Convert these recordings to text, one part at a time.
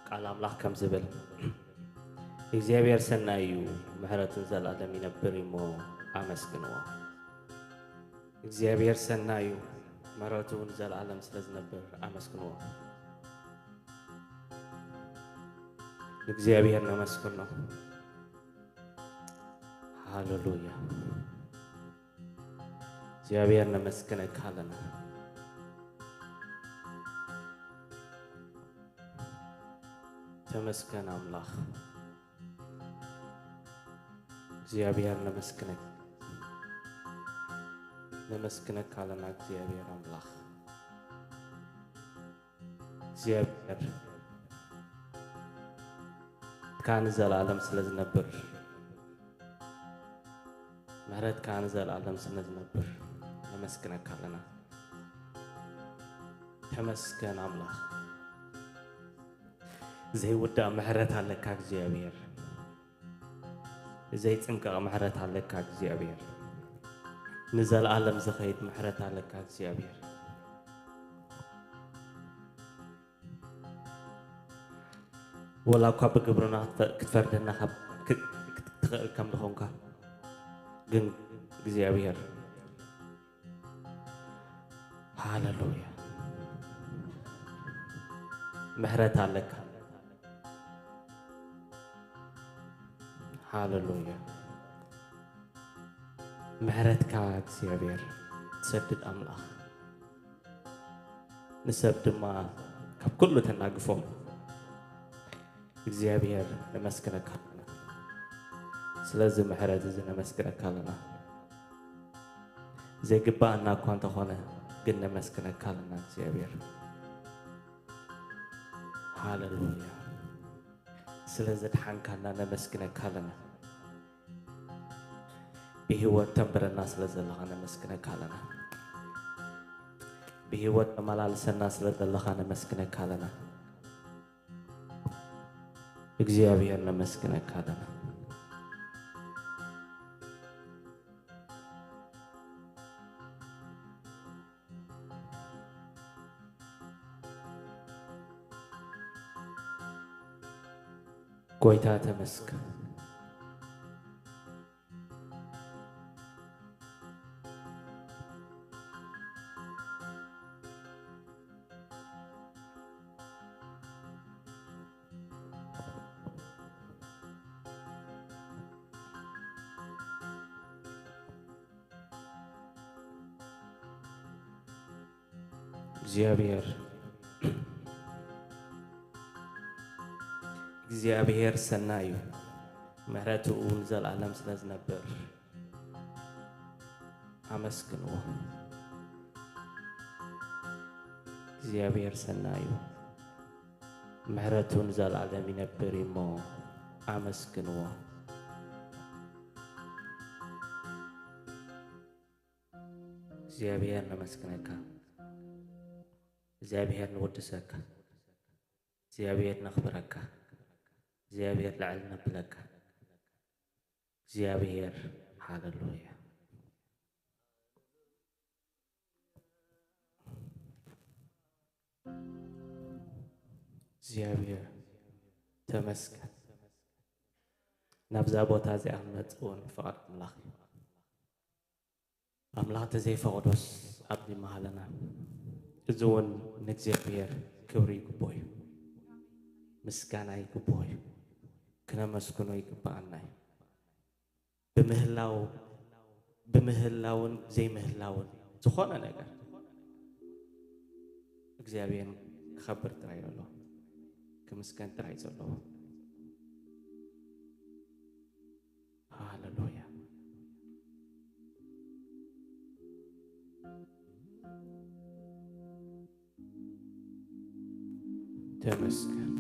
ቃል ኣምላኽ ከም ዝብል፣ እግዚኣብሔር ሰናይ እዩ፣ ምሕረቱ ንዘለኣለም ይነብር እዩ እሞ ኣመስግንዎ። እግዚኣብሔር ሰናይ እዩ፣ ምሕረቱ ንዘለኣለም ስለ ዝነብር ኣመስግንዎ። እግዚኣብሔር ነመስግኖ። ሃሌሉያ። እግዚኣብሔር ነመስግነካ ኣለና። ተመስገን ኣምላኽ። እግዚኣብሔር ነመስግነካ፣ ነመስግነካ ኣለና እግዚኣብሔር ኣምላኽ። እግዚኣብሔር ካ ንዘለኣለም ስለ ዝነብር፣ ምሕረትካ ንዘለኣለም ስለ ዝነብር ነመስግነካ ኣለና። ተመስገን ኣምላኽ። ዘይውዳእ ምሕረት ኣለካ እግዚኣብሔር። ዘይጽንቀቕ ምሕረት ኣለካ እግዚኣብሔር። ንዘለኣለም ዝኸይድ ምሕረት ኣለካ እግዚኣብሔር። ወላ እኳ ብግብርና ክትፈ-፣ ክትፈርደና ካብ ክ-፣ ክትኽእል ከም ዝኾንካ ግን እግዚኣብሔር፣ ሃሌሉያ፣ ምሕረት ኣለካ። ሃሌሉያ። ምሕረትካ እግዚኣብሔር ትሰድድ ኣምላኽ፣ ንሰብ ድማ ካብ ኩሉ ተናግፎም። እግዚኣብሔር ነመስግነካ ኣለና፣ ስለዚ ምሕረት እዚ ነመስግነካ ኣለና። ዘይግባኣና እኳ እንተኾነ ግን ነመስግነካ ኣለና እግዚኣብሔር። ሃሌሉያ። ስለ ዘድሓንካና ነመስግነካ ኣለና። ብህይወት ተንብረና ስለ ዘለኻ ነመስግነካ ኣለና። ብህይወት ተመላልሰና ስለ ዘለኻ ነመስግነካ ኣለና። እግዚኣብሔር ነመስግነካ ኣለና። ጎይታ ተመስገን። እግዚኣብሔር፣ እግዚኣብሔር ሰናይ እዩ፣ ምሕረቱ እውን ንዘለኣለም ስለ ዝነብር ኣመስግንዎ። እግዚኣብሔር ሰናይ እዩ፣ ምሕረቱ ንዘለኣለም ይነብር እዩ እሞ ኣመስግንዎ። እግዚኣብሔር ነመስግነካ፣ እግዚኣብሔር ንወድሰካ፣ እግዚኣብሔር ነኽብረካ፣ እግዚኣብሔር ልዕል ነብለካ። እግዚኣብሔር፣ ሃሌሉያ። እግዚኣብሔር ተመስገን። ናብዛ ቦታ እዚኣ ክመጽእ እውን ፍቓድ ኣምላኽ እዩ። ኣምላኽ እንተዘይፈቕዶስ ኣብዚ ምሃለና። እዚ እውን ንእግዚኣብሔር ክብሪ ይግብኦ እዩ። ምስጋና ይግብኦ እዩ። ክነመስግኖ ይግብኣና እዩ። ብምህላው፣ ብምህላውን ዘይምህላውን ዝኾነ ነገር እግዚኣብሔር ክኸብር ጥራይ እዩ ዘለዎ። ክምስገን ጥራይ እዩ ዘለዎ። ሃሌሉያ። ተመስገን፣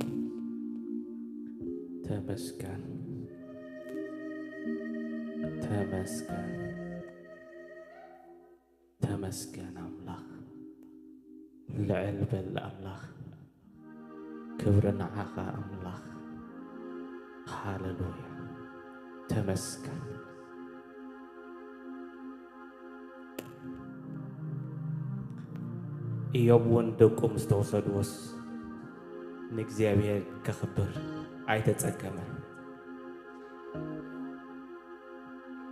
ተመስገን፣ ተመስገን፣ ተመስገን ኣምላኽ። ልዕል በል ኣምላኽ። ክብሪ ንዓኻ ኣምላኽ። ሃሌሉያ። ተመስገን። ኢዮብ እውን ደቁ ምስ ተወሰድዎስ፣ ንእግዚኣብሔር ከኽብር ኣይተጸገመን።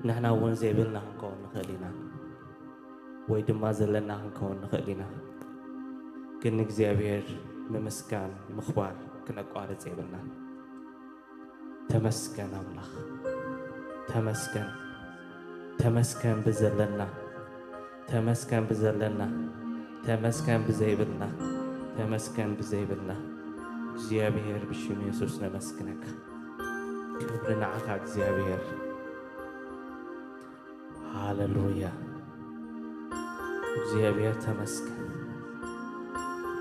ንሕና እውን ዘይብልና ክንከውን ንኽእል ኢና፣ ወይ ድማ ዘለና ክንከውን ንኽእል ኢና። ግን ንእግዚኣብሔር ምምስጋን፣ ምኽባር ክነቋርጽ የብልናን። ተመስገን ኣምላኽ፣ ተመስገን፣ ተመስገን ብዘለና፣ ተመስገን ብዘለና፣ ተመስገን ብዘይብልና፣ ተመስገን ብዘይብልና። እግዚኣብሔር ብሽም የሱስ ነመስግነካ። ክብሪ ንዓኻ እግዚኣብሔር። ሃሌሉያ። እግዚኣብሔር ተመስገን።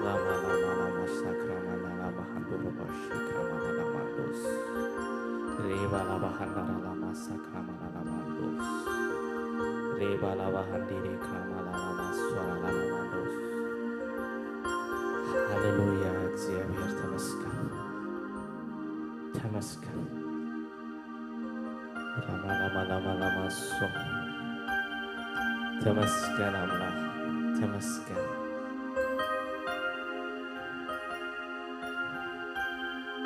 ራማ ራማ ራማ ሻክራማ ራማ ሃንዱሩ ባሺ ክራማ ራማ ዶስ። ሬባ ራባ ሃንዳራ ራማ ሳክራማ ራማ ዶስ። ሬባ ራባ ሃንዲሬ ክራማ ራማ ሶራ ራማ ዶስ። ሃሌሉያ። እግዚኣብሔር ተመስገን። ተመስገን። ራማ ላማ ላማ ላማ ሶ። ተመስገን ኣምላኽ፣ ተመስገን።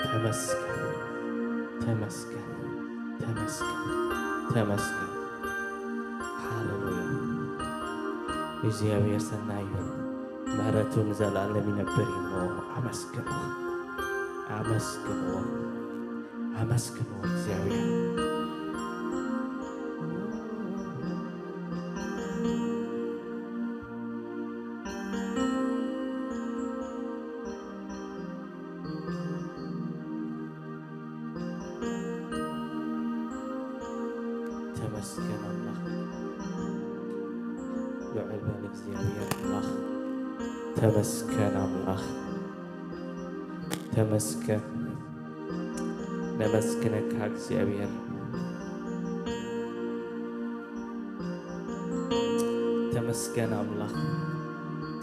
ተመስገን፣ ተመስገን፣ ተመስገን፣ ተመስገን። ሃሌሉያ። እግዚኣብሔር ሰናይ እዩ፣ ምሕረቱ ንዘለኣለም ይነብር እዩ እሞ ኣመስግንዎ፣ ኣመስግንዎ። ኣመስግንዎ እግዚኣብሔር። ተመስገን ኣምላኽ። ልዑል በል እግዚኣብሔር ኣምላኽ። ተመስገን ኣምላኽ። ተመስገን። ነመስግነካ እግዚኣብሔር። ተመስገን ኣምላኽ።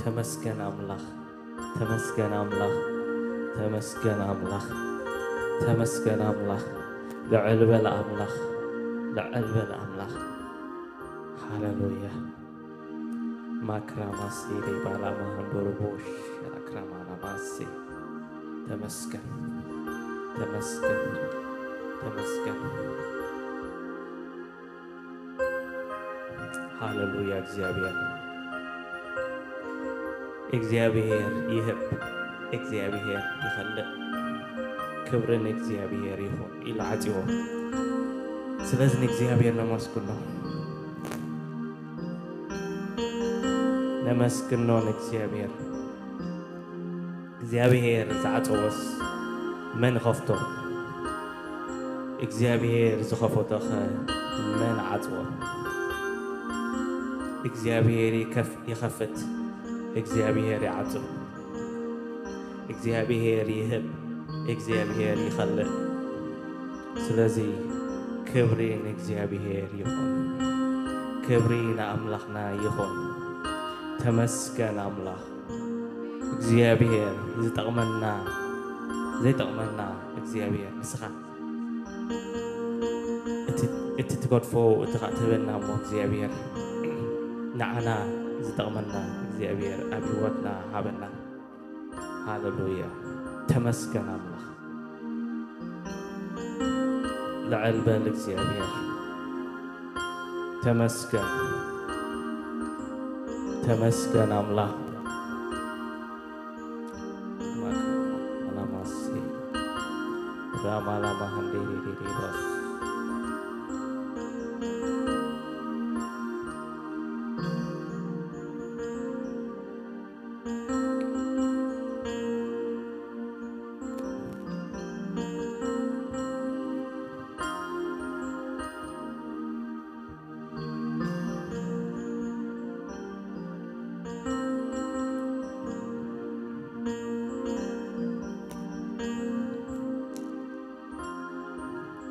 ተመስገን ኣምላኽ። ተመስገን ኣምላኽ። ተመስገን ኣምላኽ። ተመስገን ኣምላኽ። ልዑል በል ኣምላኽ። ልዑል በል ኣምላኽ። ሃሌሉያ። ማክራማሲ ሪባላ ማሃንዶሮቦሽ ራክራማናማሲ። ተመስገን፣ ተመስገን፣ ተመስገን። ሃሌሉያ። እግዚኣብሔር፣ እግዚኣብሔር ይህብ፣ እግዚኣብሔር ይኸልእ። ክብሪ ንእግዚኣብሔር ይኹን ኢሉ ዓጽዎ። ስለዚ ንእግዚኣብሔር ነመስግኖ። ነመስግኖ ንእግዚኣብሔር። እግዚኣብሔር ዝዓጸወስ መን ይኸፍቶ? እግዚኣብሔር ዝኸፈቶኸ መን ዓጽዎ? እግዚኣብሔር ይከፍ-፣ ይኸፍት፣ እግዚኣብሔር ይዓጽው። እግዚኣብሔር ይህብ፣ እግዚኣብሔር ይኸልእ። ስለዚ ክብሪ ንእግዚኣብሔር ይኹን፣ ክብሪ ንኣምላኽና ይኹን። ተመስገን ኣምላኽ እግዚኣብሔር። ዝጠቕመና ዘይጠቕመና እግዚኣብሔር ንስኻ፣ እቲ፣ እቲ ትገድፎ እቲ ኸዓ ትህበና እሞ እግዚኣብሔር ንዓና ዝጠቕመና እግዚኣብሔር ኣብ ህይወትና ሃበና። ሃሌሉያ። ተመስገን ኣምላኽ። ልዕል በል እግዚኣብሔር። ተመስገን። ተመስገን ኣምላኽ። ራማ ላማ ሃንዴ ዴ ዴ ዴ ራስ።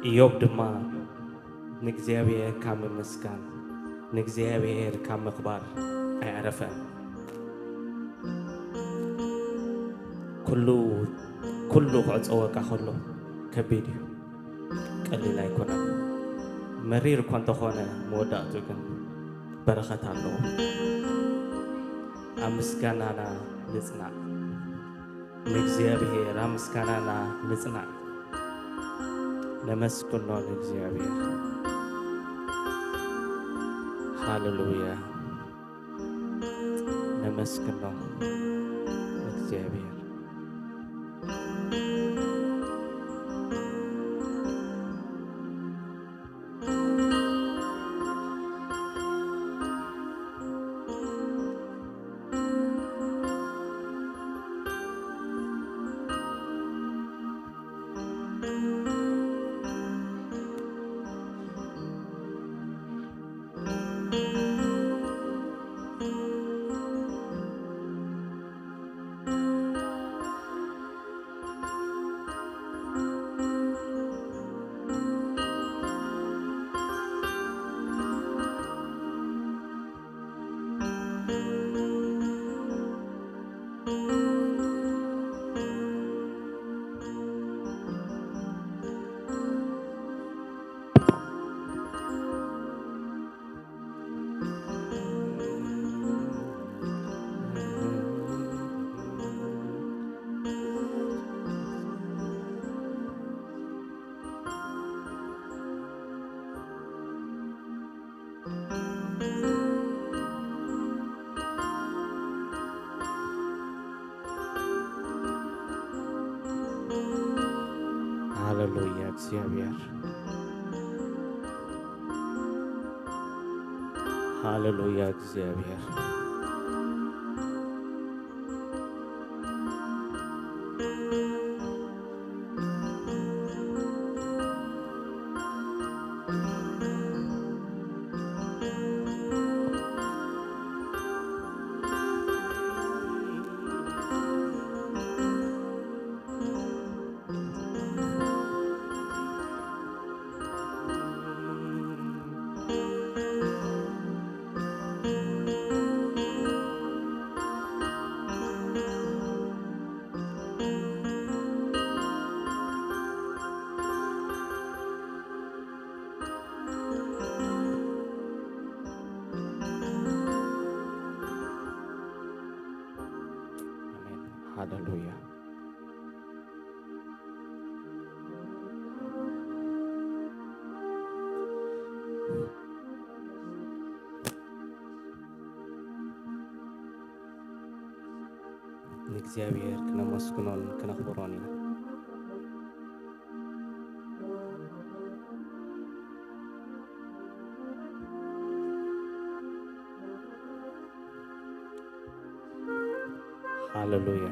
ኢዮብ ድማ ንእግዚኣብሔር ካብ ምምስጋን፣ ንእግዚኣብሔር ካብ ምኽባር ኣይዕረፈን። ኩሉ፣ ኩሉ ክዕጸወካ ከሎ ከቢድ እዩ፣ ቀሊል ኣይኮነን። መሪር እኳ እንተኾነ መወዳእቱ ግን በረኸት ኣለዎ። ኣብ ምስጋናና ንጽናዕ። ንእግዚኣብሔር ኣብ ምስጋናና ንጽናዕ። ነመስግኖ ንእግዚኣብሔር። ሃሌሉያ። ነመስግኖ ንእግዚኣብሔር። ሃሌሉያ እግዚኣብሔር። ሃሌሉያ እግዚኣብሔር። ኣሜን። ሃሌሉያ። ንእግዚኣብሔር ክነመስግኖን ክነኽብሮን ኢና። ሃሌሉያ።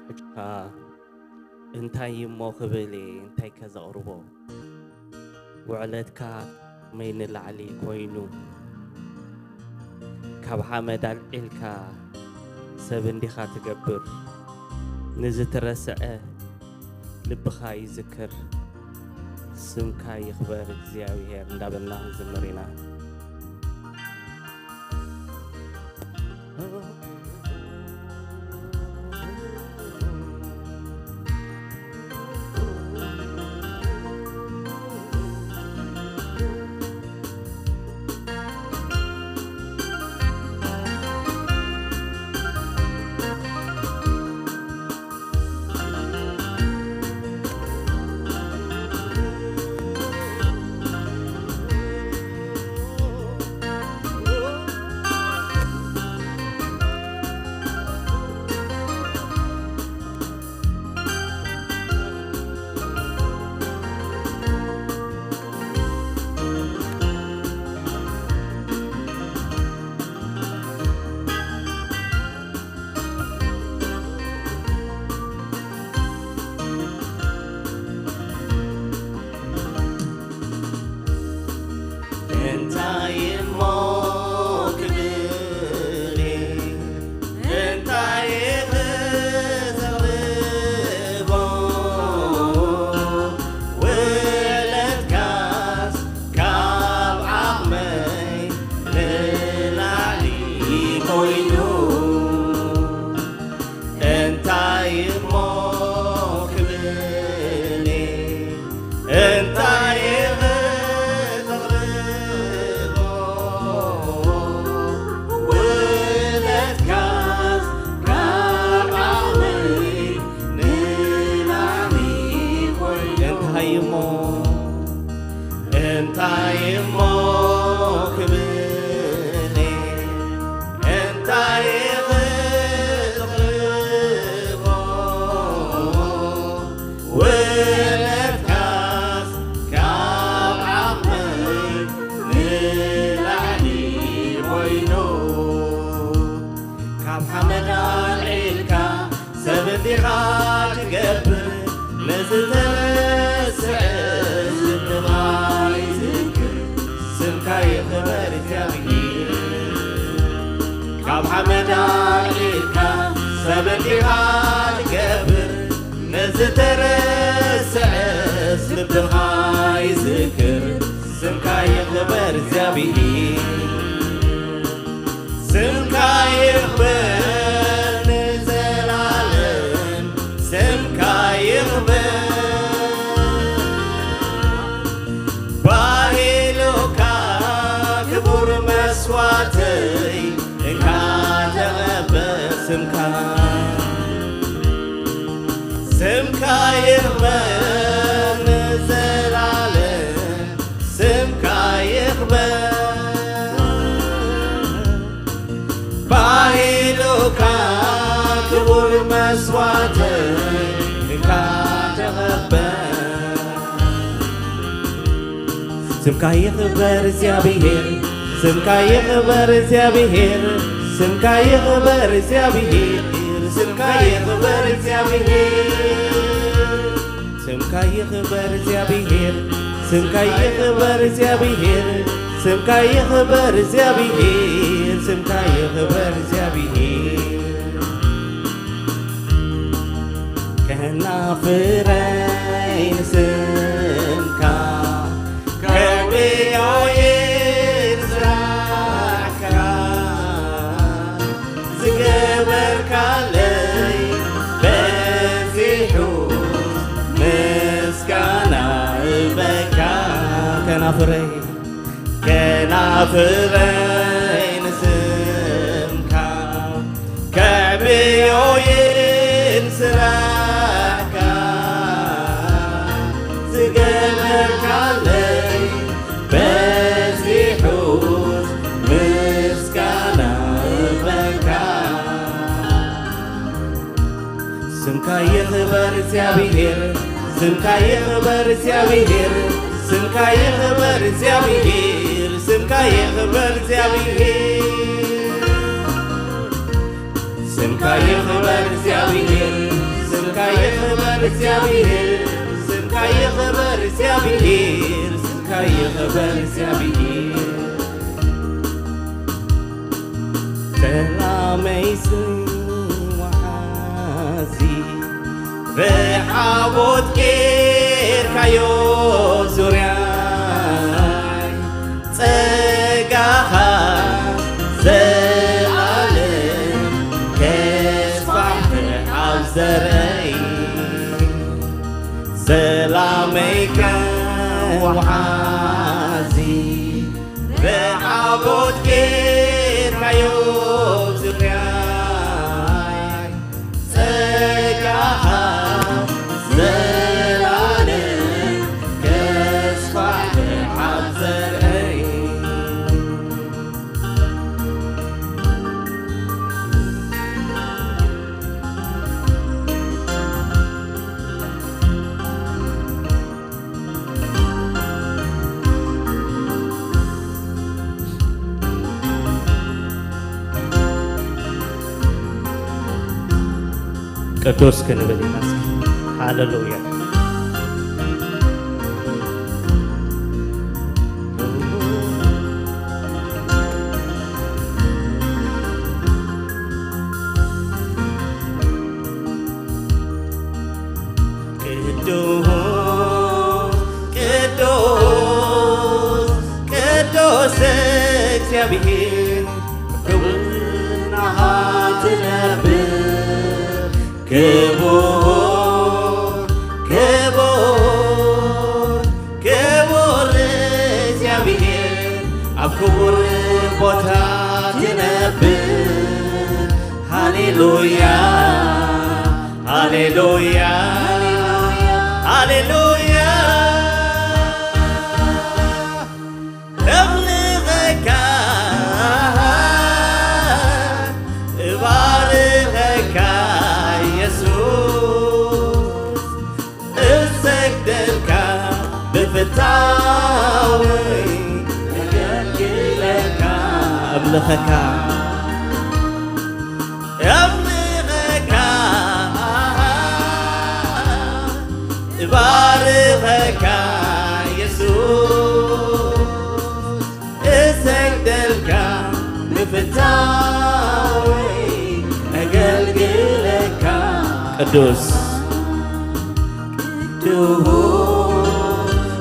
ሕጂ ከኣ እንታይ እሞ ክብል እየ፣ እንታይ ከ ዘቕርቦ? ውዕለትካ መይ ንላዕሊ ኮይኑ፣ ካብ ሓመድ ኣልዒልካ ሰብ እንዲኻ ትገብር፣ ንዝተረስዐ ልብኻ ይዝክር። ስምካ ይኽበር እግዚኣብሔር እንዳበልና ንዝምር ኢና። ካብ ሓመድ ኣልዒልካ ሰብ እንዲኻ ትገብር፣ ነዝተረስዐ ስምኻ ይዝክር፣ ስምካ ይኽበር እግዚኣብሔር። ካብ ሓመድ ኣልዒልካ ሰብ እንዲኻ ትገብር፣ ነዝተረስዐ ስምኻ ይዝክር፣ ስምካ ይኽበር እግዚኣብሔር። ስምካ ይኽበር ንዘላለም፣ ስምካ ይኽበር። ባህሉካ ክቡር መስዋዕተይ፣ እንካ ተቐበል ስምካ። ስምካ ይኽበር ንዘላለም፣ ስምካ ይኽበር። ባህሉካ ክቡር መስዋዕተይ፣ እንካ ተቐበል። ስምካ ይኽበር እግዚኣብሔር፣ ስምካ ይኽበር እግዚኣብሔር፣ ስምካ ይኽበር እግዚኣብሔር፣ ስምካ ይኽበር እግዚኣብሔር። ስምካ ይኽበር እግዚኣብሔር፣ ስምካ ይኽበር እግዚኣብሔር፣ ስምካ ይኽበር እግዚኣብሔር፣ ስምካ ይኽበር እግዚኣብሔር። ከናፍረይ ንስምካ ከዕብዮ'የ ንስራሕካ፣ ዝገበርካለይ በዚሑ ምስጋና እበካ። ከናፍረይ ከናፍረይ ንስምካ ከዕብዮ'የን ስራሕካ፣ ዝገበርካለይ በዚሑስ ምስጋና እበካ። ስምካ ይኽበር እግዚኣብሔር፣ ስምካ ይኽበር እግዚኣብሔር፣ ስምካ ይኽበር እግዚኣብሔር፣ ስምካ ይኽበር እግዚኣብሔር። ስምካ ይኽበር እግዚኣብሔር፣ ስምካ ይኽበር እግዚኣብሔር፣ ስምካ ይኽበር እግዚኣብሔር፣ ስምካ ይኽበር እግዚኣብሔር። ሰላመይ ስም ወሓዚ ብሓቦት ጌርካዮ ዙርያይ፣ ጸጋኻ ዘልኣለም ከስፋሕፍሕ ኣብ ዘርኣይ። ሰላመይ ከም ወሓዚ ብሓቦት ጌርካዮ ዙርያይ፣ ጸጋኻ ዘልኣለም ከስፋሕፍሕ ኣብ ዘርኣይ። ቅዱስ ክንብል ኢና እስኪ። ሃሌሉያ። ቅዱስ፣ ቅዱስ፣ ቅዱስ እግዚኣብሔር፣ ክብርናኻ ትነብር። ክቡር፣ ክቡር፣ ክቡር እግዚኣብሔር፣ ኣብ ክቡር ቦታ ትነብር። ሃሌሉያ፣ ሃሌሉያ፣ ሃሌሉያ። እምልኸካ፣ እባርኸካ ኢየሱስ፣ እሰግደልካ ብፍታወይ፣ እገልግለካ፣ እምልኸካ። የሱስ እሰግደልካ ብፍታወይ እገልግለካ። ቅዱስ ቅዱስ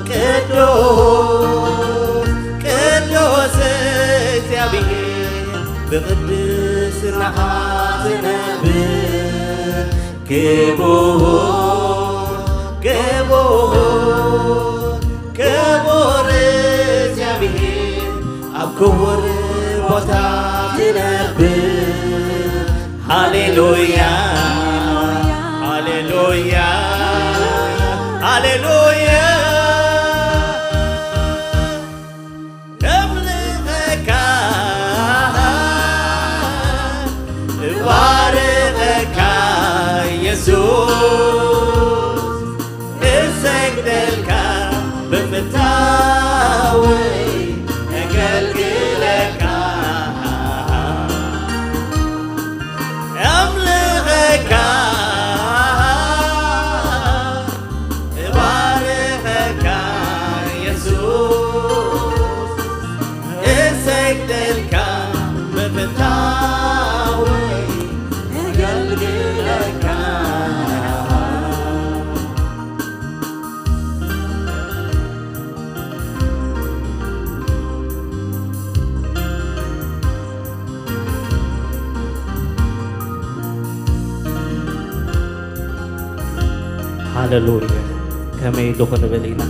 ቅዱስ ቅዱስ እግዚኣብሔር ብቅድስናኻ ትነብር። ክቡር ክቡር ክቡር እግዚኣብሔር ኣብ ክቡር ቦታ ትነብር። ሃሌሉያ ሃሌሉያ ሃሌሉያ። እምልኸካ እባርኸካ የሱስ እሰግደልካ ብምታወይ እገልግለካ እምልኸካ እባርኸካ የሱስ እሰግደልካ ብምታወይ እገልግለካ። ሃሌሉያ። ከመይ ኢሉ ክንብል ኢና?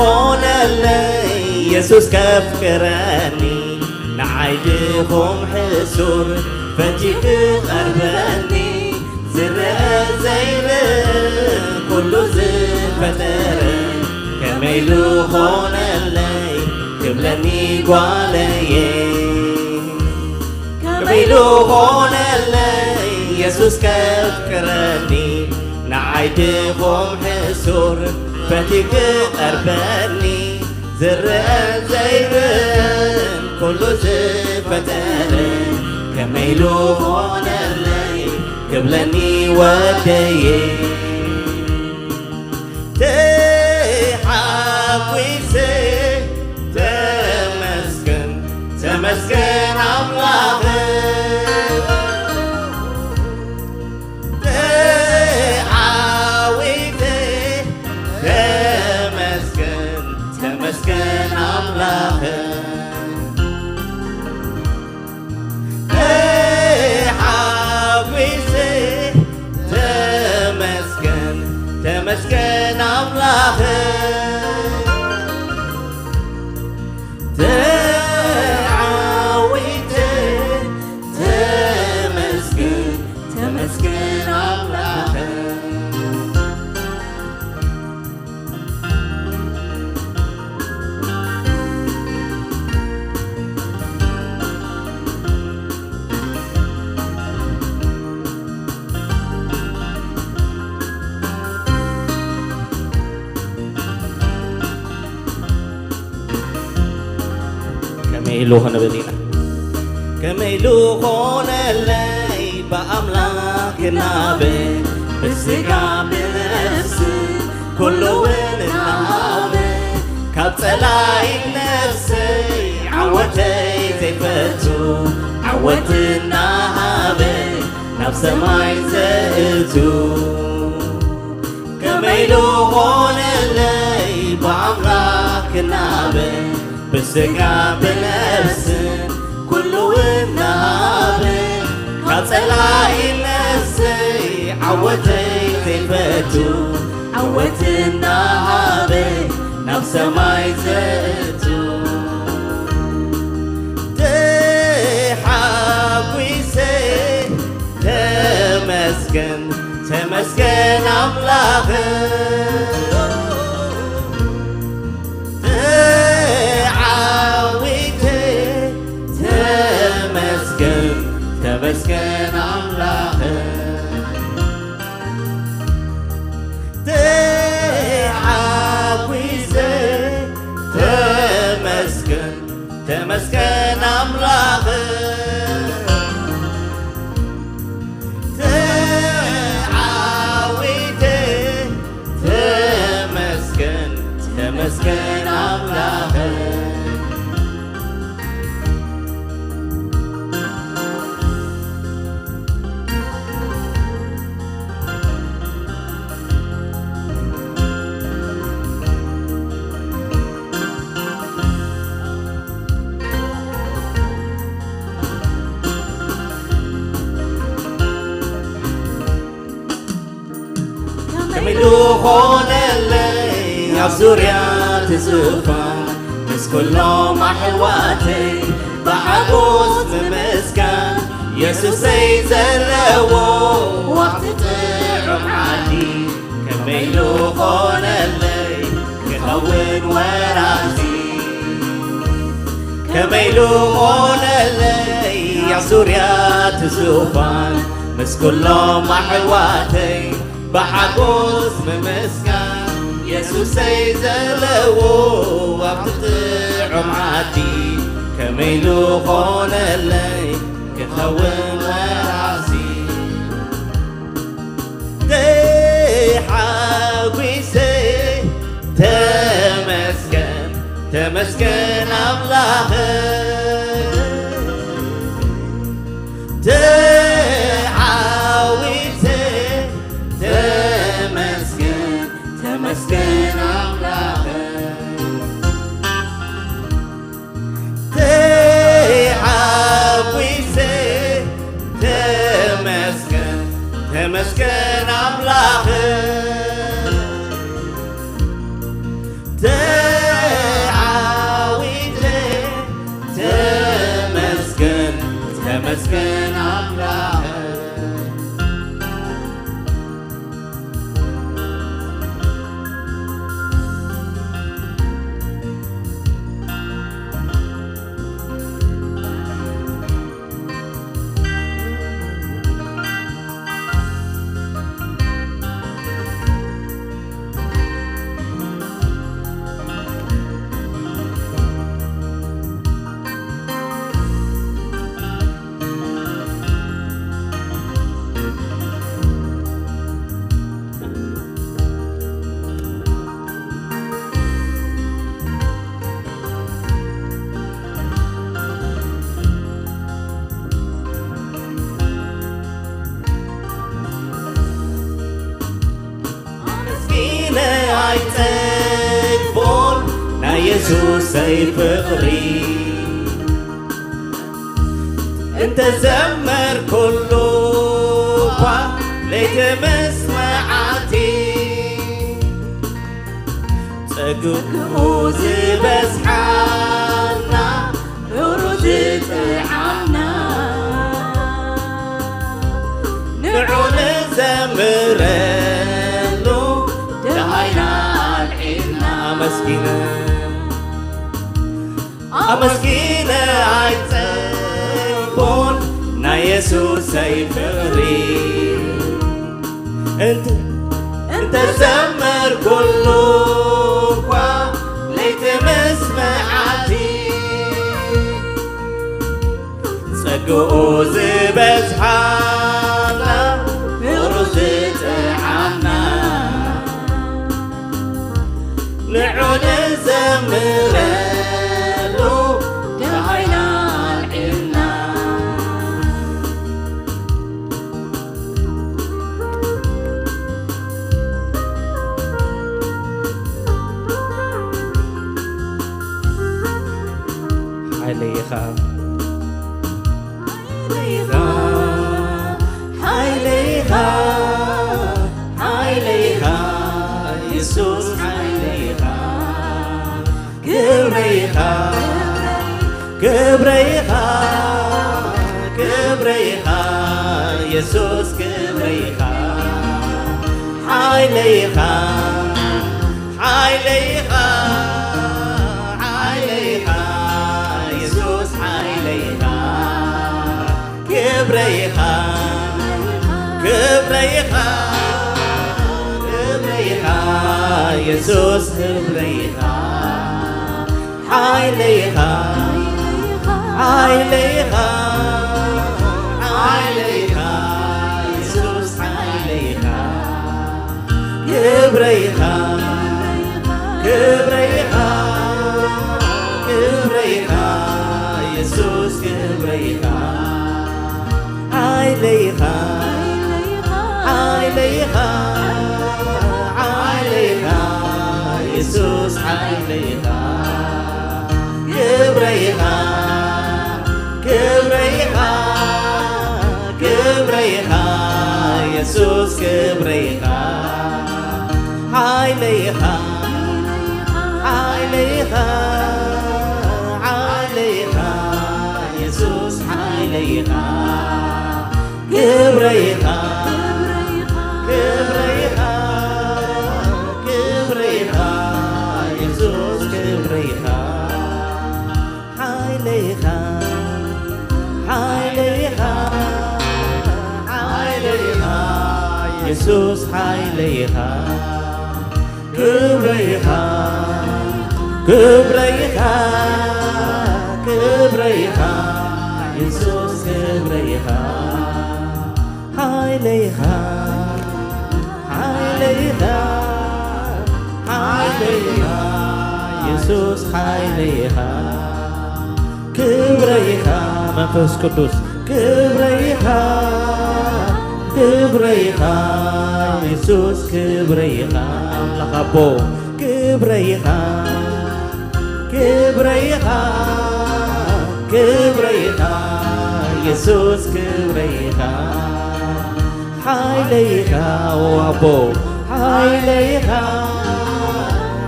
ዝኾነለይ የሱስ ከፍቅረኒ ንዓይ ድኹም ሕሱር ፈቲሑ ቀርበኒ ዝረአ ዘይርእ ኩሉ ዝፈጠረ ከመይ ዝኾነለይ ክብለኒ ጓለየ ከመይ ዝኾነለይ የሱስ ከፍቅረኒ ንዓይ ድኹም ሕሱር ፈቲሑ ቀርበኒ ዝረአ ዘይርን ኩሉ ዝፈጠረ ከመይ ዝኾነለይ ክብለኒ ወደየ ተሓጒሰ ተመስገን ተመስገን ኣምላኽ ተዓዊተ ተመስገን ተመስገን ኣምላኽ ተሓጒሰ ተመስገን ተመስገን ኣምላኽ ተዓዊተ ተመስገን ተመስገን ኣምላኽ ከመይ ኢሉ ክንብል ኢና ከመይ ኢሉ ኾነለይ ብኣምላኽ ክናበ ብስጋ ብነፍስ ኩሉ እውን እናሃበ ካብ ጸላኢ ነፍሰይ ዓወተይ ዘይፈቱ ዓወት እናሃበ ናብ ሰማይ ዘእቱ ከመይ ኢሉ ኾነለይ ብኣምላኽ ክናበ ብስጋ ብነፍስን ኩሉ እናሃበ ካብ ጸላኢ ነፍሰይ ዓወተይ ዘይፈቱ ዓወት እናሃበ ናብ ሰማይ ዘእቱ ተሓጒሰ ተመስገን ተመስገን ኣምላኽ ተዓዊተ ተመስገን ተመስገን ተመስገን ኣምላኽ ተዓዊተ ተመስገን ተመስገን ኣምላኽ ከመይ ዝኾነለይ ኣብ ዙርያ እቲ ዙፋን ምስ ኩሎም ኣሕዋተይ ብሓጎስ ምምስጋን የሱሰይ ዘለዎ ኣብቲ ጥዑም ዓዲ ከመይ ዝኾነለይ ክኸውን ወራሲ ከመይ ዝኾነለይ ኣብ ዙርያ እቲ ዙፋን ምስ ኩሎም ኣሕዋተይ ብሓጎስ ምምስጋን የሱሰይ ዘለዎ ኣብቲ ጥዑም ዓዲ ከመይ ዝኾነለይ ክኸውን ወራሲ ተሓጒሰ ተመስገን ተመስገን ኣምላኽ ተዓዊተ ተመስገን ተመስገን ኣምላኽ ተሓጒሰ ተመስገን ተመስገን ኣምላኽ ተዓዊተ ተመስገን ተመስገን ኣምላኽ ኣመስጊነ ኣይጸግቦን ናይ የሱሰይ ፍቕሪ እንተ ዘመርኩሉ እኳ ለይቲ ምስ መዓልቲ ጸግኡ ዝበዝሓልና ፍቕሩ ዝጥዓምና ንዑ ንዘምረሉ ደሃይና ኣልዒልና ኣመስጊነ ኣመስጊነ ኣይጸግቦን ናይ የሱሰይ ፍቕሪ እንተ እንተ ዘመርኩሉ እኳ ለይቲ ምስ መዓልቲ ጸግኡ ዝበዝሓልና ፍቕሩ ዝጥዓምና ንዑ ንዘምረሉ ደሃይና ኣልዒልና ሓይለይኻ ሓይለይኻ ሓይለይኻ ሓይለይኻ የሱስ ሓይለይኻ ክብረይኻ ክብረይኻ ክብረይኻ የሱስ ክብረይኻ ሓይለይኻ ሓይለይኻ ሓይለይኻ የሱስ ሓይለይኻ ክብረይኻ ክብረይኻ ክብረይኻ የሱስ ክብረይኻ ሓይለይኻ ሓይለይኻ፣ ሓይለይኻ፣ የሱስ ሓይለይኻ፣ ክብረይኻ፣ ክብረይኻ፣ ክብረይኻ፣ የሱስ ክብረይኻ፣ ሓይለይኻ፣ ሓይለይኻ፣ ሓይለይኻ፣ የሱስ ሓይለይኻ፣ ክብረይኻ፣ ክብረይኻ፣ ክብረይኻ፣ የሱስ ክብረይኻ፣ ሓይለይኻ፣ ሓይለይኻ፣ ሓይለይኻ፣ የሱስ ሓይለይኻ፣ ክብረይኻ፣ ክብረይኻ፣ ክብረይኻ፣ የሱስ ክብረይኻ፣ ሓይለይኻ፣ ሓይለይኻ፣ ሓይለይኻ፣ የሱስ ሓይለይኻ፣ ክብረይኻ፣ ክብረይኻ፣ ክብረይኻ፣ የሱስ ክብረይኻ፣ ሓይለይኻ፣ ሓይለይኻ፣ ሓይለይኻ፣ የሱስ ሓይለይኻ፣ ክብረይኻ፣ መንፈስ ቅዱስ ክብረይኻ፣ ክብረይኻ፣ የሱስ ክብረይኻ፣ ኣምላኽ ኣቦ ክብረይኻ፣ ክብረይኻ፣ ክብረይኻ፣ የሱስ ክብረይኻ፣ ሓይለይኻ፣ ኣቦ ሓይለይኻ፣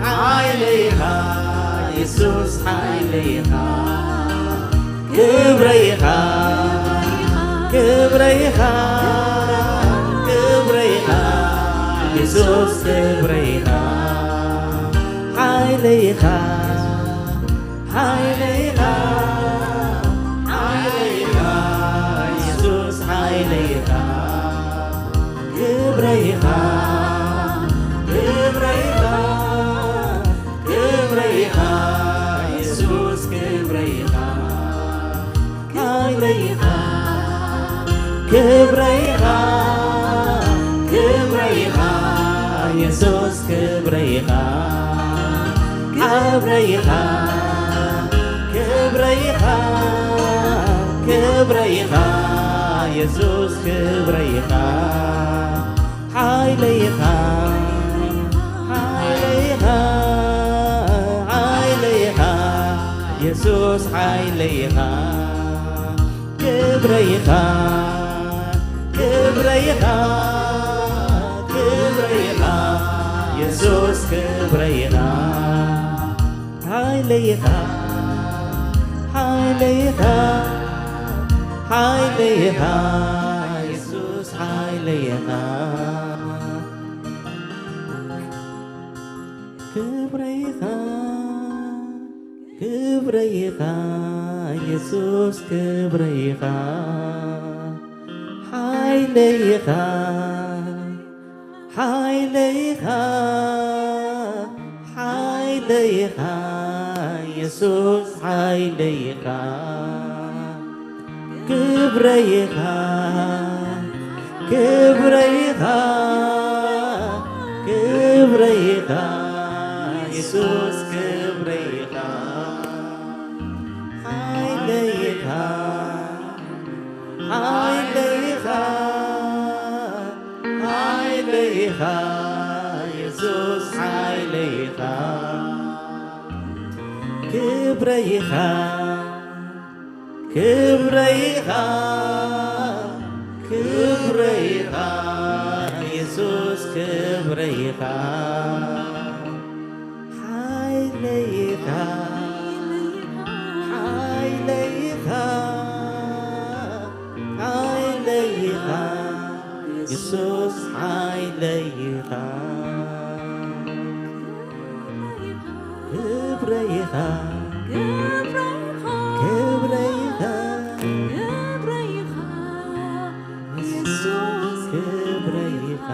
ሓይለይኻ፣ የሱስ ሓይለይኻ፣ ክብረይኻ፣ ክብረይኻ፣ ክብረይኻ፣ የሱስ ክብረይኻ፣ ሓይለይኻ፣ ሓይለይኻ፣ ሓይለይኻ፣ የሱስ ሓይለይኻ፣ ክብረይኻ፣ ክብረይኻ፣ ክብረይኻ፣ የሱስ ክብረይኻ፣ ክብረይኻ፣ ክብረይኻ፣ ክብረይኻ፣ የሱስ ክብረይኻ፣ ክብረይኻ፣ ክብረይኻ፣ ክብረይኻ፣ የሱስ ክብረይኻ፣ ሓይለይኻ፣ ሓይለይኻ፣ ሓይለይኻ፣ የሱስ ሓይለይኻ፣ ክብረይኻ፣ ክብረይኻ፣ ክብረይኻ፣ የሱስ ክብረይኻ፣ ሓይለይኻ፣ ሓይለይኻ፣ ሓይለይኻ፣ የሱስ ሓይለይኻ፣ ክብረይኻ፣ ክብረይኻ፣ የሱስ ክብረይኻ፣ ሓይለይኻ፣ ሓይለይኻ፣ ሓይለይኻ፣ የሱስ ሓይለይኻ፣ ክብረይኻ፣ ክብረይኻ፣ ክብረይኻ፣ የሱስ ክብረይኻ፣ ሓይለይኻ፣ ሓይለይኻ፣ ሓይለይኻ፣ የሱስ ሓይለይኻ፣ ክብረይኻ፣ ክብረይኻ፣ ክብረይኻ፣ የሱስ ክብረይኻ፣ ሓይለይኻ፣ ሓይለይኻ፣ ሓይለይኻ፣ የሱስ ሓይለይኻ፣ ክብረይኻ፣ ክብረይኻ፣ ክብረይኻ፣ የሱስ ክብረይኻ፣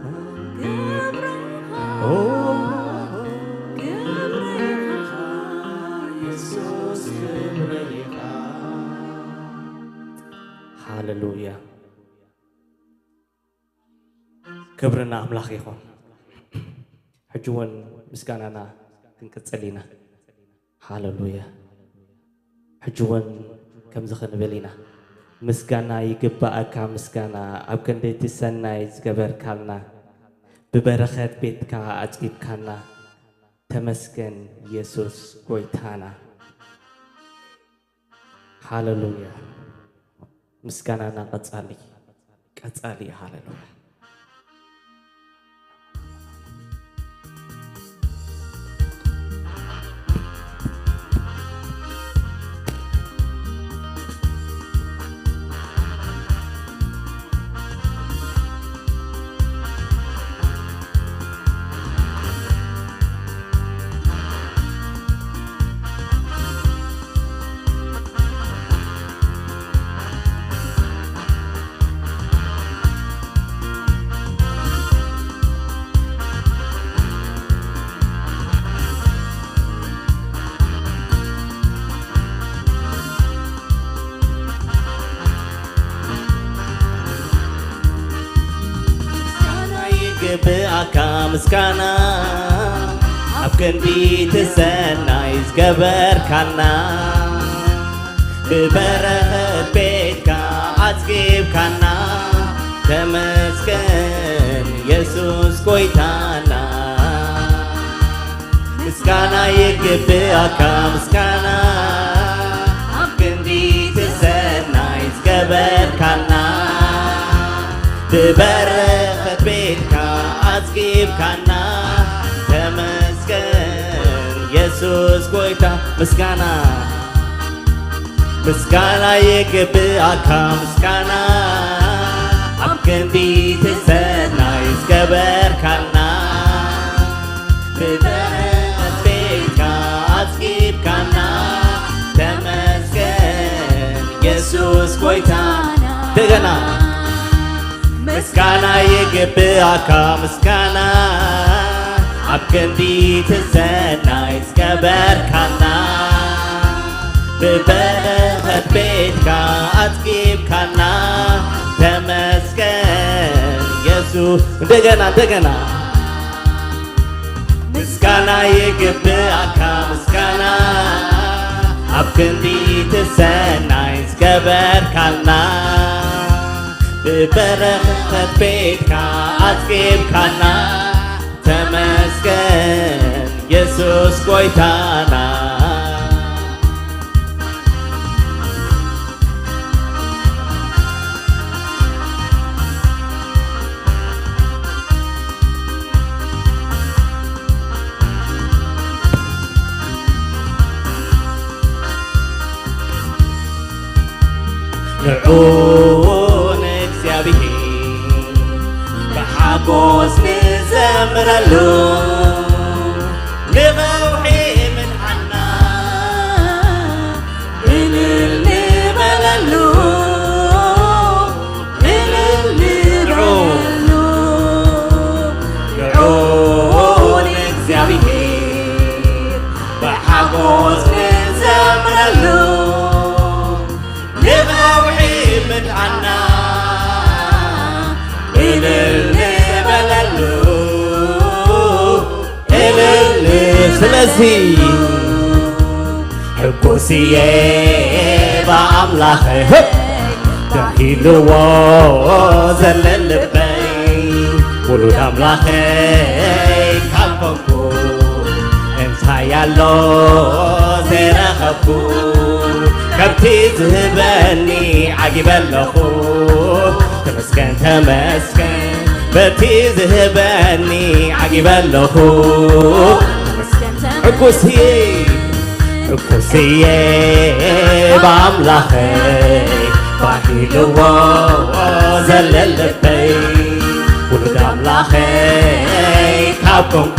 ክብረይኻ፣ ኦ፣ ክብረይኻ፣ ክብሪ ንኣምላኽ ይኹን። ሕጂ እውን ምስጋናና ክንቅጽል ኢና። ሃሌሉያ። ሕጂ እውን ከምዚ ክንብል ኢና። ምስጋና ይግባኣካ፣ ምስጋና ኣብ ክንዲ እቲ ሰናይ ዝገበርካልና፣ ብበረኸት ቤትካ ኣጽጊብካና። ተመስገን የሱስ ጎይታና። ሃሌሉያ። ምስጋናና ቀጻሊ፣ ቀጻሊ። ሃሌሉያ። ምስጋና ይግብኣካ ምስጋና፣ ኣብ ክንዲ እቲ ሰናይ ዝገበርካና፣ ብበረኸት ቤትካ ኣጽጊብካና። ተመስገን የሱስ ጎይታና። ምስጋና ይግብኣካ ምስጋና፣ ኣብ ክንዲ እቲ ሰናይ ዝገበርካና፣ ብበረኸት ቤትካ ኣጽጊብካና። ተመስገን የሱስ ጎይታ። ምስጋና ምስጋና ይግብኣካ ምስጋና፣ ኣብ ክንዲ እቲ ሰናይ ዝገበርካና፣ ብበረኸት ቤትካ ኣጽጊብካና። ተመስገን የሱስ ጎይታና። እንደገና ምስጋና ይግብኣካ ምስጋና፣ ኣብ ክንዲ እቲ ሰናይ ዝገበርካና፣ ብበረኸት ቤትካ ኣጽጊብካና። ተመስገን የሱስ። እንደገና፣ እንደገና። ምስጋና ይግብኣካ ምስጋና፣ ኣብ ክንዲ እቲ ሰናይ ዝገበርካና፣ ብበረኸት ቤትካ ኣጽጊብካና። ተመስገን የሱስ ጎይታና። ንዑ ንእግዚኣብሔር ብሓጎስ ንዘምረሉ፣ ንኸውሒ ምድሓና እልል ንበለሉ፣ እልል ንበለሉ። ንዑ ንእግዚኣብሔር ብሓጎስ ንዘምረሉ፣ ንኸውሒ ምድሓና እልል ንበለሉ፣ እልል። ስለዚ ሕጉስ እየ ብኣምላኸይ፣ ህብ! ደኺልዎ ዘለል ልበይ፣ ውሉድ ኣምላኸይ ካብ ኮንኩ፣ እንታይ ኣሎ ዘይረኸብኩ? ካብቲ ዝህበኒ ዓጊበ ኣለኹ። ተመስገን፣ ተመስገን፣ በቲ ዝህበኒ ዓጊበ ኣለኹ። ሕጉስ እየ፣ ሕጉስ እየ ብኣምላኸይ፣ ባህ ኢልዎ ዘለል ልበይ። ውሉድ ኣምላኸይ ካብ ኮንኩ፣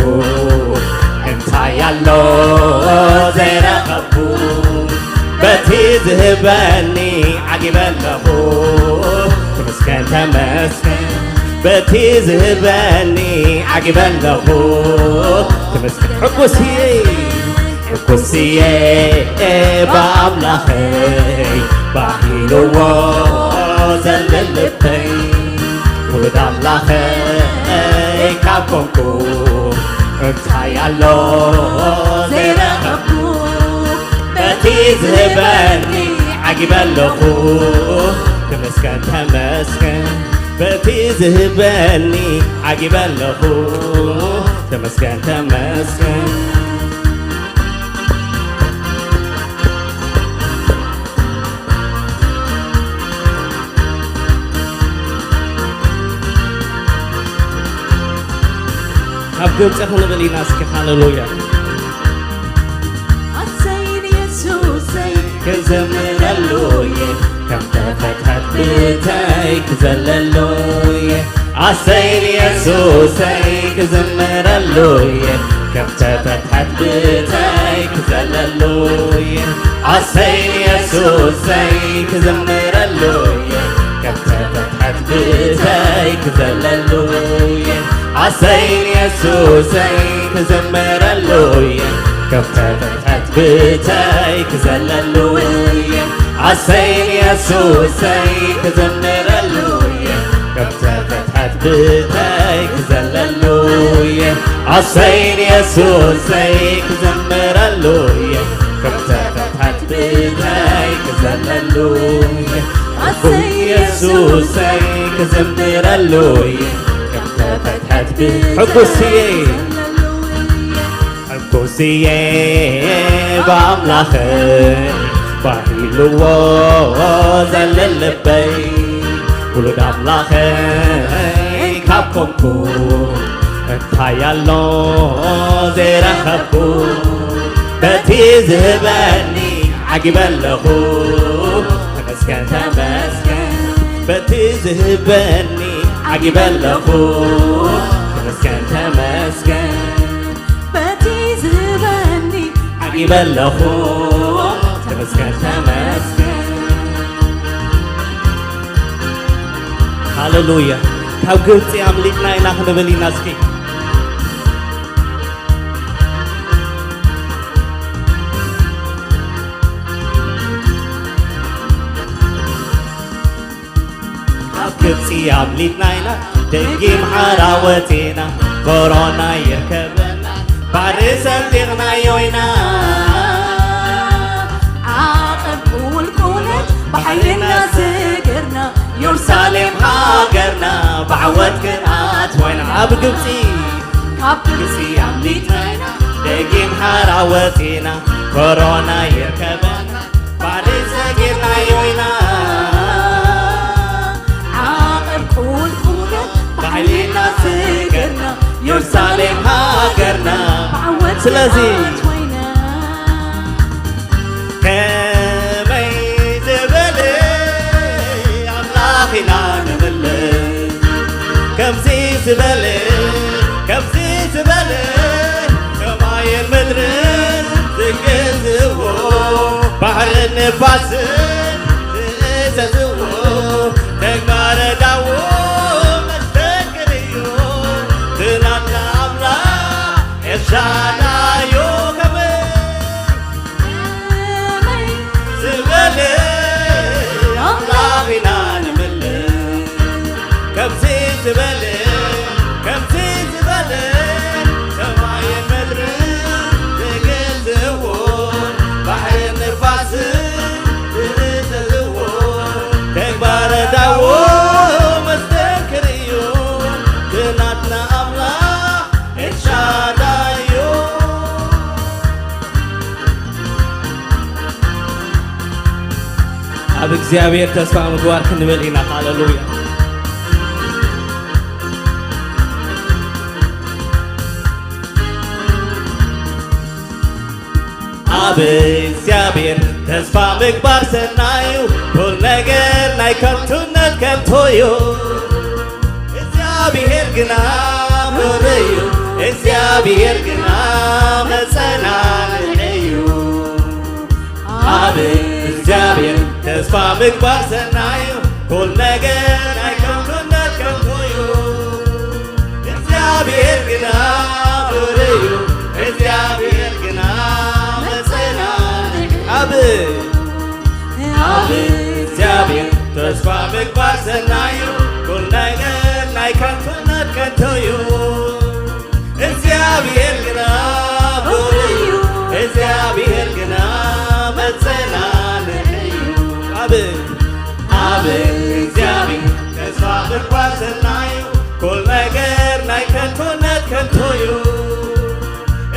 እንታይ ኣሎ ዘይረኸብኩ? በቲ ዝህበኒ ዓጊበ ኣለኹ። ተመስገን፣ ተመስገን፣ በቲ ዝህበኒ ዓጊበ ኣለኹ። ተመስገን። ሕጉስ እየ፣ ሕጉስ እየ ብኣምላኸይ፣ ባህ ኢልዎ ዘለል ልበይ። ውሉድ ኣምላኸይ ካብ ኮንኩ እንታይ ኣሎ ዘይረኸብኩ? በቲ ዝህበኒ ዓጊበ ኣለኹ። ተመስገን፣ ተመስገን፣ በቲ ዝህበኒ ዓጊበ ኣለኹ። ተመስገን፣ ተመስገን። ካብ ግብፂ ክንብል ኢና እስኪ። ሃሌሉያ። ኣሰይ ንየሱሰይ ክዘምረሉ እየ፣ ከም ተፈትሐት ብተይ ክዘለሉ እየ። ኣሰይ ንየሱሰይ ክዝምረሉ እየ፣ ከም ተፈትሐት ብተይ ክዘለሉ እየ። ኣሰይ ንየሱሰይ ክዝምረሉ እየ፣ ከም ተፈትሐት ብተይ ክዘለሉ እየ። ኣሰይ ንየሱሰይ ክዝምረሉ እየ፣ ከም ተፈትሐት ብተይ ክዘለሉ እየ። ኣሰይ ንየሱሰይ ክዝምረሉ እየ፣ ከም ተፈትሐት ብተይ ክዘለሉ እየ። ኣሰይ ንየሱሰይ ክዝምረሉ እየ፣ ከም ተፈትሐት ብተይ ክዘለሉ እየ። ኣሰይ ንየሱሰይ ክዝምረሉ እየ፣ ከም ተፈትሐት ብተይ ሕጉስ እየ። ክዘለሉ እየ። ሕጉስ እየ ብኣምላኸይ ባህልዎ ዘለ ልበይ። ውሉድ ኣምላኸይ ካብ ኮንኩ እንታይ ኣሎ ዘይረኸብኩ? በቲ ዝህበኒ ዓጊበ ኣለኹ። ተመስገን፣ ተመስገን፣ በቲ ዝህበኒ ዓጊበ ኣለኹ። ተመስገን፣ ተመስገን፣ በቲ ዝህበኒ ዓጊበ ኣለኹ። ተመስገን፣ ተመስገን። ሃሌሉያ። ካብ ግብፂ ኣምሊጥና ኢና ክንብል ኢና እስኪ። ካብ ግብፂ ኣምሊጥና ኢና፣ ደጊም ሓራ ወፂና፣ ኮሮና ይርከበና፣ ባሕሪ ሰንጢቕናዮ ኢና። ዓቐብ ቁልቁለት ባሕሪ እናሰገርና፣ የሩሳሌም ሃገርና ብዓወት ክንኣትዋ ኢና። ኣብ ግብፂ፣ ካብ ግብፂ ኣምሊጥና ኢና፣ ደጊም ሓራ ወፂና፣ ኮሮና ይርከበና፣ ባሕሪ ሰጊርናዮ ኢና። ዓቐብ ቁልቁለት ባሕሪ እናሰገርና፣ የሩሳሌም ሃገርና ብዓወት ስለዚ ክንኣትዋ ኢና። ከመይ ዝበለ ኣምላኽ ኢና ነምልኽ? ከምዚ ዝበለ፣ ከምዚ ዝበለ፣ ሰማይን ምድርን ዝግዝእዎ፣ ባሕርን ንፋስን ዝእዘዝዎ፣ ተግባረ ዳዎ መስተንክር እዩ። ትናንትና ኣምላኽ ኤልሻዳይ እዩ። ከመይ ዝበለ ኣምላኽ ኢና ንምልኽ? ከምዚ ዝበለ፣ ከምዚ ዝበለ፣ ሰማይን ምድርን ዝግዝእዎ፣ ባሕርን ንፋስን ዝእዘዝዎ፣ ተግባረ ዳዎ መስተንክር እዩ። ትናንትና ኣምላኽ ኤልሻዳይ እዩ። ኣብ እግዚኣብሔር ተስፋ ምግባር ክንብል ኢና። ሃሌሉያ። ኣብ እግዚኣብሔር ተስፋ ምግባር ሰናዩ፣ ኩሉ ነገር ናይ ከንቱነት ከንቱ እዩ። እግዚኣብሔር ግና ምሁር እዩ፣ እግዚኣብሔር ግና መጸናንዒ እዩ። ኣብ እግዚኣብሔር ተስፋ ምግባር ሰናዩ፣ ኩሉ ነገር ናይ ከንቱነት ከንቱ እዩ። እግዚኣብሔር ግና ምሁር እዩ፣ እግዚኣብሔር ግና መጸናንዒ። ኣብ ኣብ እግዚኣብሔር ተስፋ ምግባር ሰናዩ፣ ኩሉ ነገር እኳ ሰናይ ኩል ነገር ናይ ከንቱነት ከንቱ እዩ።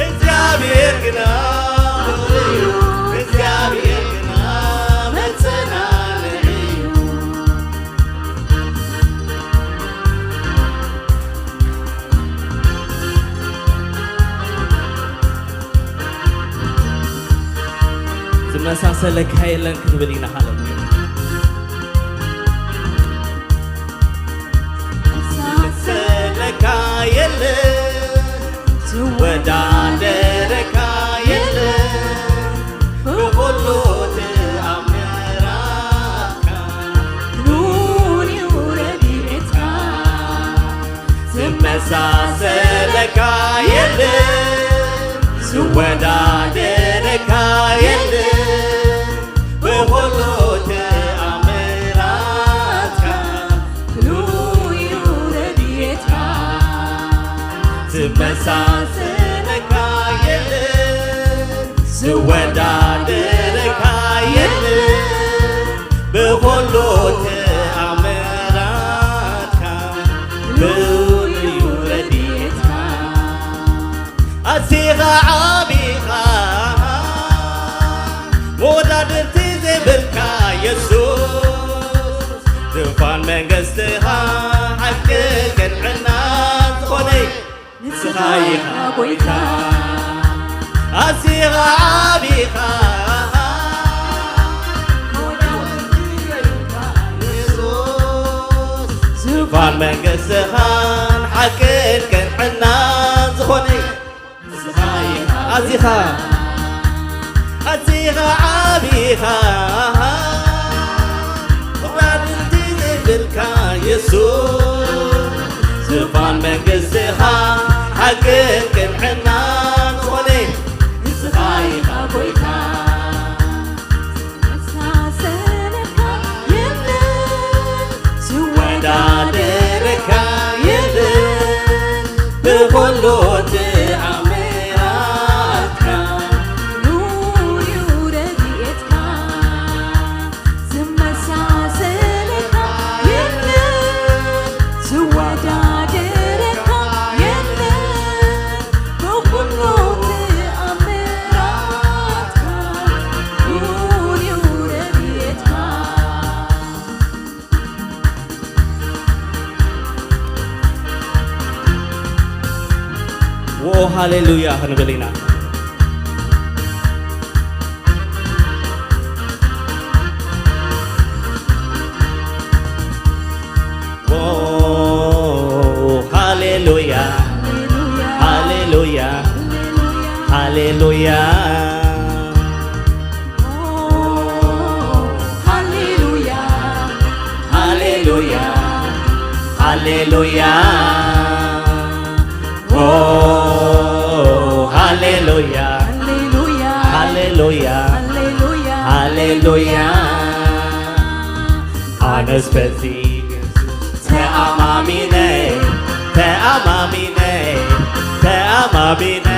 እግዚኣብሔር ግና ክቡር እዩ። እግዚኣብሔር ግና መጸናንዒ እዩ። ዝመሳሰለካ የለን ክንብል ኢና። ሃሌሉያ። ዝመሳሰለካ የለን፣ ዝወዳደረካ የለን፣ ብኹሉ ተኣምራትካ ልዑል እዩ ረድኤትካ። ዝመሳሰለካ የለን፣ ዝወዳደረካ የለን፣ ብኹሉ ተኣምራትካ ልዑል እዩ ረድኤትካ። ዝመሳሰለካ የለን፣ ዝወዳደረካ የለን፣ ብኹሉ ተኣምራትካ ልዑል እዩ ረድኤትካ። ኣዚኻ ዓቢኻ መወዳድርቲ ዘይብልካ የሱስ፣ ዙፋን መንግስትኻ ሓቂ ቅንዕና ዝኾነ ንስኻ ኢኻ ጎይታ። ኣዚኻ ዓቢኻ የሱስ፣ ዙፋን መንግስትኻን ሓቅን ቅንዕናን ዝኾነ ንስኻ ኢኻ። ኣዚኻ፣ ኣዚኻ ዓቢኻ፣ መወዳድርቲ ዘይብልካ የሱስ፣ ዙፋን መንግስትኻ ሓቅን ቅንዕናን ዝኾነ ንስኻ ኢኻ ጎይታ። ዝመሳሰለካ የለን፣ ዝወዳደረካ የለን፣ ብኹሉ ተኣምራትካ ልዑል እዩ ረድኤትካ። ዝመሳሰለካ የለን፣ ዝወዳደረካ የለን፣ ብኹሉ ተኣምራትካ ልዑል እዩ ረድኤትካ። ዎ ሃሌሉያ ክንብል ኢና። ዎ ሃሌሉያ፣ ሃሌሉያ፣ ሃሌሉያ። ሃሌሉያ፣ ሃሌሉያ፣ ሃሌሉያ። ኦ ሃሌሉያ፣ ሃሌሉያ፣ ሃሌሉያ፣ ሃሌሉያ። ሃሌሉያ። ኣነስ በዚ ተኣማሚነ፣ ተኣማሚነ፣ ተኣማሚነ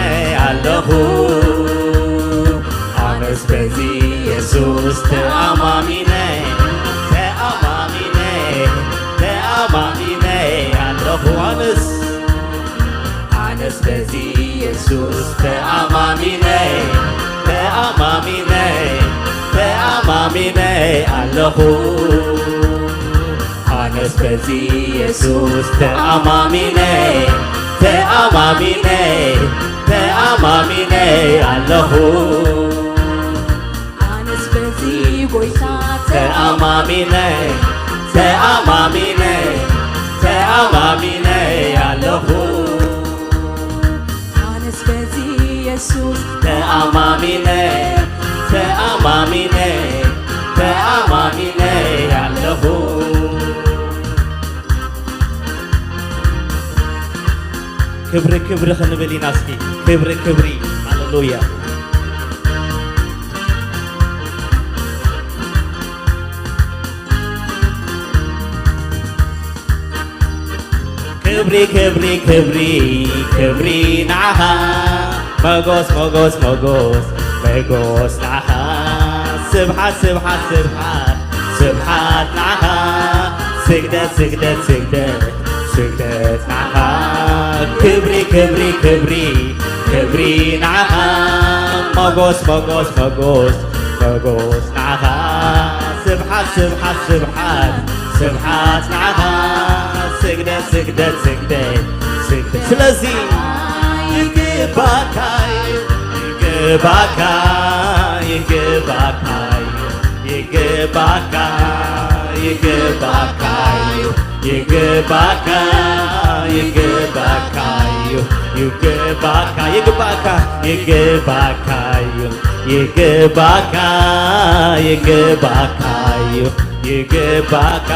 ኣለኹ። ኣነስ በዚ የሱስ ተኣማሚነ፣ ተኣማሚነ፣ ተኣማሚነ ኣለኹ። ኣነስ፣ ኣነስ በዚ የሱስ ተኣማሚነ፣ ተኣማሚነ፣ ተኣማሚነ ኣለኹ። ኣነስ በዚ የሱስ ተኣማሚነ፣ ተኣማሚነ፣ ተኣማሚነ ኣለኹ። ኣነስ በዚ ጎይታ ተኣማሚነ፣ ተኣማሚነ፣ ተኣማሚነ ኣለኹ። ኣነስ በዚ የሱስ ተኣማሚነ፣ ተኣማሚነ፣ ተኣማሚነ ኣለኹ። ክብሪ፣ ክብሪ ክንብል ኢና እስኪ። ክብሪ፣ ክብሪ። ሃሌሉያ። ክብሪ፣ ክብሪ፣ ክብሪ፣ ክብሪ ንዓኻ። መጎስ፣ መጎስ፣ መጎስ፣ መጎስ ንዓኻ። ስብሓት፣ ስብሓት፣ ስብሓት፣ ስብሓት ንዓኻ። ስግደት ስግደት ስግደት ስግደት ንዓኻ ክብሪ ክብሪ ክብሪ ክብሪ ንዓኻ ሞጎስ ሞጎስ ሞጎስ ሞጎስ ንዓኻ ስብሓት ስብሓት ስብሓት ስብሓት ንዓኻ ስግደት ስግደት ስግደት ስግደት ስለዚ ይግባካ ይግባካ ይግባካ ይግባካ ይግባካ ይግባካ ይግባካ ይግባካ ይግባካ ይግባካ ይግባካ ይግባካ ይግባካ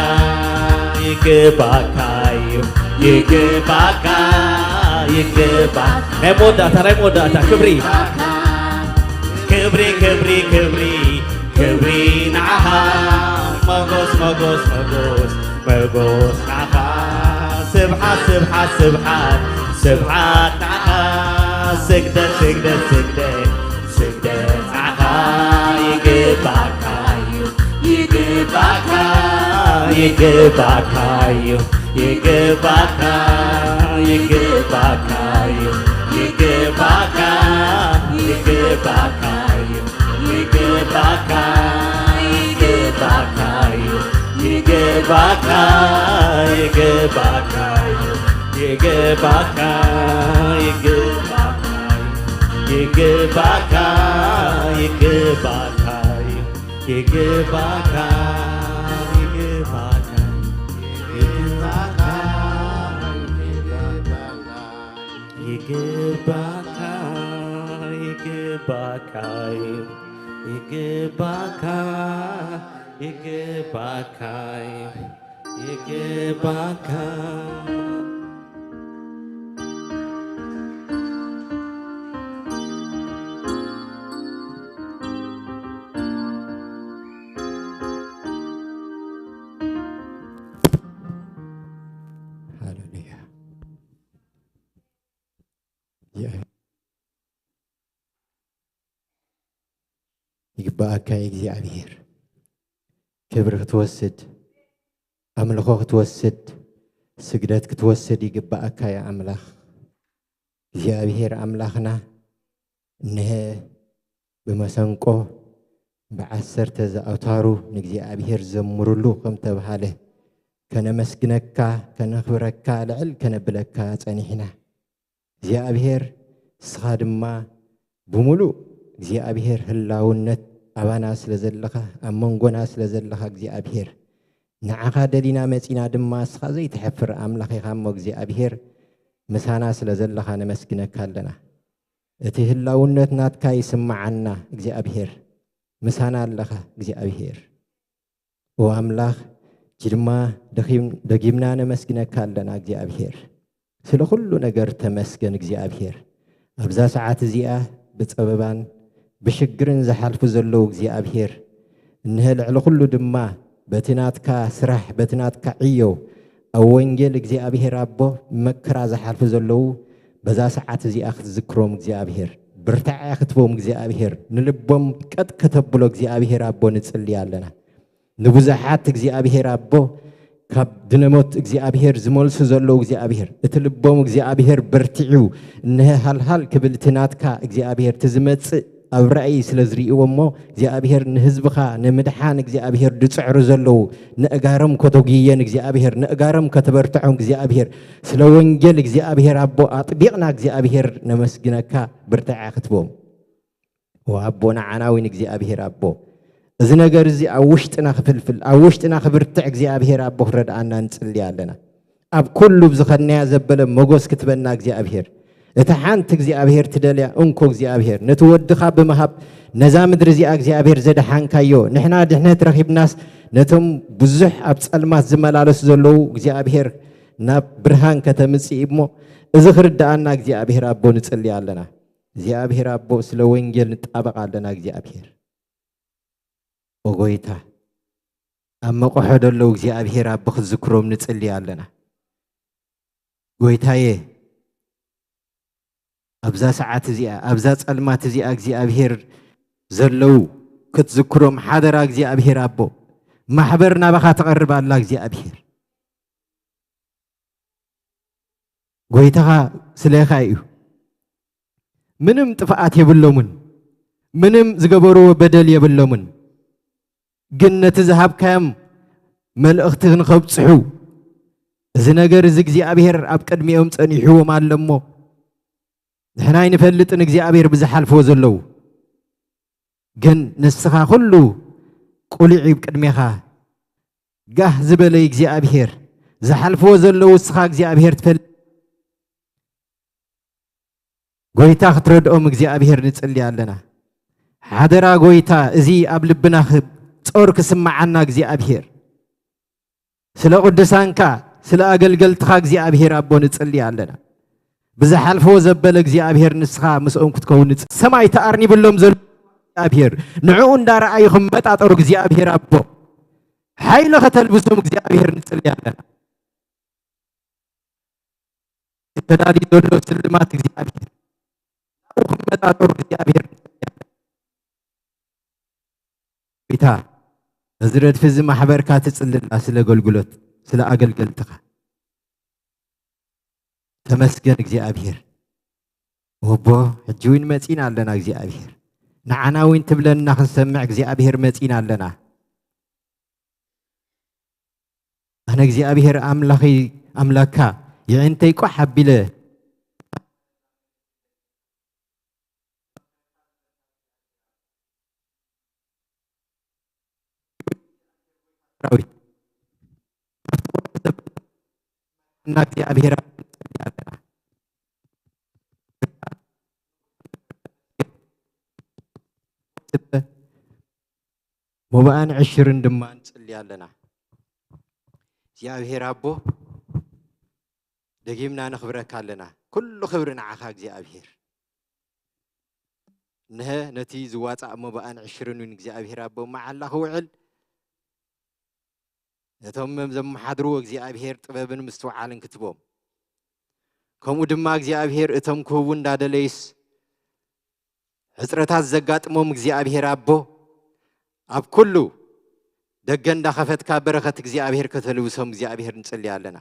ይግባካ ይግባካ ይግባካ ናይ መወዳእታ ናይ መወዳእታ ክብሪ ክብሪ ክብሪ ክብሪ ክብሪ ንዓኻ ሞጎስ ሞጎስ ሞጎስ ሞጎስ ንዓኻ ስብሓት ስብሓት ስብሓት ስብሓት ንዓኻ ስግደት ስግደት ስግደት ስግደት ንዓኻ ይግባካ እዩ ይግባካ ይግባካ እዩ ይግባካ ይግባካ እዩ ይግባካ ይግባካ እዩ ይግባካ ይግባካ እዩ ይግባካ ይግባካ እዩ ይግባካ ይግባካ ይግባካ ይግባካ ይግባካ ይግባካ ይግባካ ይግባካ ይግባካ ይግባካ ይግባካ ይግባካ ሃሌሉያ። ይግባኣካ እዩ እግዚኣብሔር። ክብሪ ክትወስድ፣ ኣምልኾ ክትወስድ፣ ስግደት ክትወስድ ይግባኣካ እዩ ኣምላኽ። እግዚኣብሔር ኣምላኽና እንሀ ብመሰንቆ ብዓሰርተ ዝኣውታሩ ንእግዚኣብሔር ዘምሩሉ ከም ተብሃለ ከነመስግነካ ከነኽብረካ ልዕል ከነብለካ ጸኒሕና። እግዚኣብሔር ንስኻ ድማ ብምሉእ እግዚኣብሔር ህላውነት ኣባና ስለ ዘለኻ ኣብ መንጎና ስለ ዘለኻ እግዚኣብሔር ንዓኻ ደሊና መጺና ድማ ንስኻ ዘይትሐፍር ኣምላኽ ኢኻ እሞ እግዚኣብሔር ምሳና ስለ ዘለኻ ነመስግነካ ኣለና። እቲ ህላውነት ናትካ ይስምዓና እግዚኣብሔር፣ ምሳና ኣለኻ እግዚኣብሔር። ኦ ኣምላኽ፣ ሕጂ ድማ ደኺም-፣ ደጊምና ነመስግነካ ኣለና እግዚኣብሔር። ስለ ኩሉ ነገር ተመስገን እግዚኣብሔር። ኣብዛ ሰዓት እዚኣ ብጸበባን ብሽግርን ዝሓልፉ ዘለዉ እግዚኣብሔር፣ እንሀ ልዕሊ ኩሉ ድማ በቲ ናትካ ስራሕ፣ በቲ ናትካ ዕዮ ኣብ ወንጌል እግዚኣብሔር ኣቦ መከራ ዝሓልፉ ዘለዉ በዛ ሰዓት እዚኣ ክትዝክሮም እግዚኣብሔር፣ ብርታዐ ክትቦም እግዚኣብሔር፣ ንልቦም ቀጥ ከተብሎ እግዚኣብሔር ኣቦ ንጽሊ ኣለና። ንብዙሓት እግዚኣብሔር ኣቦ ካብ ድነሞት እግዚኣብሔር ዝመልሱ ዘለዉ እግዚኣብሔር፣ እቲ ልቦም እግዚኣብሔር በርቲዑ፣ እንሀ ሃልሃል ክብል እቲ ናትካ እግዚኣብሔር እቲ ዝመጽእ ኣብ ራእይ ስለ ዝርእይዎ እሞ፣ እግዚኣብሔር ንህዝብኻ ንምድሓን እግዚኣብሔር ዝጽዕሩ ዘለዉ፣ ንእጋሮም ከተጉየን እግዚኣብሔር፣ ንእጋሮም ከተበርትዖም እግዚኣብሔር፣ ስለ ወንጌል እግዚኣብሔር ኣቦ ኣጥቢቕና እግዚኣብሔር ነመስግነካ፣ ብርታዐ ክትቦም። ወኣቦና ዓናዊን እግዚኣብሔር ኣቦ፣ እዚ ነገር እዚ ኣብ ውሽጥና ክፍልፍል፣ ኣብ ውሽጥና ክብርትዕ እግዚኣብሔር ኣቦ ክረድኣና ንጽሊ ኣለና። ኣብ ኩሉ ብዝኸድናያ ዘበለ መጎስ ክትበና እግዚኣብሔር፣ እታ ሓንቲ እግዚኣብሔር ትደልያ እንኮ እግዚኣብሔር፣ ነቲ ወድኻ ብምሃብ ነዛ ምድሪ እዚኣ እግዚኣብሔር ዘድሓንካዮ፣ ንሕና ድሕነት ረኺብናስ ነቶም ብዙሕ ኣብ ጸልማት ዝመላለሱ ዘለዉ እግዚኣብሔር ናብ ብርሃን ከተምጽእ እሞ፣ እዚ ክርድኣና እግዚኣብሔር ኣቦ ንጽሊ ኣለና። እግዚኣብሔር ኣቦ ስለ ወንጌል ንጣበቕ ኣለና እግዚኣብሔር። ኦ ጎይታ፣ ኣብ መቑሖ ዘለዉ እግዚኣብሔር ኣቦ ክትዝክሮም ንጽሊ ኣለና። ጎይታየ፣ ኣብዛ ሰዓት እዚኣ፣ ኣብዛ ጸልማት እዚኣ እግዚኣብሔር ዘለዉ ክትዝክሮም ሓደራ እግዚኣብሔር ኣቦ። ማሕበር ናባኻ ትቐርብ ኣላ እግዚኣብሔር። ጎይታኻ ስለኻ እዩ። ምንም ጥፍኣት የብሎምን፣ ምንም ዝገበርዎ በደል የብሎምን። ግን ነቲ ዝሃብካዮም መልእኽቲ ንኸብጽሑ፣ እዚ ነገር እዚ እግዚኣብሔር ኣብ ቅድሚኦም ጸኒሕዎም ኣሎ እሞ፣ ንሕና ኣይንፈልጥን እግዚኣብሔር ብዝሓልፍዎ ዘለዉ። ግን ንስኻ ኩሉ ቁሊዕ እዩ ቅድሜኻ። ጋህ ዝበለ እግዚኣብሔር፣ ዝሓልፍዎ ዘለዉ ንስኻ እግዚኣብሔር ትፈልጥ። ጎይታ ክትረድኦም እግዚኣብሔር ንጽሊ ኣለና። ሓደራ ጎይታ፣ እዚ ኣብ ልብና ኽ-፣ ጾር ክስምዓና እግዚኣብሔር። ስለ ቅዱሳንካ፣ ስለ ኣገልገልትኻ እግዚኣብሔር ኣቦ ንጽሊ ኣለና። ብዝሓልፍዎ ዘበለ እግዚኣብሔር ንስኻ ምስኦም ክትከውን ንጽ-፣ ሰማይ ተኣርኒብሎም ዘሎ እግዚኣብሔር፣ ንዕኡ እንዳረኣዩ ክመጣጠሩ እግዚኣብሔር ኣቦ፣ ሓይሊ ከተልብሶም እግዚኣብሔር ንጽሊ ኣለና። ተዳልዩ ዘሎ ስልማት እግዚኣብሔር፣ ናብኡ ክመጣጠሩ እግዚኣብሔር ንጽሊ ኣለና። ጎይታ፣ ነዚ ረድፊ እዚ ማሕበርካ ትጽልላ ስለ ኣገልግሎት፣ ስለ ኣገልገልትኻ። ተመስገን እግዚኣብሔር። ወቦ፣ ሕጂ እውን መጺና ኣለና እግዚኣብሔር። ንዓና እውን ትብለና ክንሰምዕ እግዚኣብሔር መጺና ኣለና። ኣነ እግዚኣብሔር ኣምላኸይ፣ ኣምላካ የዕንተይ ቋሕ ኣቢለ ሰራዊት እና እግዚኣብሔር መባእን ዕሽርን ድማ ንጽሊ ኣለና። እግዚኣብሔር ኣቦ፣ ደጊምና ነኽብረካ ኣለና። ኩሉ ክብሪ ንዓኻ እግዚኣብሔር። ንሀ ነቲ ዝዋጻእ መባእን ዕሽርን እውን እግዚኣብሔር ኣቦ መዓላ ክውዕል፣ ነቶም ዘመሓድርዎ እግዚኣብሔር ጥበብን ምስትውዓልን ክትቦም፣ ከምኡ ድማ እግዚኣብሔር እቶም ክህቡ እንዳደለዩስ ሕጽረታት ዘጋጥሞም እግዚኣብሔር ኣቦ፣ ኣብ ኩሉ ደገ እንዳኸፈትካ በረኸት እግዚኣብሔር ከተልብሶም እግዚኣብሔር ንጽሊ ኣለና።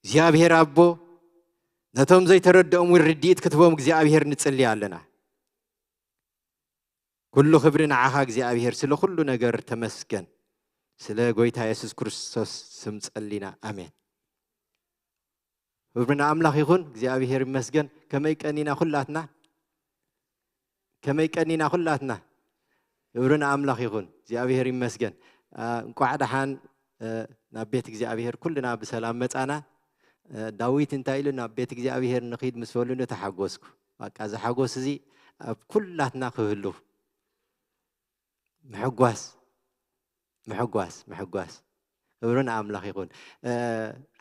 እግዚኣብሔር ኣቦ፣ ነቶም ዘይተረድኦም እውን ርድኢት ክትቦም እግዚኣብሔር ንጽሊ ኣለና። ኩሉ ክብሪ ንዓኻ እግዚኣብሔር፣ ስለ ኩሉ ነገር ተመስገን። ስለ ጎይታ የሱስ ክርስቶስ ስም ጸሊና፣ ኣሜን። ክብሪ ንኣምላኽ ይኹን፣ እግዚኣብሔር ይመስገን። ከመይ ቀኒና ኩላትና? ከመይ ቀኒና ኩላትና? ክብሪ ንኣምላኽ ይኹን፣ እግዚኣብሔር ይመስገን። ኣ፣ እንቋዕ ደሓን፣ እ፣ ናብ ቤት እግዚኣብሔር ኩልና ብሰላም መጻና። እ፣ ዳዊት እንታይ ኢሉ? "ናብ ቤት እግዚኣብሔር ንኺድ" ምስ በሉኒ ተሓጎስኩ። በቃ፣ እዚ ሓጎስ እዚ ኣብ ኩላትና ክህሉ። ምሕጓስ፣ ምሕጓስ፣ ምሕጓስ። ክብሪ ንኣምላኽ ይኹን። እ፣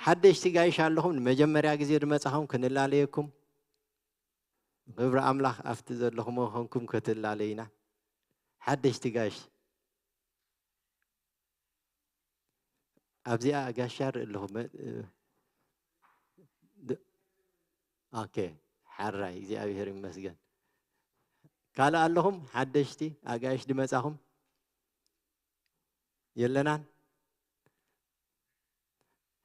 ሓደሽቲ ጋይሽ ኣለኹም፣ ንመጀመርያ ግዜ ዝመጻኹም ክንላለየኩም። ክብሪ ኣምላኽ ኣብቲ ዘለኹም ኮንኩም ክትላለዩና። ሓደሽቲ ጋይሽ። ኣብዚኣ ጋሻ ርኢ ኣለኹ። መ-፣ እ፣ ድ-፣ ኦኬ፣ ሓራይ፣ እግዚኣብሔር ይመስገን። ካልእ ኣለኹም? ሓደሽቲ ኣጋይሽ ድመጻኹም? የለናን?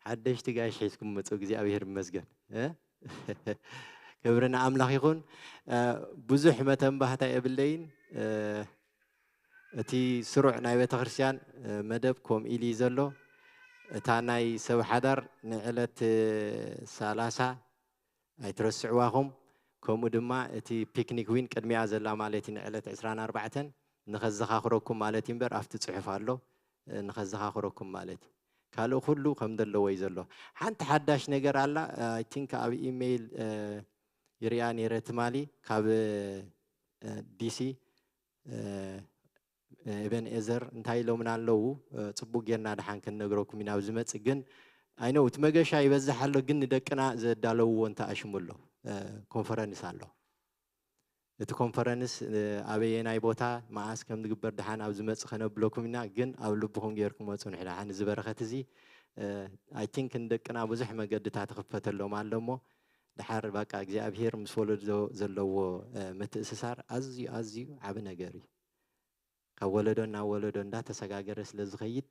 ሓደሽቲ ጋይሽ ሒዝኩም መጹ፣ እግዚኣብሔር ይመስገን። እ? ክብሪ ንኣምላኽ ይኹን። እ፣ ብዙሕ መተንባህታ የብለይን። እ፣ እቲ ስሩዕ ናይ ቤተ ክርስቲያን፣ እ፣ መደብ ከምኡ ኢሉ እዩ ዘሎ። እታ ናይ ሰብ ሓዳር ንዕለት፣ እ፣ ሰላሳ ኣይትረስዕዋኹም። ከምኡ ድማ እቲ ፒክኒክ ዊን ቅድሚያ ዘላ ማለት እዩ፣ ንዕለት ዕስራን ኣርባዕተን ንኸዘኻኽረኩም ማለት እዩ እምበር፣ ኣብቲ ጽሑፍ ኣሎ፣ እ፣ ንኸዘኻኽረኩም ማለት እዩ። ካልእ ኩሉ ከም ዘለዎ እዩ ዘሎ። ሓንቲ ሓዳሽ ነገር ኣላ፣ እ፣ ኣይ ቲንክ ኣብ ኢሜይል፣ እ፣ ይሪኣ ነይረ ትማሊ ካብ፣ እ፣ ዲሲ፣ እ፣ ኤቨን ኤዘር እንታይ ኢሎምና ኣለዉ? እ፣ ጽቡቅ ጌርና ደሓን ክንነግረኩም ኢና ኣብ ዝመጽእ። ግን ኣይ ኖው እቲ መገሻ ይበዝሕ ኣሎ፣ ግን ንደቅና ዘዳለውዎ እንተ ኣሽሙ ኣሎ፣ እ፣ ኮንፈረንስ ኣሎ። እቲ ኮንፈረንስ፣ እ፣ ኣበየናይ ቦታ መኣስ ከም ዝግበር ደሓን ኣብ ዝመጽእ ከነብለኩም ኢና። ግን ኣብ ልብኹም ጌርኩም ወጹ። ንሕና ደሓን እዚ በረኸት እዚ፣ እ፣ ኣይ ቲንክ ንደቅና ብዙሕ መገድታት ይኽፈተሎም ኣሎ እሞ፣ ደሓር በቃ እግዚኣብሔር ምስ ወለዶ ዘለዎ፣ እ፣ ምትእስሳር ኣዝዩ፣ ኣዝዩ ዓቢ ነገር እዩ። ካብ ወለዶ ናብ ወለዶ እንዳተሰጋገረ ስለ ዝኸይድ፣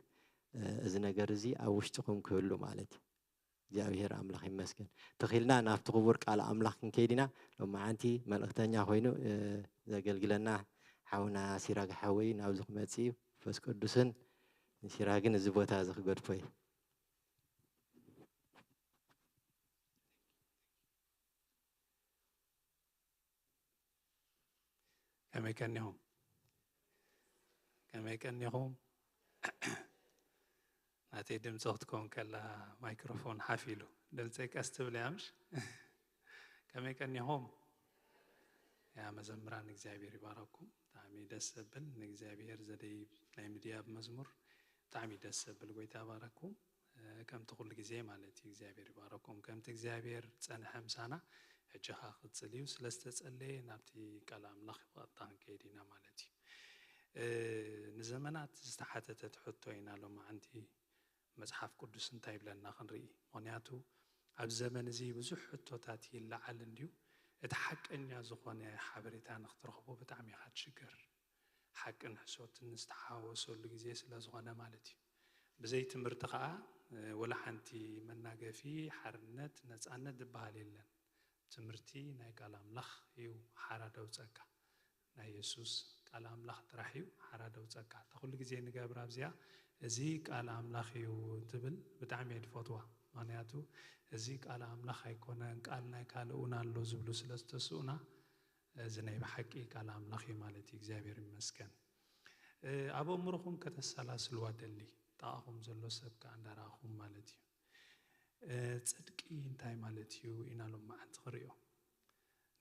እ፣ እዚ ነገር እዚ ኣብ ውሽጥኹም ክህሉ ማለት እዩ። እግዚኣብሔር ኣምላኽ ይመስገን። ተኺልና ናብቲ ክቡር ቃል ኣምላኽ ክንከይድ ኢና። ሎማዓንቲ መልእኽተኛ ኮይኑ፣ እ፣ ዘገልግለና ሓውና ሲራክ ሓወይ ናብዚ ክመጽእ እዩ። መንፈስ ቅዱስን ንሲራግን እዚ ቦታ እዚ ክገድፎ እዩ። ከመይ ቀኒኹም? ከመይ ቀኒኹም? ናተይ ድምፂ ክትከውን ከላ ማይክሮፎን ሓፍ ኢሉ። ድምፀይ ቀስ ትብል እያ ምሽ? ከመይ ቀኒኹም? ያ መዘምራን እግዚኣብሔር ይባረኩም። ብጣዕሚ ደስ ዘብል ንእግዚኣብሔር ዘደይብ ናይ ምድያብ መዝሙር። ብጣዕሚ ደስ ዘብል፣ ጎይታ ይባረኩም። እ፣ ከምቲ ኩሉ ግዜ ማለት እዩ። እግዚኣብሔር ይባረኩም። ከምቲ እግዚኣብሔር ጸንሐ ምሳና፣ ሕጂ ኸኣ ክጽል እዩ። ስለ ዝተጸለየ ናብቲ ቃል ኣምላኽ ብቐጥታ ክንከይድ ኢና ማለት እዩ። እ፣ ንዘመናት ዝተሓተተት ሕቶ ኢና ሎማዓንቲ መጽሓፍ ቅዱስ እንታይ ይብለና ክንርኢ። ምኽንያቱ ኣብ ዘመን እዚ ብዙሕ ሕቶታት ይለዓል እንድዩ። እቲ ሓቀኛ ዝኾነ ሓበሬታ ንክትረኽቦ ብጣዕሚ ኢኻ ትሽገር። ሓቅን ሕሶትን ዝተሓዋወሰሉ ግዜ ስለ ዝኾነ ማለት እዩ። ብዘይ ትምህርቲ ኸኣ፣ እ፣ ወላ ሓንቲ መናገፊ፣ ሓርነት፣ ነጻነት ዝበሃል የለን። ትምህርቲ ናይ ቃል ኣምላኽ እዩ ሓራ ደውጸካ። ናይ የሱስ ቃል ኣምላኽ ጥራሕ እዩ ሓራ ደውጸካ። እታ ኩሉ ግዜ ንገብራ ኣብዚኣ፣ "እዚ ቃል ኣምላኽ እዩ" ትብል ብጣዕሚ እየ ዝፈትዋ። ምኽንያቱ፣ "እዚ ቃል ኣምላኽ ኣይኮነን፣ ቃል ናይ ካልእ እውን ኣሎ" ዝብሉ ስለ ዝተስኡና፣ እዚ ናይ ብሓቂ ቃል ኣምላኽ እዩ ማለት እዩ። እግዚኣብሔር ይመስገን። እ፣ ኣብ ኣእምሮኹም ከተሰላስልዋ ደሊ፣ ጥቓኹም ዘሎ ሰብ ከኣ እንዳረኣኹም ማለት እዩ። እ፣ ጽድቂ እንታይ ማለት እዩ ኢና ሎማዓንቲ ክርእዮ።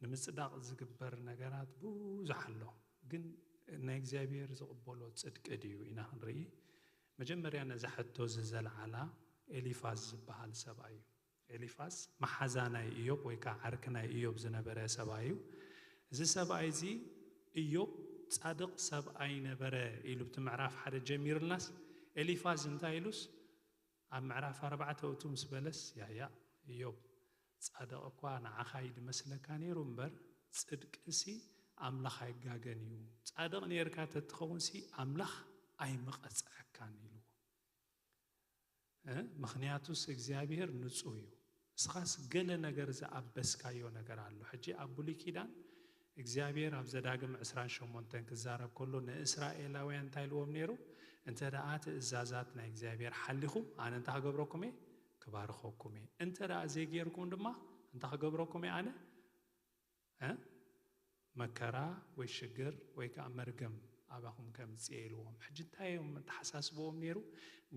ንምጽዳቕ ዝግበር ነገራት ብዙሕ ኣሎ፣ ግን ናይ እግዚኣብሔር ዝቕበሎ ጽድቂ ድዩ ኢና ክንርኢ። መጀመርያ ነዛ ሕቶ እዚ ዘልዓላ ኤሊፋዝ ዝበሃል ሰብኣይ እዩ። ኤሊፋዝ መሓዛ ናይ ኢዮብ ወይ ከዓ ዓርኪ ናይ ኢዮብ ዝነበረ ሰብኣይ እዩ። እዚ ሰብኣይ እዚ ኢዮብ ጻድቕ ሰብኣይ ነበረ ኢሉ ብቲ ምዕራፍ ሓደ ጀሚርልናስ፣ ኤሊፋዝ እንታይ ኢሉስ ኣብ ምዕራፍ ኣርባዕተ እቱ ምስ በለስ፣ ያያ ኢዮብ፣ ጻድቕ እኳ ንዓኻ እዩ ድመስለካ ነይሩ እምበር፣ ጽድቅሲ ኣምላኽ ኣይጋገን እዩ። ጻድቕ ነይርካ ተትኸውንሲ ኣምላኽ ኣይምቐጽዐካን ኢልዎ። እ? ምኽንያቱስ እግዚኣብሔር ንጹህ እዩ። እስኻስ ገለ ነገር ዝኣበስካዮ ነገር ኣሎ። ሕጂ ኣብ ብሉይ ኪዳን እግዚኣብሔር ኣብ ዘዳግም ዕስራን ሸሞንተን ክዛረብ ከሎ ንእስራኤላውያን እንታይ ኢልዎም ነይሩ? "እንተ ደኣ ትእዛዛት ናይ እግዚኣብሔር ሓሊኹም፣ ኣነ እንታይ ክገብረኩም እየ? ክባርኸኩም እየ። እንተ ደኣ ዘይጌርኩም ድማ እንታይ ክገብረኩም እየ ኣነ? እ? መከራ ወይ ሽግር ወይ ከኣ መርገም ኣባኹም ከምጽእ እየ" ኢልዎም። ሕጂ እንታይ እዮም ኣተሓሳስብኦም ነይሩ?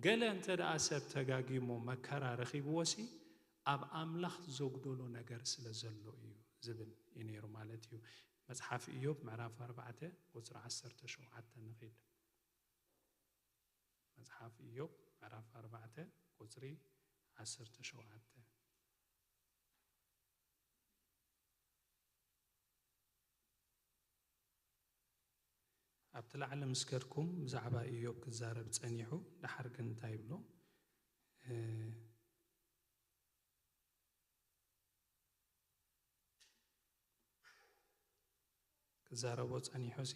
ገለ እንተ ደኣ ሰብ ተጋጊሙ መከራ ረኺብዎሲ፣ ኣብ ኣምላኽ ዘጉደሎ ነገር ስለ ዘሎ እዩ ዝብል እዩ ነይሩ ማለት እዩ። መጽሓፍ ኢዮብ ምዕራፍ ኣርባዕተ ቁጽሪ ዓሰርተ ሸውዓተ ንኺድ። መጽሓፍ ኢዮብ ምዕራፍ ኣርባዕተ ቁጽሪ ዓሰርተ ሸውዓተ። ኣብቲ ላዕሊ ምስ ከድኩም ብዛዕባ ኢዮብ ክዛረብ ጸኒሑ፣ ደሓር ግን እንታይ ይብሎ? እ፣ ክዛረቦ ጸኒሑሲ፣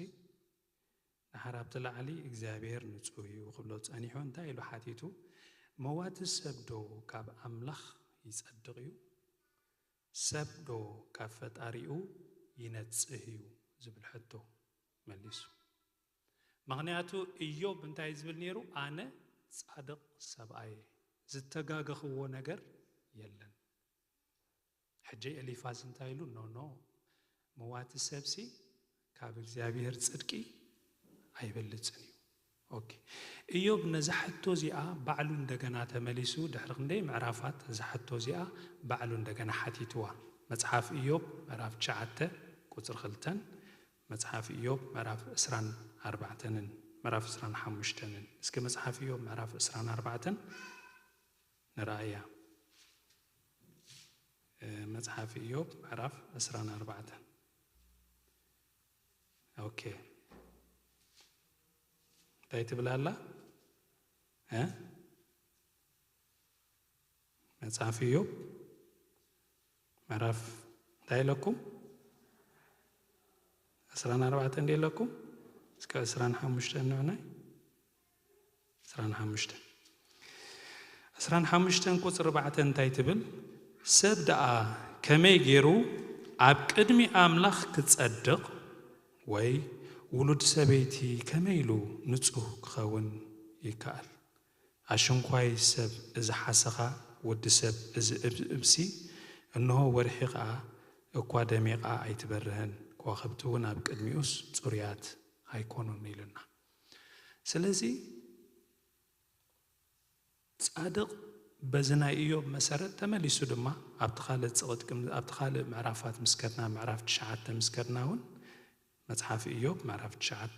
ደሓር ኣብቲ ላዕሊ እግዚኣብሔር ንጹህ እዩ ክብሎ ጸኒሑ፣ እንታይ ኢሉ ሓቲቱ? "መዋቲ ሰብ ዶ ካብ ኣምላኽ ይጸድቕ እዩ? ሰብ ዶ ካብ ፈጣሪኡ ይነጽህ እዩ?" ዝብል ሕቶ መሊሱ። ምኽንያቱ ኢዮብ እንታይ ዝብል ነይሩ? "ኣነ ጻድቕ ሰብኣየ፣ ዝተጋገኽዎ ነገር የለን።" ሕጂ ኤሊፋዝ እንታይ ኢሉ? "ኖ፣ ኖ፣ መዋቲ ሰብሲ ካብ እግዚኣብሔር ጽድቂ ኣይበልጽን እዩ።" ኦኬ። ኢዮብ ነዛ ሕቶ እዚኣ ባዕሉ እንደገና ተመሊሱ፣ ድሕሪ ክንደይ ምዕራፋት እዛ ሕቶ እዚኣ ባዕሉ እንደገና ሓቲትዋ። መጽሓፍ ኢዮብ ምዕራፍ ትሽዓተ ቁጽሪ ክልተን፣ መጽሓፍ ኢዮብ ምዕራፍ ዕስራን ኣርባዕተንን ምዕራፍ ዕስራን ሓሙሽተንን። እስኪ መጽሓፍ ኢዮብ ምዕራፍ ዕስራን ኣርባዕተን ንርኣያ። እ፣ መጽሓፍ ኢዮብ ምዕራፍ ዕስራን ኣርባዕተን። ኦኬ። እንታይ ትብል ኣላ? እ? መጽሓፍ ኢዮብ ምዕራፍ እንታይ ኢለኩም? ዕስራን ኣርባዕተን እንዲ ኢለኩም? እስከ ዕስራን ሓሙሽተን ንዑናይ። ዕስራን ሓሙሽተን። ዕስራን ሓሙሽተን ቁጽሪ ኣርባዕተ እንታይ ትብል? ሰብ ደኣ ከመይ ገይሩ ኣብ ቅድሚ ኣምላኽ ክጸድቕ፣ ወይ ውሉድ ሰበይቲ ከመይ ኢሉ ንጹህ ክኸውን ይከኣል? ኣሽንኳይ ሰብ እዚ ሓሰኻ፣ ወዲ ሰብ እዚ እብ-፣ እብሲ፣ እንሆ ወርሒ ኸኣ እኳ ደሚቓ ኣይትበርህን፣ ከዋኽብቲ እውን ኣብ ቅድሚኡስ ጽሩያት ኣይኮኑን ኢሉና። ስለዚ ጻድቕ በዚ ናይ ኢዮብ መሰረት ተመሊሱ ድማ ኣብቲ ካልእ ጽቕጥቅም-፣ ኣብቲ ካልእ ምዕራፋት ምስ ከድና፣ ምዕራፍ ትሽዓተ ምስ ከድና እውን፣ መጽሓፍ ኢዮብ ምዕራፍ ትሽዓተ፣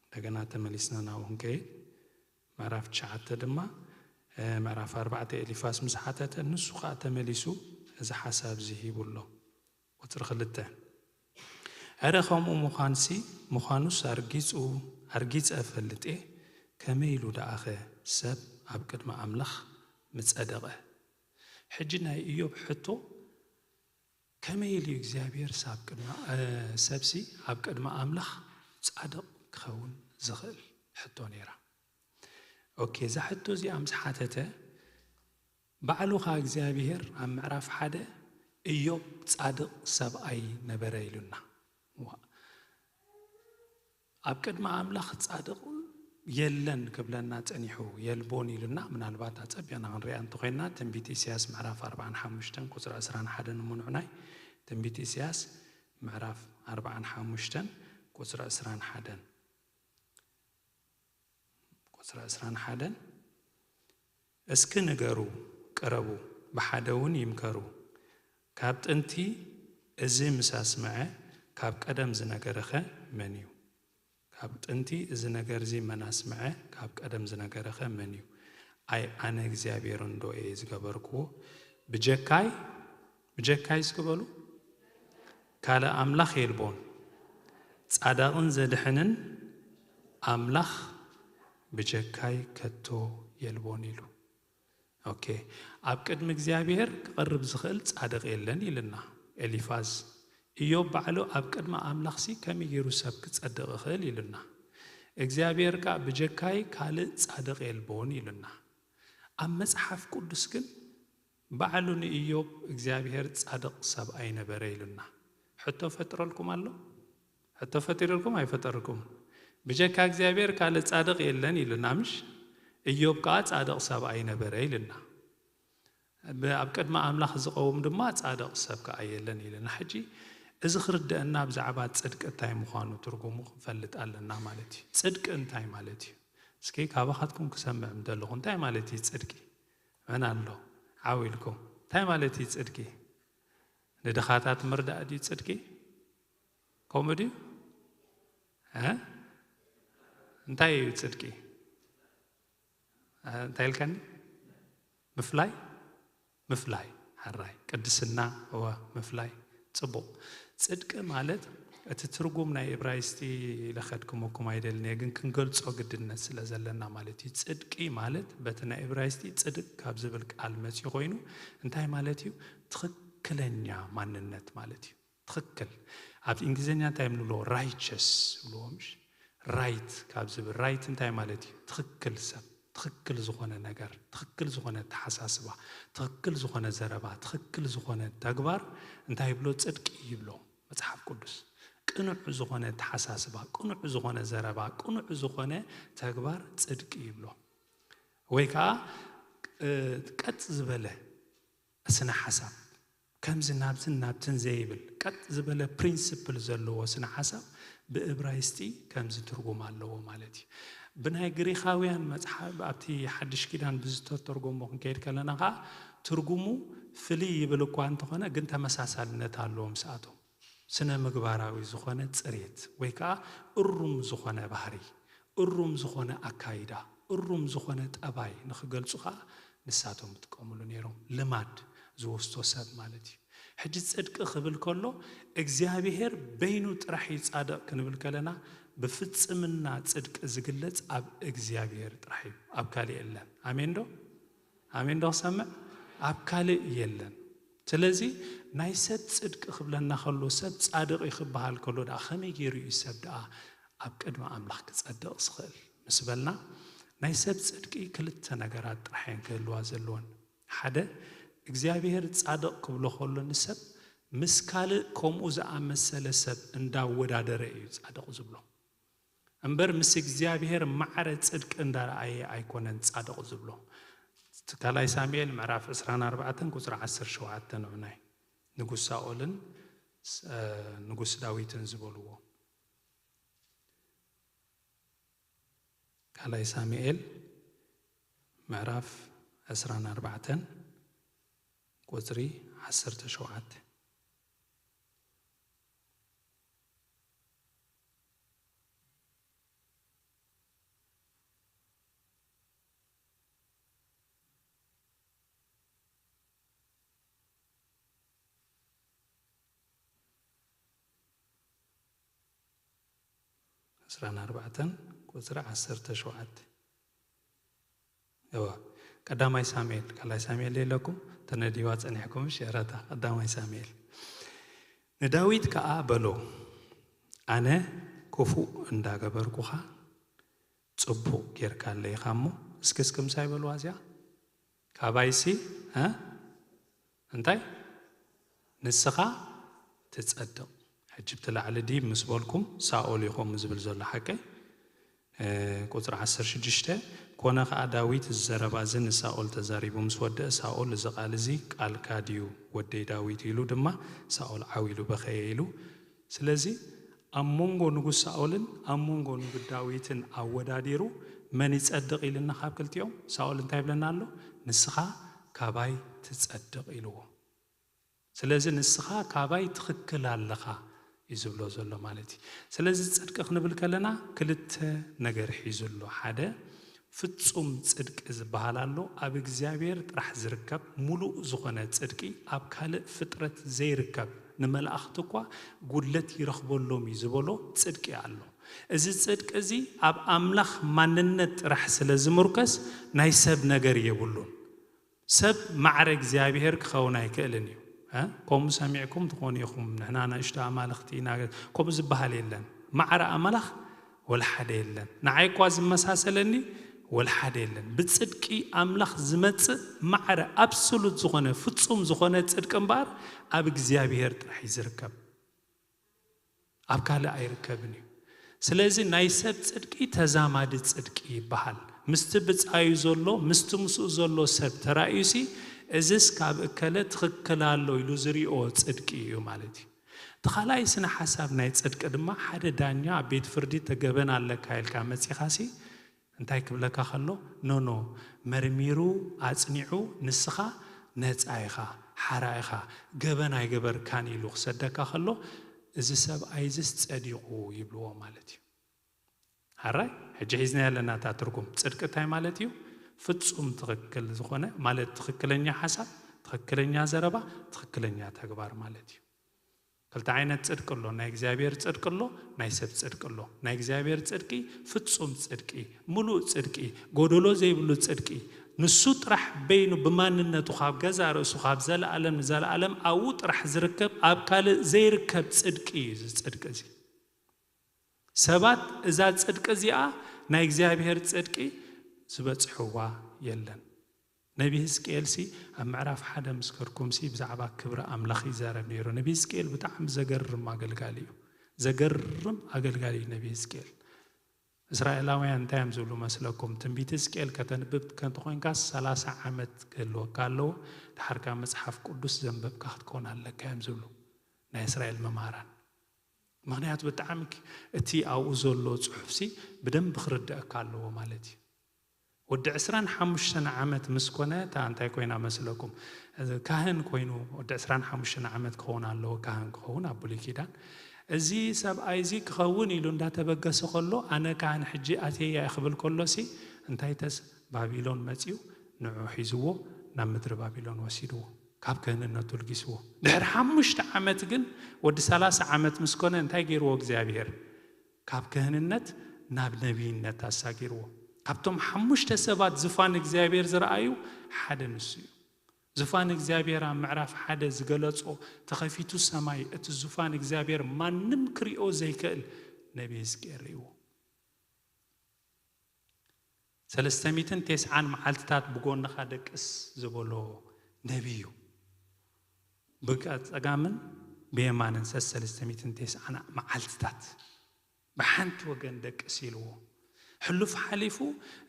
እንደገና ተመሊስና ናብኡ ክንከይድ፣ ምዕራፍ ትሽዓተ ድማ፣ እ፣ ምዕራፍ ኣርባዕተ ኤሊፋስ ምስ ሓተተ፣ ንሱ ኸኣ ተመሊሱ እዚ ሓሳብ እዚ ሂቡ ኣሎ። ቁጽሪ ክልተ፣ "እረ ከምኡ ምዃንሲ፣ ምዃኑስ ኣርጊጹ፣ ኣርጊጸ እፈልጥ እየ፣ ከመይ ኢሉ ደኣኸ ሰብ ኣብ ቅድሚ ኣምላኽ ምጸደቐ?" ሕጂ ናይ ኢዮብ ሕቶ፣ ከመይ ኢሉ እዩ እግዚኣብሔር ሳብ ቅድሚ፣ እ፣ ሰብሲ ኣብ ቅድሚ ኣምላኽ ጻድቕ ክኸውን ዝኽእል? ሕቶ ነይራ። ኦኬ፣ እዛ ሕቶ እዚኣ ምስ ሓተተ፣ ባዕሉ ኸኣ እግዚኣብሔር ኣብ ምዕራፍ ሓደ፣ "ኢዮብ ጻድቕ ሰብኣይ ነበረ" ኢሉና። ዋ-፣ ኣብ ቅድሚ ኣምላኽ ጻድቕ የለን ክብለና ጸኒሑ፣ የልቦን ኢሉና። ምናልባት ኣጸቢቕና ክንሪኣ እንተኾይንና፣ ትንቢት ኢሳያስ ምዕራፍ ኣርባዓን ሓሙሽተን ቁጽሪ ዕስራን ሓደን እሞ ንዑናይ። ትንቢት ኢሳያስ ምዕራፍ ኣርባዓን ሓሙሽተን ቁጽሪ ዕስራን ሓደን። ቁጽሪ ዕስራን ሓደን፣ "እስኪ ንገሩ፣ ቅረቡ፣ ብሓደ እውን ይምከሩ። ካብ ጥንቲ እዚ ምስ ኣስምዐ፣ ካብ ቀደም ዝነገረኸ መን እዩ?" ካብ ጥንቲ እዚ ነገር እዚ መን ኣስምዐ፣ ካብ ቀደም ዝነገረኸ መን እዩ? ኣይ ኣነ እግዚኣብሔር እንዶ እየ ዝገበርክዎ፣ ብጀካይ፣ ብጀካይ እስኪ በሉ፣ ካልእ ኣምላኽ የልቦን፣ ጻዳቕን ዘድሕንን ኣምላኽ ብጀካይ ከቶ የልቦን ኢሉ። ኦኬ፣ ኣብ ቅድሚ እግዚኣብሔር ክቐርብ ዝኽእል ጻድቕ የለን ኢልና ኤሊፋዝ። ኢዮብ ባዕሉ ኣብ ቅድሚ ኣምላኽሲ ከመይ ገይሩ ሰብ ክጸድቕ ይኽእል ኢሉና። እግዚኣብሔር ከኣ ብጀካይ ካልእ ጻድቕ የልቦን ኢሉና። ኣብ መጽሓፍ ቅዱስ ግን ባዕሉ ንኢዮብ እግዚኣብሔር ጻድቕ ሰብ ኣይነበረ ኢሉና። ሕቶ ፈጥረልኩም ኣሎ? ሕቶ ፈጢሩልኩም ኣይፈጠርኩም? ብጀካ እግዚኣብሔር ካልእ ጻድቕ የለን ኢሉና፣ ምሽ? ኢዮብ ከኣ ጻድቕ ሰብ ኣይነበረ ኢሉና። ብ-፣ ኣብ ቅድሚ ኣምላኽ ዝቐውም ድማ ጻድቕ ሰብ ከኣ የለን ኢሉና። ሕጂ እዚ ክርድአና ብዛዕባ ጽድቂ እንታይ ምዃኑ ትርጉሙ ክንፈልጥ ኣለና ማለት እዩ። ጽድቂ እንታይ ማለት እዩ? እስኪ ካባኻትኩም ክሰምዕ ምደለኹ እንታይ ማለት እዩ ጽድቂ? መን ኣሎ? ዓው ኢልኩም። እንታይ ማለት እዩ ጽድቂ? ንድኻታት ምርዳእ ድዩ ጽድቂ? ከምኡ ድዩ? እ? እንታይ እዩ ጽድቂ? እ፣ እንታይ ኢልካኒ? ምፍላይ? ምፍላይ። ሕራይ። ቅድስና፣ እወ፣ ምፍላይ። ጽቡቕ። ጽድቂ ማለት እቲ ትርጉም ናይ እብራይስጢ ኢለ ከድክመኩም ኣይደልን እየ፣ ግን ክንገልጾ ግድነት ስለ ዘለና ማለት እዩ። ጽድቂ ማለት በቲ ናይ እብራይስጢ ጽድቅ ካብ ዝብል ቃል መጺኡ ኮይኑ እንታይ ማለት እዩ? ትኽክለኛ ማንነት ማለት እዩ። ትኽክል። ኣብ እንግሊዝኛ እንታይ ንብሎ? ራይቸስ ይብልዎ፣ ምሽ? ራይት ካብ ዝብል፣ ራይት እንታይ ማለት እዩ? ትኽክል ሰብ፣ ትኽክል ዝኾነ ነገር፣ ትኽክል ዝኾነ ኣተሓሳስባ፣ ትኽክል ዝኾነ ዘረባ፣ ትኽክል ዝኾነ ተግባር እንታይ ይብሎ? ጽድቂ ይብሎ መጽሓፍ ቅዱስ። ቅኑዕ ዝኾነ ኣተሓሳስባ፣ ቅኑዕ ዝኾነ ዘረባ፣ ቅኑዕ ዝኾነ ተግባር ጽድቂ ይብሎ። ወይ ከዓ፣ እ፣ ቀጥ ዝበለ ስነ ሓሳብ፣ ከምዚ ናብዝን ናብትን ዘይብል ቀጥ ዝበለ ፕሪንስፕል ዘለዎ ስነ ሓሳብ ብእብራይስጢ ከምዚ ትርጉም ኣለዎ ማለት እዩ። ብናይ ግሪኻውያን መጽሓፍ ኣብቲ ሓድሽ ኪዳን ብዝተተርጎሞ ክንከይድ ከለና ከዓ ትርጉሙ ፍልይ ይብል እኳ እንተኾነ ግን ተመሳሳልነት ኣለዎ ምስኣቶም። ስነ ምግባራዊ ዝኾነ ጽሬት ወይ ከዓ እሩም ዝኾነ ባህሪ፣ እሩም ዝኾነ ኣካይዳ፣ እሩም ዝኾነ ጠባይ ንኽገልጹ ከዓ ንሳቶም ይጥቀምሉ ነይሮም። ልማድ ዝወስዶ ሰብ ማለት እዩ። ሕጂ ጽድቂ ክብል ከሎ እግዚኣብሔር በይኑ ጥራሕ እዩ ጻድቕ ክንብል ከለና ብፍጽምና ጽድቂ ዝግለጽ ኣብ እግዚኣብሔር ጥራሕ እዩ፣ ኣብ ካልእ የለን። ኣሜን ዶ? ኣሜን ዶ ክሰምዕ? ኣብ ካልእ የለን። ስለዚ ናይ ሰብ ጽድቂ ክብለና ከሎ ሰብ ጻድቕ እዩ ክበሃል ከሎ ደኣ ከመይ ገይሩ እዩ ሰብ ደኣ ኣብ ቅድሚ ኣምላኽ ክጸድቕ ዝኽእል ምስ በልና ናይ ሰብ ጽድቂ ክልተ ነገራት ጥራሕ እየን ክህልዋ ዘለወን። ሓደ፣ እግዚኣብሔር ጻድቕ ክብሎ ከሎ ንሰብ ምስ ካልእ ከምኡ ዝኣመሰለ ሰብ እንዳወዳደረ እዩ ጻድቕ ዝብሎ። እምበር ምስ እግዚኣብሔር ማዕረ ጽድቂ እንዳረኣየ ኣይኮነን ጻድቕ ዝብሎ። እቲ ካልኣይ ሳሙኤል ምዕራፍ ዕስራን ኣርባዕተን ቁጽሪ ዓሰርተ ሸውዓተ ንዑናይ ንጉስ ሳኦልን ስ-፣ እ፣ ንጉስ ዳዊትን ዝበልዎ። ካልኣይ ሳሙኤል ምዕራፍ ዕስራን ኣርባዕተን ቁጽሪ ዓሰርተ ሸውዓተ። ዕስራን ኣርባዕተን ቁጽሪ ዓሰርተ ሸውዓተ። እዋ፣ ቀዳማይ ሳሙኤል፣ ካልኣይ ሳሙኤል የለኩም፣ ተነዲዋ ጸኒሕኩም፣ ሸረታ፣ ቀዳማይ ሳሙኤል። ንዳዊት ከኣ በሎ፣ ኣነ ክፉእ እንዳገበርኩኻ ጽቡቕ ጌርካ ኣለይኻ እሞ፣ እስኪ፣ እስኪ ምሳይ በልዋ እዚኣ። ካባይሲ፣ እ? እንታይ? ንስኻ ትጸድቕ። ሕጂ ብቲ ላዕሊ ድይብ ምስ በልኩም፣ ሳኦል እዩ ከምኡ ዝብል ዘሎ ሓቀይ። እ፣ ቁጽሪ ዓሰርተ ሽዱሽተ፣ ኮነ ኸኣ ዳዊት እዚ ዘረባ እዚ ንሳኦል ተዛሪቡ ምስ ወደአ፣ ሳኦል፣ "እዚ ቃል እዚ ቃልካ ድዩ፣ ወደይ ዳዊት?" ኢሉ ድማ፣ ሳኦል ዓው ኢሉ በኸየ ኢሉ። ስለዚ ኣብ መንጎ ንጉስ ሳኦልን ኣብ መንጎ ንጉስ ዳዊትን ኣወዳዲሩ፣ መን ይጸድቕ ኢልና ካብ ክልቲኦም፣ ሳኦል እንታይ ይብለና ኣሎ? "ንስኻ ካባይ ትጸድቕ" ኢልዎ። ስለዚ ንስኻ ካባይ ትኽክል ኣለኻ እዩ ዝብሎ ዘሎ ማለት እዩ። ስለዚ ጽድቂ ክንብል ከለና ክልተ ነገር ሒዙ ኣሎ። ሓደ፣ ፍጹም ጽድቂ ዝበሃል ኣሎ፣ ኣብ እግዚኣብሔር ጥራሕ ዝርከብ ምሉእ ዝኾነ ጽድቂ፣ ኣብ ካልእ ፍጥረት ዘይርከብ፣ ንመላእኽቲ እኳ ጉድለት ይረኽበሎም እዩ ዝበሎ ጽድቂ ኣሎ። እዚ ጽድቂ እዚ ኣብ ኣምላኽ ማንነት ጥራሕ ስለ ዝምርኮስ ናይ ሰብ ነገር የብሉን። ሰብ ማዕረ እግዚኣብሔር ክኸውን ኣይክእልን እዩ። እ? ከምኡ ሰሚዕኩም ትኾኑ ኢኹም፣ "ንሕና ንእሽቶ ኣማልኽቲ ኢና"፣ ከምኡ ዝበሃል የለን። ማዕረ ኣምላኽ ወላ ሓደ የለን። ንዓይ እኳ ዝመሳሰለኒ ወላ ሓደ የለን። ብጽድቂ ኣምላኽ ዝመጽእ ማዕረ ኣብሶሉት ዝኾነ፣ ፍጹም ዝኾነ ጽድቂ እምበኣር ኣብ እግዚኣብሔር ጥራሕ እዩ ዝርከብ። ኣብ ካልእ ኣይርከብን እዩ። ስለዚ ናይ ሰብ ጽድቂ ተዛማዲ ጽድቂ ይበሃል። ምስቲ ብጻዩ ዘሎ፣ ምስቲ ምስኡ ዘሎ ሰብ ተራእዩሲ፣ "እዝስ ካብ እከለ ትኽክል ኣሎ" ኢሉ ዝሪኦ ጽድቂ እዩ ማለት እዩ። እቲ ካልኣይ ስነ ሓሳብ ናይ ጽድቂ ድማ፣ ሓደ ዳኛ ኣብ ቤት ፍርዲ ተገበን ኣለካ ኢልካ መጺኻሲ፣ እንታይ ክብለካ ከሎ፣ "ኖ፣ ኖ፣ መርሚሩ ኣጽኒዑ፣ ንስኻ ነጻ ኢኻ፣ ሓራ ኢኻ፣ ገበን ኣይገበርካን" ኢሉ ክሰደካ ከሎ፣ "እዚ ሰብኣይ እዚስ ጸዲቑ" ይብልዎ ማለት እዩ። ሓራይ፣ ሕጂ ሒዝናዮ ኣለና እታ ትርጉም። ጽድቂ እንታይ ማለት እዩ? ፍጹም ትኽክል ዝኾነ፣ ማለት ትኽክለኛ ሓሳብ፣ ትኽክለኛ ዘረባ፣ ትኽክለኛ ተግባር ማለት እዩ። ክልተ ዓይነት ጽድቂ ኣሎ። ናይ እግዚኣብሔር ጽድቂ ኣሎ፣ ናይ ሰብ ጽድቂ ኣሎ። ናይ እግዚኣብሔር ጽድቂ ፍጹም ጽድቂ፣ ምሉእ ጽድቂ፣ ጎደሎ ዘይብሉ ጽድቂ፣ ንሱ ጥራሕ በይኑ ብማንነቱ ካብ ገዛእ ርእሱ ካብ ዘለኣለም ንዘለኣለም ኣብኡ ጥራሕ ዝርከብ፣ ኣብ ካልእ ዘይርከብ ጽድቂ እዩ እዚ ጽድቂ እዚ። ሰባት እዛ ጽድቂ እዚኣ ናይ እግዚኣብሔር ጽድቂ ዝበጽሕዋ የለን። ነቢ ህዝቅኤልሲ ኣብ ምዕራፍ ሓደ ምስ ከድኩምሲ ብዛዕባ ክብሪ ኣምላኽ ይዛረብ ነይሩ። ነቢ ህዝቅኤል ብጣዕሚ ዘገርም ኣገልጋሊ እዩ። ዘገርም ኣገልጋሊ እዩ ነቢ ህዝቅኤል። እስራኤላውያን እንታይ እዮም ዝብሉ መስለኩም? ትንቢት ህዝቅኤል ከተንብብ ከንተ ኮይንካስ ሰላሳ ዓመት ክህልወካ ኣለዎ። ድሓርካ መጽሓፍ ቅዱስ ዘንበብካ ክትከውን ኣለካ እዮም ዝብሉ ናይ እስራኤል መምሃራን። ምኽንያቱ ብጣዕሚ ክ-፣ እቲ ኣብኡ ዘሎ ጽሑፍሲ ብደንቢ ክርድአካ ኣለዎ ማለት እዩ። ወዲ ዕስራን ሓሙሽተን ዓመት ምስ ኮነ፣ እታ እንታይ ኮይና መስለኩም? ካህን ኮይኑ፣ ወዲ ዕስራን ሓሙሽተን ዓመት ክኸውን ኣለዎ፣ ካህን ክኸውን ኣብ ብሉይ ኪዳን። እዚ ሰብኣይ እዚ ክኸውን ኢሉ እንዳተበገሰ ከሎ፣ "ኣነ ካህን ሕጂ ኣትየ እየ" ክብል ከሎሲ፣ እንታይ ተስ-፣ ባቢሎን መጺኡ ንዑ ሒዝዎ ናብ ምድሪ ባቢሎን ወሲድዎ፣ ካብ ክህንነቱ ልጊስዎ። ድሕሪ ሓሙሽተ ዓመት ግን፣ ወዲ ሰላሳ ዓመት ምስ ኮነ እንታይ ገይርዎ እግዚኣብሔር? ካብ ክህንነት ናብ ነቢይነት ኣሳጊርዎ። ካብቶም ሓሙሽተ ሰባት ዝፋን እግዚኣብሔር ዝረኣዩ ሓደ ንሱ እዩ። ዝፋን እግዚኣብሔር ኣብ ምዕራፍ ሓደ ዝገለጾ፣ ተኸፊቱ ሰማይ፣ እቲ ዙፋን እግዚኣብሔር ማንም ክሪኦ ዘይክእል ነቢ ህዝቅኤል ርእይዎ። ሰለስተ ሚእትን ተስዓን መዓልትታት ብጎንኻ ደቅስ ዝበሎ ነቢይ እዩ። ብጸጋምን ብየማንን ሰለስተ ሚእትን ተስዓን መዓልትታት ብሓንቲ ወገን ደቅስ ኢልዎ። ሕሉፍ ሓሊፉ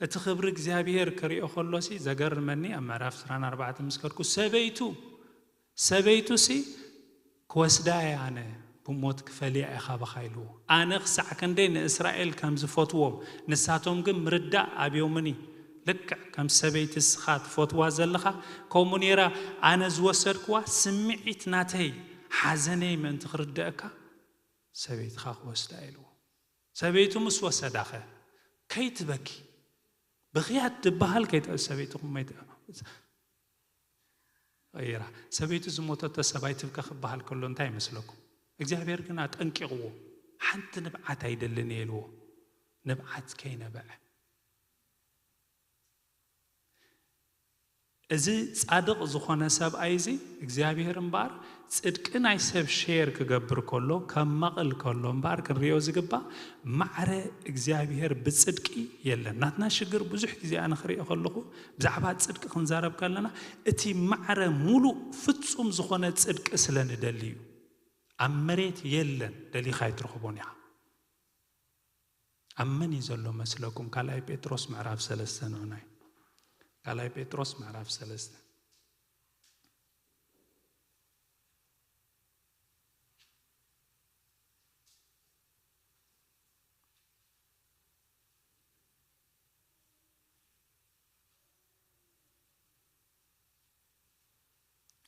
እቲ ክብሪ እግዚኣብሔር ክሪኦ ከሎሲ ዘገርመኒ፣ ኣብ ምዕራፍ ዕስራን ኣርባዕተን ምስ ከድኩ ሰበይቱ ሰበይቱሲ ክወስዳ እየ ኣነ፣ ብሞት ክፈልያ እየ ካባኻ ኢልዎ። ኣነ ክሳዕ ክንደይ ንእስራኤል ከም ዝፈትዎም ንሳቶም ግን ምርዳእ ኣብዮምኒ። ልክዕ ከም ሰበይቲ እስኻ ትፈትዋ ዘለኻ ከምኡ ነይራ፣ ኣነ ዝወሰድክዋ ስምዒት ናተይ ሓዘነይ ምእንቲ ክርደአካ ሰበይትኻ ክወስዳ ኢልዎ። ሰበይቱ ምስ ወሰዳኸ ከይትበኪ፣ ብኽያት ትበሃል ከይተ-፣ ሰበይትኹም መይተ-፣ ይራ። ሰበይቱ ዝሞተቶ ሰብኣይ ትብከ ክበሃል ከሎ እንታይ ይመስለኩም? እግዚኣብሔር ግን ኣጠንቂቕዎ። ሓንቲ ንብዓት ኣይደልን እየ ኢልዎ። ንብዓት ከይነበዐ። እዚ ጻድቕ ዝኾነ ሰብኣይ እዚ እግዚኣብሔር እምበኣር ጽድቂ ናይ ሰብ ሼር ክገብር ከሎ፣ ከማቕል ከሎ እምበኣር ክንሪኦ ዝግባእ ማዕረ እግዚኣብሔር ብጽድቂ የለን። ናትና ሽግር ብዙሕ ግዜ ኣነ ክሪኦ ከለኹ ብዛዕባ ጽድቂ ክንዛረብ ከለና እቲ ማዕረ ሙሉእ ፍጹም ዝኾነ ጽድቂ ስለ ንደሊ እዩ። ኣብ መሬት የለን፣ ደሊኻ ኣይትረኽቦን ኢኻ። ኣብ መን እዩ ዘሎ መስለኩም? ካልኣይ ጴጥሮስ ምዕራፍ ሰለስተ ንዑናይ። ካልኣይ ጴጥሮስ ምዕራፍ ሰለስተ።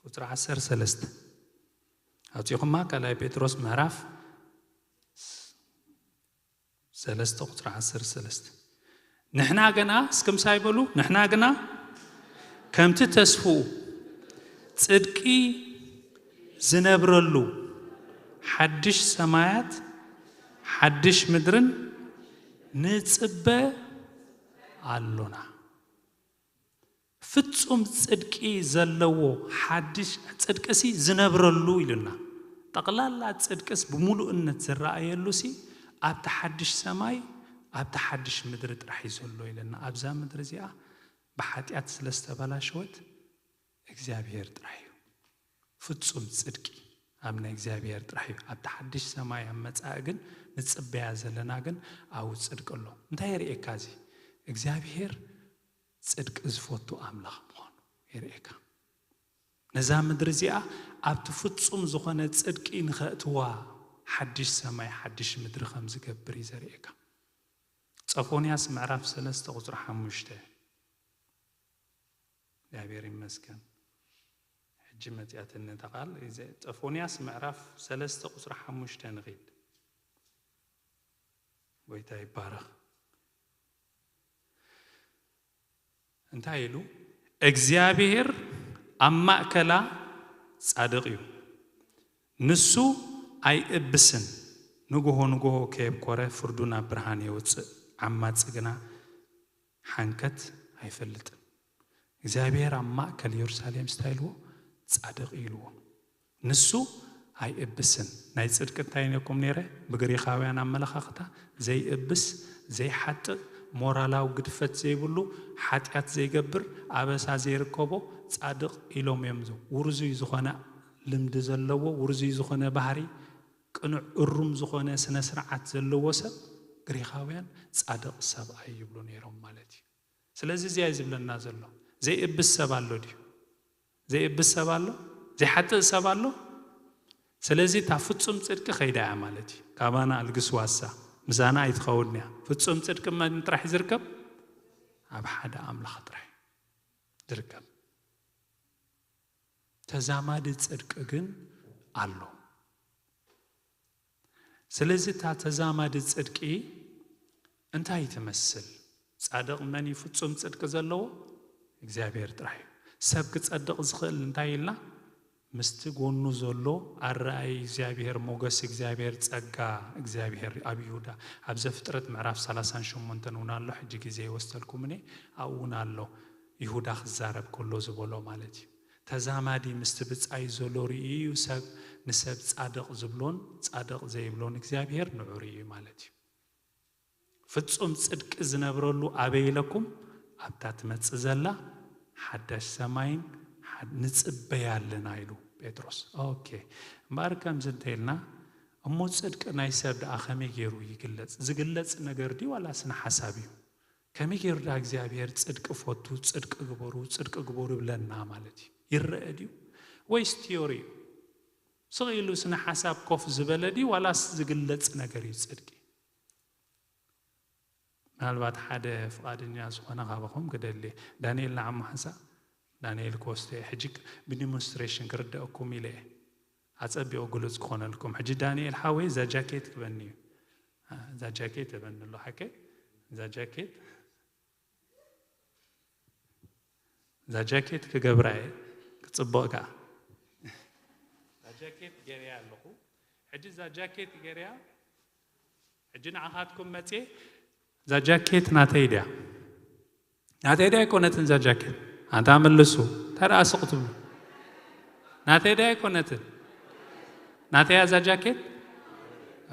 ቁጽሪ ዓሰርተ ሰለስተ ኣውጺኹማ። ካልኣይ ጴጥሮስ ምዕራፍ ሰለስተ ቁጽሪ ዓሰርተ ሰለስተ። ንሕና ግና፣ እስኪ ምሳይ በሉ፣ ንሕና ግና ከምቲ ተስፍኡ ጽድቂ ዝነብረሉ ሓድሽ ሰማያት ሓድሽ ምድርን ንጽበ ኣሎና። ፍጹም ጽድቂ ዘለዎ ሓድሽ ጽድቅሲ ዝነብረሉ ኢሉና። ጠቕላላ ጽድቅስ ብምሉእነት ዝረኣየሉሲ ኣብቲ ሓድሽ ሰማይ ኣብቲ ሓድሽ ምድሪ ጥራሕ እዩ ዘሎ ኢለና። ኣብዛ ምድሪ እዚኣ ብሓጢኣት ስለ ዝተበላሸወት እግዚኣብሔር ጥራሕ እዩ ፍጹም ጽድቂ። ኣብ ናይ እግዚኣብሔር ጥራሕ እዩ። ኣብቲ ሓድሽ ሰማይ ኣብ መጻኢ ግን ንጽበያ ዘለና ግን ኣብኡ ጽድቂ ኣሎ። እንታይ የርእየካ እዚ? እግዚኣብሔር ጽድቂ ዝፈቱ ኣምላኽ ምዃኑ የርእየካ። ነዛ ምድሪ እዚኣ ኣብቲ ፍጹም ዝኾነ ጽድቂ ንኸእትዋ ሓድሽ ሰማይ ሓድሽ ምድሪ ከም ዝገብር እዩ ዘርእየካ። ጸፎንያስ ምዕራፍ ሰለስተ ቁጽሪ ሓሙሽተ። እግዚኣብሔር ይመስገን። ሕጂ መጺኣትኒ እታ ቃል። እዚ ጸፎንያስ ምዕራፍ ሰለስተ ቁጽሪ ሓሙሽተ ንኺድ። ጎይታ ይባረኽ። እንታይ ኢሉ? እግዚኣብሔር ኣብ ማእከላ ጻድቕ እዩ፣ ንሱ ኣይእብስን። ንግሆ ንግሆ ከየብኮረ ፍርዱ ናብ ብርሃን የውጽእ፣ ዓማጺ ግና ሓንከት ኣይፈልጥን። እግዚኣብሔር ኣብ ማእከል የሩሳሌም ስታይ ኢልዎ? ጻድቕ ኢልዎ። ንሱ ኣይእብስን። ናይ ጽድቂ እንታይ ነኩም ነይረ? ብግሪኻውያን ኣመለኻኽታ ዘይእብስ፣ ዘይሓጥእ፣ ሞራላዊ ግድፈት ዘይብሉ፣ ሓጢኣት ዘይገብር፣ ኣበሳ ዘይርከቦ ጻድቕ ኢሎም እዮም። ዝ-፣ ውርዙይ ዝኾነ ልምዲ ዘለዎ፣ ውርዙይ ዝኾነ ባህሪ፣ ቅኑዕ እሩም ዝኾነ ስነ ስርዓት ዘለዎ ሰብ ግሪኻውያን ጻድቕ ሰብኣይ ይብሉ ነይሮም ማለት እዩ። ስለዚ እዚ እዩ ዝብለና ዘሎ። ዘይእብስ ሰብ ኣሎ ድዩ? ዘይእብስ ሰብ ኣሎ? ዘይሓጥእ ሰብ ኣሎ? ስለዚ እታ ፍጹም ጽድቂ ከይዳ እያ ማለት እዩ። ካባና ኣልግስዋሳ፣ ምሳና ኣይትኸውን እያ። ፍጹም ጽድቂ መን ጥራሕ እዩ ዝርከብ? ኣብ ሓደ ኣምላኽ ጥራሕ እዩ ዝርከብ። ተዛማዲ ጽድቂ ግን ኣሎ። ስለዚ እታ ተዛማዲ ጽድቂ እንታይ ትመስል? ጻድቕ መን እዩ ፍጹም ጽድቂ ዘለዎ? እግዚኣብሔር ጥራሕ እዩ። ሰብ ክጸድቕ ዝኽእል እንታይ ኢልና? ምስቲ ጎኑ ዘሎ ኣረኣይ እግዚኣብሔር፣ ሞገስ እግዚኣብሔር፣ ጸጋ እግዚኣብሔር ኣብ ይሁዳ፣ ኣብ ዘፍጥረት ምዕራፍ ሰላሳን ሸሞንተን እውን ኣሎ። ሕጂ ግዜ ይወስደልኩምን እየ፣ ኣብኡ እውን ኣሎ። ይሁዳ ክዛረብ ከሎ ዝበሎ ማለት እዩ። ተዛማዲ ምስቲ ብጻይ ዘሎ ርእዩ እዩ ሰብ ንሰብ ጻድቕ ዝብሎን ጻድቕ ዘይብሎን እግዚኣብሔር ንዑ ርእዩ ማለት እዩ። ፍጹም ጽድቂ ዝነብረሉ ኣበይ ኢለኩም? ኣብታ ትመጽእ ዘላ ሓዳሽ ሰማይን ሓድ-፣ ንጽበያ ኣለና ኢሉ ጴጥሮስ። ኦኬ፣ እምበኣር ከምዚ እንተኢልና፣ እሞ ጽድቂ ናይ ሰብ ደኣ ከመይ ገይሩ ይግለጽ? ዝግለጽ ነገር ድዩ ዋላስ ንሓሳብ እዩ? ከመይ ገይሩ ደኣ እግዚኣብሔር ጽድቂ ፈቱ፣ ጽድቂ ግበሩ፣ ጽድቂ ግበሩ ይብለና ማለት እዩ? ይረአ ድዩ? ወይስ ቲዮሪ እዩ? ስቕ ኢሉ ስነ ሓሳብ ኮፍ ዝበለ ድዩ ዋላስ ዝግለጽ ነገር እዩ ጽድቂ? ምናልባት ሓደ ፍቓደኛ ዝኾነ ካባኹም ክደሊ። ዳንኤል ንዓሞ ሓንሳእ፣ ዳንኤል ክወስዶ እየ። ሕጂ ክ-፣ ብዲሞንስትሬሽን ክርደአኩም ኢለ እየ። ኣጸቢቑ ግሉጽ ክኾነልኩም። ሕጂ ዳንኤል ሓወይ፣ እዛ ጃኬት ክበኒ እዩ። አ፣ እዛ ጃኬት እበኒ ኣሎ ሓቀይ። እዛ ጃኬት፣ እዛ ጃኬት ክገብራ እየ። ክጽብቕ ከኣ። እዛ ጃኬት ገይረያ ኣለኹ። ሕጂ እዛ ጃኬት ገይረያ፣ ሕጂ ንዓኻትኩም መጽየ፣ እዛ ጃኬት ናተይ ድያ? ናተይ ድያ ኣይኮነትን እዛ ጃኬት? ኣንታ መልሱ። እንታይ ደኣ ስቕ ትብሉ? ናተይ ድያ ኣይኮነትን? ናተይ እያ እዛ ጃኬት?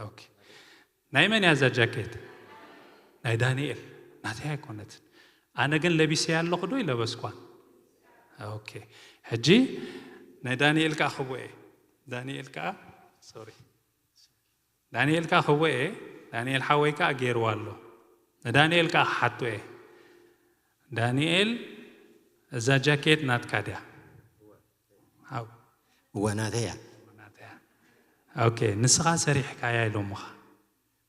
ኦኬ። ናይ መን እያ እዛ ጃኬት? ናይ ዳንኤል። ናተይ ኣይኮነትን። ኣነ ግን ለቢሰያ ኣለኹ ዶ ይለበስኳን? ኦኬ። ሕጂ ናይ ዳንኤል ከኣ ክቦ እየ። ዳንኤል ከኣ፣ ሶሪ። ዳንኤል ከኣ ክቦ እየ። ዳንኤል ሓወይ ከኣ ገይርዋ ኣሎ። ንዳንኤል ከኣ ክሓቶ እየ። ዳንኤል፣ እዛ ጃኬት ናትካ ድያ? ሓው። እወ፣ ናተይ እያ። ናተይ እያ። ኦኬ፣ ንስኻ ሰሪሕካያ ኢሎምኻ።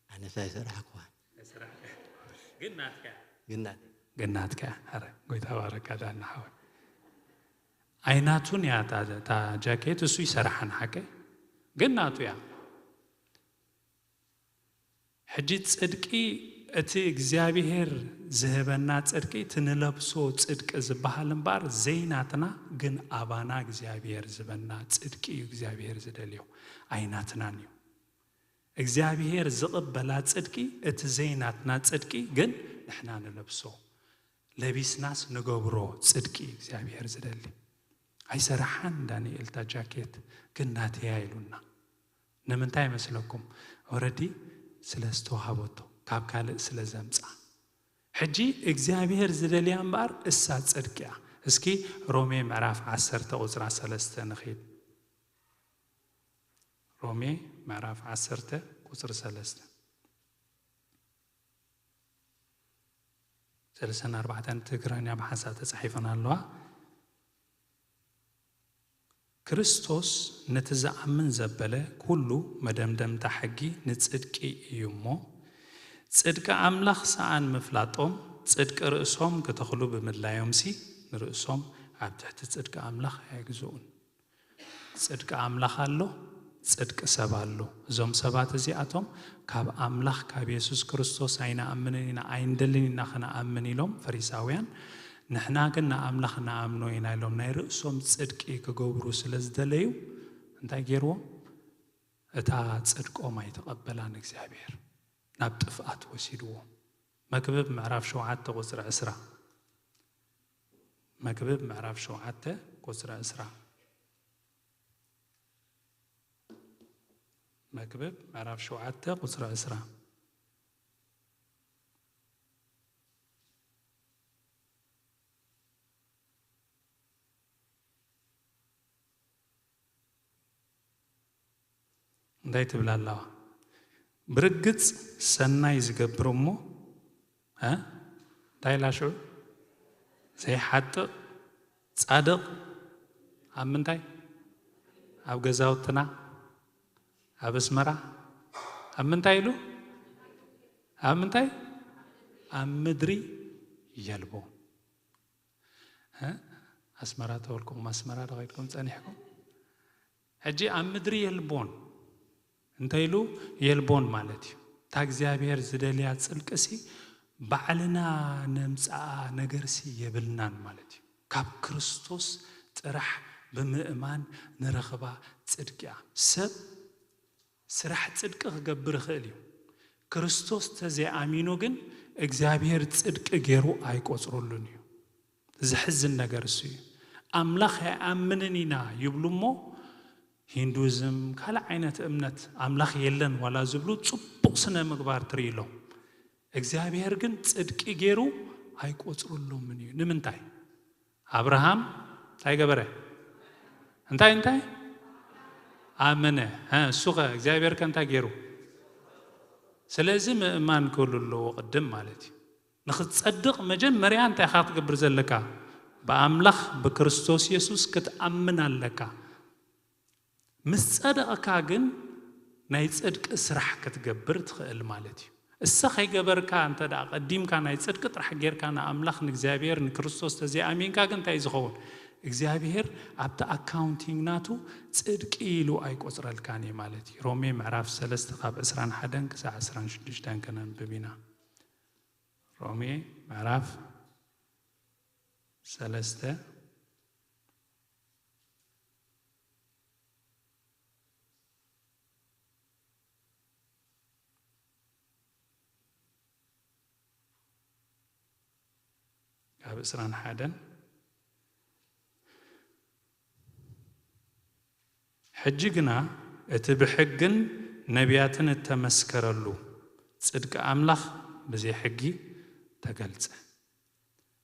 ኣነስ ኣይሰራሕኩዋን። ኣይሰራሕካያ። ግን ናትካ እያ። ግን ናተይ። ግን ናትካ እያ። ኣረ፣ ጎይታ ባረካ ዳና ሓወይ። ኣይናቱን እያ እታ፣ እታ ጃኬት፣ እሱ ይሰራሓን ሓቀይ። ግን ናቱ እያ። ሕጂ ጽድቂ፣ እቲ እግዚኣብሔር ዝህበና ጽድቂ፣ እቲ ንለብሶ ጽድቂ ዝበሃል እምበኣር ዘይናትና፣ ግን ኣባና እግዚኣብሔር ዝህበና ጽድቂ እዩ እግዚኣብሔር ዝደልዮ። ኣይናትናን እዩ። እግዚኣብሔር ዝቕበላ ጽድቂ፣ እቲ ዘይናትና ጽድቂ ግን ንሕና ንለብሶ፣ ለቢስናስ ንገብሮ ጽድቂ እዩ እግዚኣብሔር ዝደሊ። ኣይሰራሓን ዳንኤል እታ ጃኬት፣ ግን ናተያ ኢሉና። ንምንታይ ይመስለኩም? ኦረዲ ስለ ዝተዋህበቶ፣ ካብ ካልእ ስለ ዘምጻ። ሕጂ እግዚኣብሔር ዝደልያ እምበኣር እሳ ጽድቂ እያ። እስኪ ሮሜ ምዕራፍ ዓሰርተ ቁጽሪ ሰለስተ ንኺድ። ሮሜ ምዕራፍ ዓሰርተ ቁጽሪ ሰለስተ። ሰለስተን ኣርባዕተን ትግርኛ ብሓንሳእ ተጻሒፈን ኣለዋ። ክርስቶስ ነቲ ዝኣምን ዘበለ ኩሉ መደምደምታ ሕጊ ንጽድቂ እዩ እሞ፣ ጽድቂ ኣምላኽ ሰኣን ምፍላጦም፣ ጽድቂ ርእሶም ክተኽሉ ብምድላዮምሲ፣ ንርእሶም ኣብ ትሕቲ ጽድቂ ኣምላኽ ኣይግዝኡን። ጽድቂ ኣምላኽ ኣሎ፣ ጽድቂ ሰብ ኣሎ። እዞም ሰባት እዚኣቶም ካብ ኣምላኽ፣ ካብ የሱስ ክርስቶስ ኣይንኣምንን ኢና፣ ኣይንደልን ኢና ክንኣምን ኢሎም ፈሪሳውያን። ንሕና ግን ንኣምላኽ ንኣምኖ ኢና ኢሎም ናይ ርእሶም ጽድቂ ክገብሩ ስለ ዝደለዩ እንታይ ገይርዎም? እታ ጽድቆም ኣይተቐበላን እግዚኣብሔር፣ ናብ ጥፍኣት ወሲድዎም። መክብብ ምዕራፍ ሸውዓተ ቁጽሪ ዕስራ። መክብብ ምዕራፍ ሸውዓተ ቁጽሪ ዕስራ። መክብብ ምዕራፍ ሸውዓተ ቁጽሪ ዕስራ። እንታይ ትብል ኣለዋ? ብርግጽ ሰናይ ዝገብር እሞ፣ እ? እንታይ ኢላ ሽዑ? ዘይሓጥእ ጻድቕ ኣብ ምንታይ? ኣብ ገዛውትና፣ ኣብ ኣስመራ፣ ኣብ ምንታይ ኢሉ? ኣብ ምንታይ? ኣብ ምድሪ የልቦ። እ? ኣስመራ ተበልኩም፣ ኣስመራ ዶ ከይድኩም ጸኒሕኩም? ሕጂ ኣብ ምድሪ የልቦን እንተ ኢሉ የልቦን ማለት እዩ። እታ እግዚኣብሔር ዝደልያ ጽድቅሲ ባዕልና ነምጽኣ ነገርሲ የብልናን ማለት እዩ። ካብ ክርስቶስ ጥራሕ ብምእማን ንረኽባ ጽድቂ እያ። ሰብ ስራሕ ጽድቂ ክገብር ይኽእል እዩ። ክርስቶስ ተዘይኣሚኑ ግን እግዚኣብሔር ጽድቂ ገይሩ ኣይቆጽረሉን እዩ። ዘሕዝን ነገር እሱ እዩ። ኣምላኽ ኣይኣምንን ኢና ይብሉ እሞ ሂንዱዝም፣ ካልእ ዓይነት እምነት ኣምላኽ የለን ዋላ ዝብሉ ጽቡቕ ስነ ምግባር ትርኢ ኢሎም። እግዚኣብሔር ግን ጽድቂ ገይሩ ኣይቆጽረሎምን እዩ። ንምንታይ? ኣብርሃም እንታይ ገበረ? እንታይ እንታይ ኣመነ? ሀ፣ እሱ ኸ እግዚኣብሔር ከ እንታይ ገይሩ? ስለዚ ምእማን ክህሉ ኣለዎ ቅድም ማለት እዩ። ንኽትጸድቕ መጀመርያ እንታይ ኢኻ ክትገብር ዘለካ? ብኣምላኽ ብክርስቶስ የሱስ ክትኣምን ኣለካ። ምስ ጸደቕካ ግን ናይ ጽድቂ ስራሕ ክትገብር ትኽእል ማለት እዩ። እሰ ከይገበርካ እንተ ደኣ ቀዲምካ ናይ ጽድቂ ጥራሕ ጌርካ ንኣምላኽ ንእግዚኣብሔር ንክርስቶስ ተዘይኣሚንካ ግን እንታይ እዩ ዝኸውን? እግዚኣብሔር ኣብቲ ኣካውንቲንግ ናቱ ጽድቂ ኢሉ ኣይቆጽረልካን እዩ ማለት እዩ። ሮሜ ምዕራፍ ሰለስተ ካብ ዕስራን ሓደን ክሳዕ ዕስራን ሽዱሽተን ከነንብብ ኢና። ሮሜ ምዕራፍ ሰለስተ ካብ ዕስራን ሓደን። ሕጂ ግና እቲ ብሕግን ነቢያትን እተመስከረሉ ጽድቂ ኣምላኽ ብዘይ ሕጊ ተገልጸ።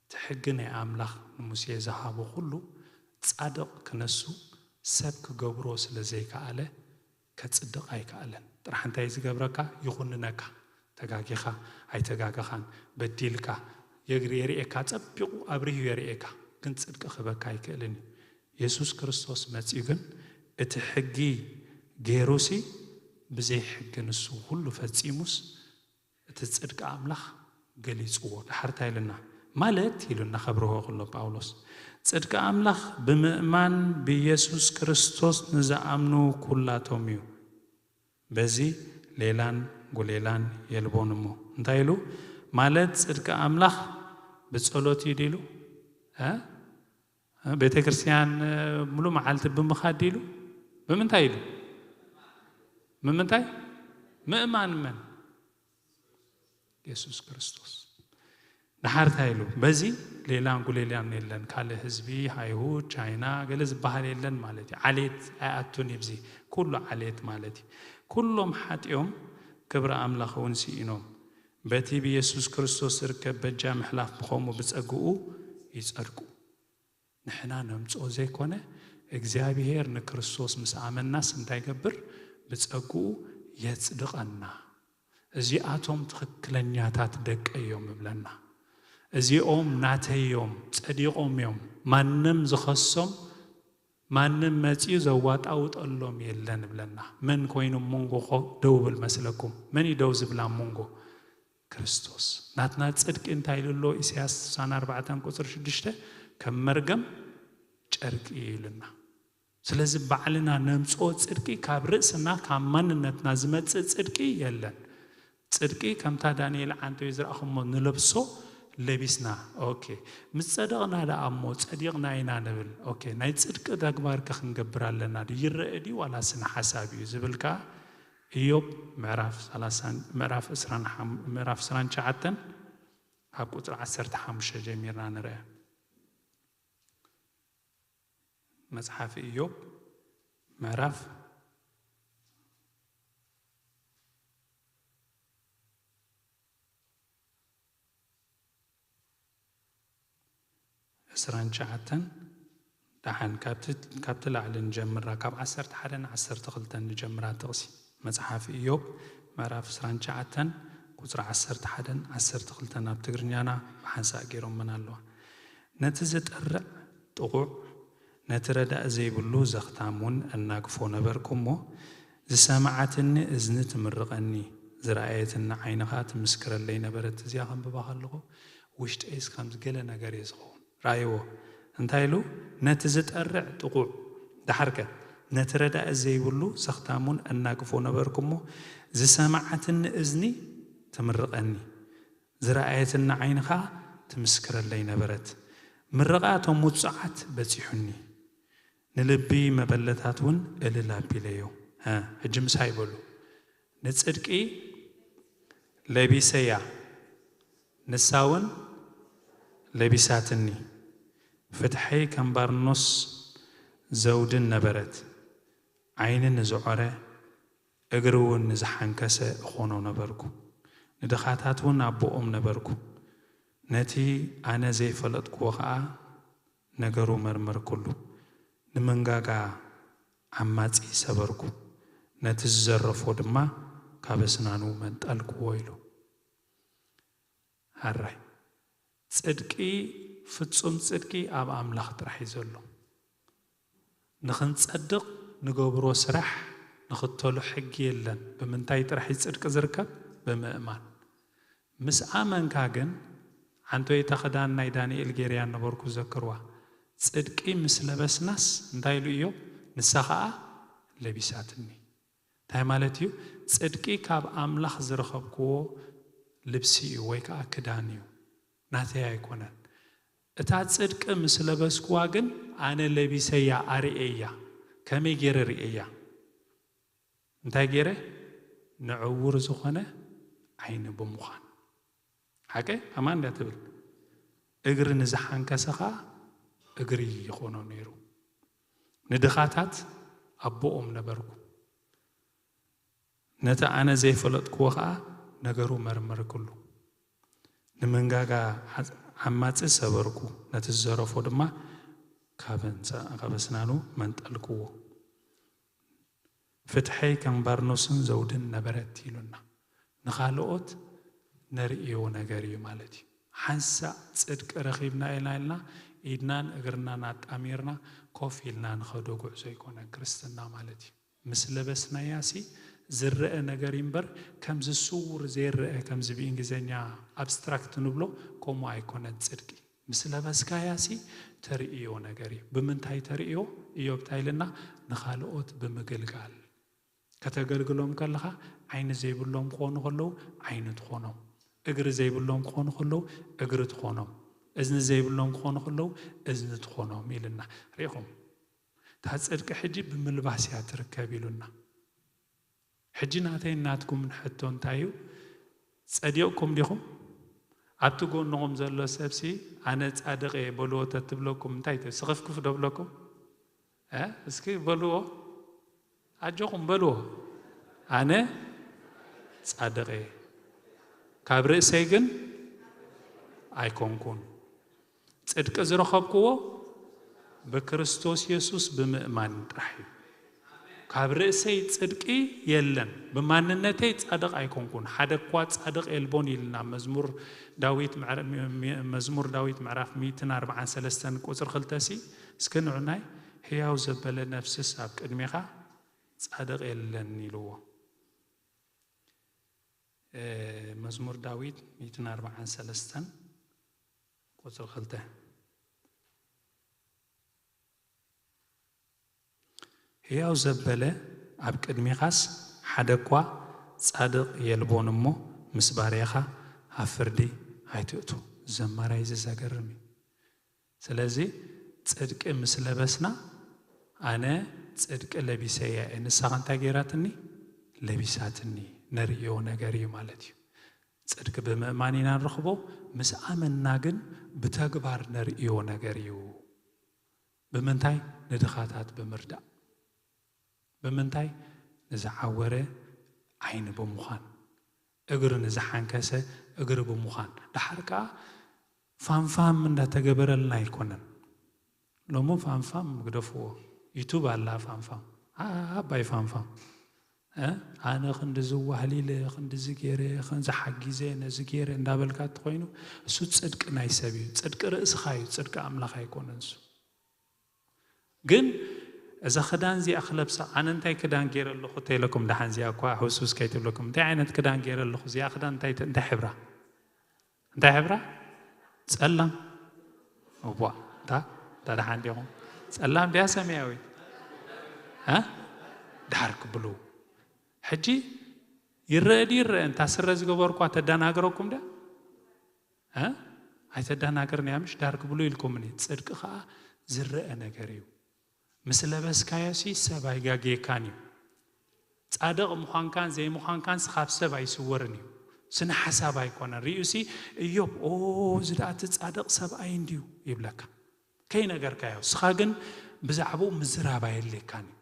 እቲ ሕጊ ናይ ኣምላኽ ንሙሴ ዝሃቦ ኩሉ ጻድቕ ክነሱ ሰብ ክገብሮ ስለ ዘይከኣለ ከጽድቕ ኣይከኣለን። ጥራሕ እንታይ ዝገብረካ? ይኹንነካ። ተጋጊኻ ኣይተጋገኻን፣ በዲልካ፣ የግሪ-፣ የርእየካ፣ ጸቢቑ ኣብሪሁ የርእየካ፣ ግን ጽድቂ ክህበካ ኣይክእልን እዩ። የሱስ ክርስቶስ መጺኡ ግን እቲ ሕጊ ገይሩሲ ብዘይ ሕጊ ንሱ ኩሉ ፈጺሙስ እቲ ጽድቂ ኣምላኽ ገሊጽዎ። ድሓር እንታይ ኢሉና? ማለት ኢሉና ከብርሆ ከሎ ጳውሎስ፣ ጽድቂ ኣምላኽ ብምእማን ብየሱስ ክርስቶስ ንዝኣምኑ ኩላቶም እዩ። በዚ ሌላን ጉሌላን የልቦን እሞ። እንታይ ኢሉ? ማለት ጽድቂ ኣምላኽ ብጸሎት እዩ ዲሉ? እ? ቤተ ክርስቲያን፣ እ፣ ሙሉ መዓልቲ ብምኻድ ዲሉ? ብምንታይ ኢሉ? ብምንታይ? ምእማን መን? የሱስ ክርስቶስ። ድሓር እንታይ ኢሉ? በዚ ሌላን ጉሌላን የለን። ካልእ ህዝቢ፣ ኣይሁድ፣ ቻይና፣ ገለ ዝበሃል የለን ማለት እዩ። ዓሌት ኣይኣቱን እዩ፣ ብዚ ኩሉ ዓሌት ማለት እዩ። ኩሎም ሓጢኦም ክብሪ ኣምላኽ እውን ስኢኖም፣ በቲ ብየሱስ ክርስቶስ ዝርከብ በጃ ምሕላፍ ብኸምኡ ብጸግኡ ይጸድቁ። ንሕና ነምጽኦ ዘይኮነ፣ እግዚኣብሔር ንክርስቶስ ምስ ኣመናስ እንታይ ይገብር? ብጸግኡ የጽድቐና። እዚኣቶም ትኽክለኛታት ደቀይ እዮም እብለና። እዚኦም ናተይ እዮም፣ ጸዲቖም እዮም። ማንም ዝኸሶም፣ ማንም መጺኡ ዘዋጣውጠሎም የለን እብለና። መን ኮይኑ ኣብ መንጎ ኮ-፣ ደው ብል መስለኩም? መን እዩ ደው ዝብል ኣብ መንጎ? ክርስቶስ። ናትና ጽድቂ እንታይ ኢሉ ኣሎ? ኢሳያስ ስሳን ኣርባዕተን ቁጽሪ ሽዱሽተ፣ ከም መርገም ጨርቂ እዩ ኢሉና። ስለዚ ባዕልና ነምጽኦ ጽድቂ፣ ካብ ርእስና ካብ ማንነትና ዝመጽእ ጽድቂ የለን። ጽድቂ ከምታ ዳንኤል ዓንተዩ ዝረኣኹሞ ንለብሶ ለቢስና። ኦኬ። ምስ ጸደቕና ደኣ እሞ ጸዲቕና ኢና ንብል። ኦኬ። ናይ ጽድቂ ተግባር ከ ክንገብር ኣለና ድዩ? ይረአ ድዩ ዋላስ ንሓሳብ እዩ ዝብል ከኣ ኢዮብ ምዕራፍ ሰላሳ፣ ምዕራፍ ዕስራን ሓም-፣ ምዕራፍ ዕስራን ትሽዓተን ካብ ቁጽሪ ዓሰርተ ሓሙሽተ ጀሚርና ንርአ። መጽሓፍ ኢዮብ ምዕራፍ ዕስራን ትሽዓተን፣ ደሓን ካብቲ፣ ካብቲ ላዕሊ ንጀምራ፣ ካብ ዓሰርተ ሓደ ንዓሰርተ ክልተ ንጀምራ ጥቕሲ። መጽሓፍ ኢዮብ ምዕራፍ ዕስራን ትሽዓተን ቁጽሪ ዓሰርተ ሓደን ዓሰርተ ክልተን ኣብ ትግርኛና ብሓንሳእ ገይሮመን ኣለዋ። ነቲ ዝጠርዕ ጥቑዕ፣ ነቲ ረዳኢ ዘይብሉ ዘኽታም እውን ኣናግፎ ነበርኩ እሞ፣ ዝሰምዓትኒ እዝኒ ትምርቐኒ፣ ዝረኣየትኒ ዓይንኻ ትምስክረለይ ነበረት። እዚኣ ከንብባ ከለኹ ውሽጠይስ ከምዚ ገለ ነገር እየ ዝኸውን። ረኣይዎ። እንታይ ኢሉ? ነቲ ዝጠርዕ ጥቑዕ፣ ደሓርከ ነቲ ረዳኢ ዘይብሉ ዘኽታም እውን ኣናግፎ ነበርኩ እሞ፣ ዝሰምዓትኒ እዝኒ ትምርቐኒ፣ ዝረኣየትኒ ዓይኒ ኸኣ ትምስክረለይ ነበረት። ምርቓ እቶም ውጹዓት በጺሑኒ፣ ንልቢ መበለታት እውን እልል ኣቢለዮ። ሀ፣ ሕጂ ምሳይ በሉ። ንጽድቂ ለቢሰያ፣ ንሳ እውን ለቢሳትኒ። ፍትሐይ ከም ባርኖስ ዘውድን ነበረት። ዓይኒ ንዝዖረ፣ እግሪ እውን ንዝሓንከሰ እኾኖ ነበርኩ። ንድኻታት እውን ኣቦኦም ነበርኩ። ነቲ ኣነ ዘይፈለጥክዎ ኸኣ ነገሩ መርመርኩሉ። ንመንጋጋ ዓማጺ ሰበርኩ፣ ነቲ ዝዘረፎ ድማ ካብ ኣስናኑ መንጠልክዎ ኢሉ። ሕራይ ጽድቂ፣ ፍጹም ጽድቂ ኣብ ኣምላኽ ጥራሕ እዩ ዘሎ። ንኽንጸድቕ ንገብሮ ስራሕ ንኽተሎ ሕጊ የለን። ብምንታይ ጥራሕ እዩ ጽድቂ ዝርከብ? ብምእማን። ምስ ኣመንካ ግን፣ ዓንቶይ እታ ክዳን ናይ ዳንኤል ገይረያ ነበርኩ፣ ዘክርዋ። ጽድቂ ምስ ለበስናስ እንታይ ኢሉ እዮብ? ንሳ ኸኣ ለቢሳትኒ። እንታይ ማለት እዩ? ጽድቂ ካብ ኣምላኽ ዝረኸብክዎ ልብሲ እዩ ወይ ከኣ ክዳን እዩ፣ ናተይ ኣይኮነን። እታ ጽድቂ ምስ ለበስክዋ ግን ኣነ ለቢሰያ ኣርእየያ። ከመይ ገይረ ርእየያ? እንታይ ገይረ? ንዕውር ዝኾነ ዓይኒ ብምዃን። ሓቀይ ኣማን እንዳ ትብል፣ እግሪ ንዝሓንከሰ ኸኣ እግሪ ይኾኖ ነይሩ። ንድኻታት ኣቦኦም ነበርኩ። ነቲ ኣነ ዘይፈለጥክዎ ኸኣ ነገሩ መርመርኩሉ። ንመንጋጋ ሓ-፣ ዓማጺ ሰበርኩ፣ ነቲ ዝዘረፎ ድማ ካብ እንሳ-፣ ካብ ኣስናኑ መንጠልክዎ። ፍትሐይ ከም ባርኖስን ዘውድን ነበረት ኢሉና። ንኻልኦት ነርእዮ ነገር እዩ ማለት እዩ። ሓንሳእ ጽድቂ ረኺብና ኢና ኢልና ኢድናን እግርናን ኣጣሚርና ኮፍ ኢልና ንኸዶ ጉዕዞ ኣይኮነን ክርስትና ማለት እዩ። ምስ ለበስናያሲ ዝረአ ነገር እዩ እምበር፣ ከምዚ ስውር ዘይረአ፣ ከምዚ ብእንግሊዝኛ ኣብስትራክት ንብሎ፣ ከምኡ ኣይኮነን ጽድቂ። ምስ ለበስካያሲ ተርእዮ ነገር እዩ። ብምንታይ ተርእዮ? እዮብ እንታይ ኢልና? ንኻልኦት ብምግልጋል። ከተገልግሎም ከለኻ ዓይኒ ዘይብሎም ክኾኑ ከለዉ ዓይኒ ትኾኖም፣ እግሪ ዘይብሎም ክኾኑ ከለዉ እግሪ ትኾኖም፣ እዝኒ ዘይብሎም ክኾኑ ከለዉ እዝኒ ትኾኖም ኢልና። ርኢኹም? እታ ጽድቂ ሕጂ ብምልባስ እያ ትርከብ ኢሉና። ሕጂ ናተይን ናትኩምን ሕቶ እንታይ እዩ? ጸዲቕኩም ዲኹም? ኣብቲ ጎንኹም ዘሎ ሰብሲ ኣነ ጻድቕ እየ በልዎ ተትብለኩም እንታይ ተ-፣ ስኽፍክፍ ዶ ብለኩም? እ? እስኪ በልዎ። ኣጆኹም በልዎ። ኣነ ጻድቕ እየ። ካብ ርእሰይ ግን ኣይኮንኩን። ጽድቂ ዝረኸብክዎ ብክርስቶስ የሱስ ብምእማን ጥራሕ እዩ። ካብ ርእሰይ ጽድቂ የለን። ብማንነተይ ጻድቕ ኣይኮንኩን። ሓደ እኳ ጻድቕ የልቦን ኢልና መዝሙር ዳዊት ምዕራ-፣ ሚ-፣ ሚ-፣ መዝሙር ዳዊት ምዕራፍ ሚእትን ኣርባዓን ሰለስተን ቁጽሪ ክልተ ሲ፣ እስኪ ንዑናይ፣ ህያው ዘበለ ነፍስስ ኣብ ቅድሜኻ ጻድቕ የለን ኢልዎ። እ፣ መዝሙር ዳዊት ሚእትን ኣርባዓን ሰለስተን ቁጽሪ ክልተ። ህያው ዘበለ ኣብ ቅድሜኻስ ሓደ እኳ ጻድቕ የልቦን እሞ ምስ ባርያኻ ኣብ ፍርዲ ኣይትእቱ። ዘማራይ እዚ ዘገርም እዩ። ስለዚ ጽድቂ ምስ ለበስና፣ ኣነ ጽድቂ ለቢሰያ እየ፣ ንሳኸ እንታይ ገይራትኒ? ለቢሳትኒ። ነርእዮ ነገር እዩ ማለት እዩ። ጽድቂ ብምእማን ኢና ንረኽቦ፣ ምስ ኣመንና ግን ብተግባር ነርእዮ ነገር እዩ። ብምንታይ? ንድኻታት ብምርዳእ። ብምንታይ? ንዝዓወረ ዓይኒ ብምዃን፣ እግሪ ንዝሓንከሰ እግሪ ብምዃን። ደሓር ከኣ ፋምፋም እንዳተገበረልና ኣይኮነን። ሎሚ ፋምፋም ግደፍዎ፣ ዩቱብ ኣላ ፋምፋም፣ ዓባይ ፋምፋም። እ? ኣነ ክንድዚ ዋህሊለ፣ ክንድዚ ገይረ፣ ክንዚ ሓጊዘ፣ ነዚ ገይረ እንዳበልካ እንተኾይኑ፣ እሱ ጽድቂ ናይ ሰብ እዩ። ጽድቂ ርእስኻ እዩ፣ ጽድቂ ኣምላኽ ኣይኮነን እሱ። ግን እዛ ክዳን እዚኣ ክለብሳ፣ ኣነ እንታይ ክዳን ገይረ ኣለኹ እንተኢለኩም፣ ደሓን እዚኣ እኳ ሕውስውስ ከይትብለኩም፣ እንታይ ዓይነት ክዳን ገይረ ኣለኹ፣ እዚኣ ክዳን እንታይ ተ-፣ እንታይ ሕብራ? እንታይ ሕብራ? ጸላም። እዋ፣ እንታ፣ እንታ ደሓን ዲኹም? ጸላም ድያ ሰማያዊት? እ? ዳርክ ብሉ። ሕጂ ይረአ ድዩ ይረአ? እንታ ስረ ዝገበርኳ ተደናግረኩም ድያ? እ? ኣይተደናግርን እያ፣ ምሽ ዳርክ ብሉ ኢልኩምኒ። ጽድቂ ኸኣ ዝረአ ነገር እዩ። ምስ ለበስካዮ ሲ ሰብ ኣይጋግየካን እዩ። ጻድቕ ምዃንካን ዘይምዃንካን ሲ ካብ ሰብ ኣይስወርን እዩ። ስነ ሓሳብ ኣይኮነን። ርእዩ ሲ፣ "እዮብ፣ ኦ፣ እዚ ደኣ እቲ ጻድቕ ሰብኣይ እንድዩ" ይብለካ። ከይነገርካዮ፣ ንስኻ ግን ብዛዕባኡ ምዝራብ ኣየድልየካን እዩ።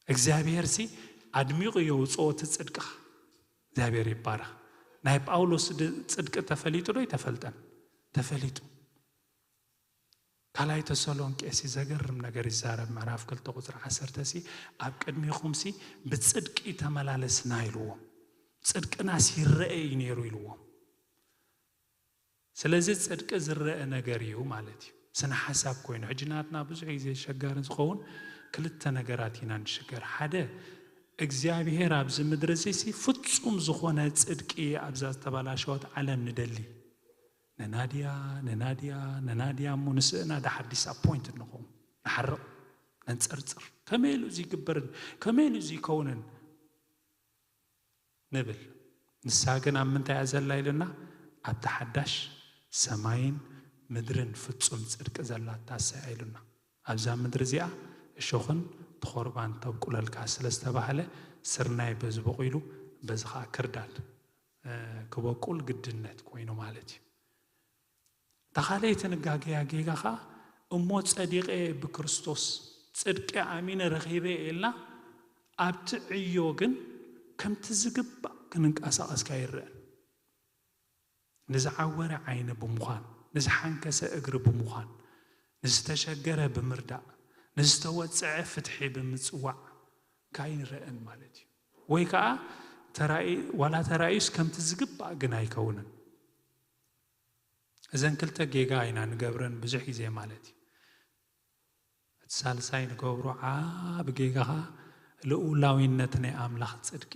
እግዚኣብሔር ሲ ኣድሚቑ የውጽኦ እቲ ጽድቅኻ። እግዚኣብሔር ይባረኽ። ናይ ጳውሎስ ድ-፣ ጽድቂ ተፈሊጡ ዶ ኣይተፈልጠን? ተፈሊጡ። ካልኣይ ተሰሎንቄ ሲ ዘገርም ነገር ይዛረብ። ምዕራፍ ክልተ ቁፅሪ ዓሰርተ ሲ ኣብ ቅድሚኹም ሲ ብፅድቂ ተመላለስና ኢልዎም። ጽድቅናስ ይረአ እዩ ነይሩ ኢልዎም። ስለዚ ጽድቂ ዝረአ ነገር እዩ ማለት እዩ። ስነ ሓሳብ ኮይኑ ሕጂ ናትና ብዙሕ ግዜ ሸጋሪ ዝኸውን ክልተ ነገራት ኢና ንሽገር። ሓደ እግዚኣብሔር ኣብዚ ምድሪ እዚ ሲ ፍጹም ዝኾነ ጽድቂ ኣብዛ ዝተበላሸወት ዓለም ንደሊ። ነናድያ ነናድያ ነናድያ እሞ ንስእና ደሓር ዲስኣፖይንትድ ንኸውን፣ ንሓርቕ፣ ነንጸርጽር። ከመይ ኢሉ እዚ ይግበርን ከመይ ኢሉ እዚ ይከውንን ንብል። ንሳ ግን ኣብ ምንታይ እያ ዘላ ኢሉና? ኣብቲ ሓዳሽ ሰማይን ምድርን ፍጹም ጽድቂ ዘላታ እሳ እያ ኢሉና። ኣብዛ ምድሪ እዚኣ እሾኽን ተኾርባን ተብቁለልካ ስለ ዝተባህለ ስርናይ በዚ በቑሉ በዚ ኸኣ ክርዳድ ክበቁል ግድነት ኮይኑ ማለት እዩ። እታ ካልኣይቲ ንጋገያ ጌጋ ኸኣ እሞ ጸዲቐ ብክርስቶስ ጽድቂ ኣሚነ ረኺበ ኢልና ኣብቲ ዕዮ ግን ከምቲ ዝግባእ ክንንቀሳቐስ ካይረአን። ንዝዓወረ ዓይኒ ብምዃን፣ ንዝሓንከሰ እግሪ ብምዃን፣ ንዝተሸገረ ብምርዳእ፣ ንዝተወጽዐ ፍትሒ ብምጽዋዕ ካይንረአን ማለት እዩ። ወይ ከኣ ተራኢ ዋላ ተራእዩስ ከምቲ ዝግባእ ግን ኣይከውንን። እዘን ክልተ ጌጋ ኢና ንገብረን ብዙሕ ግዜ ማለት እዩ። እቲ ሳልሳይ ንገብሮ ዓቢ ጌጋ ኸኣ ልኡላዊነት ናይ ኣምላኽ ጽድቂ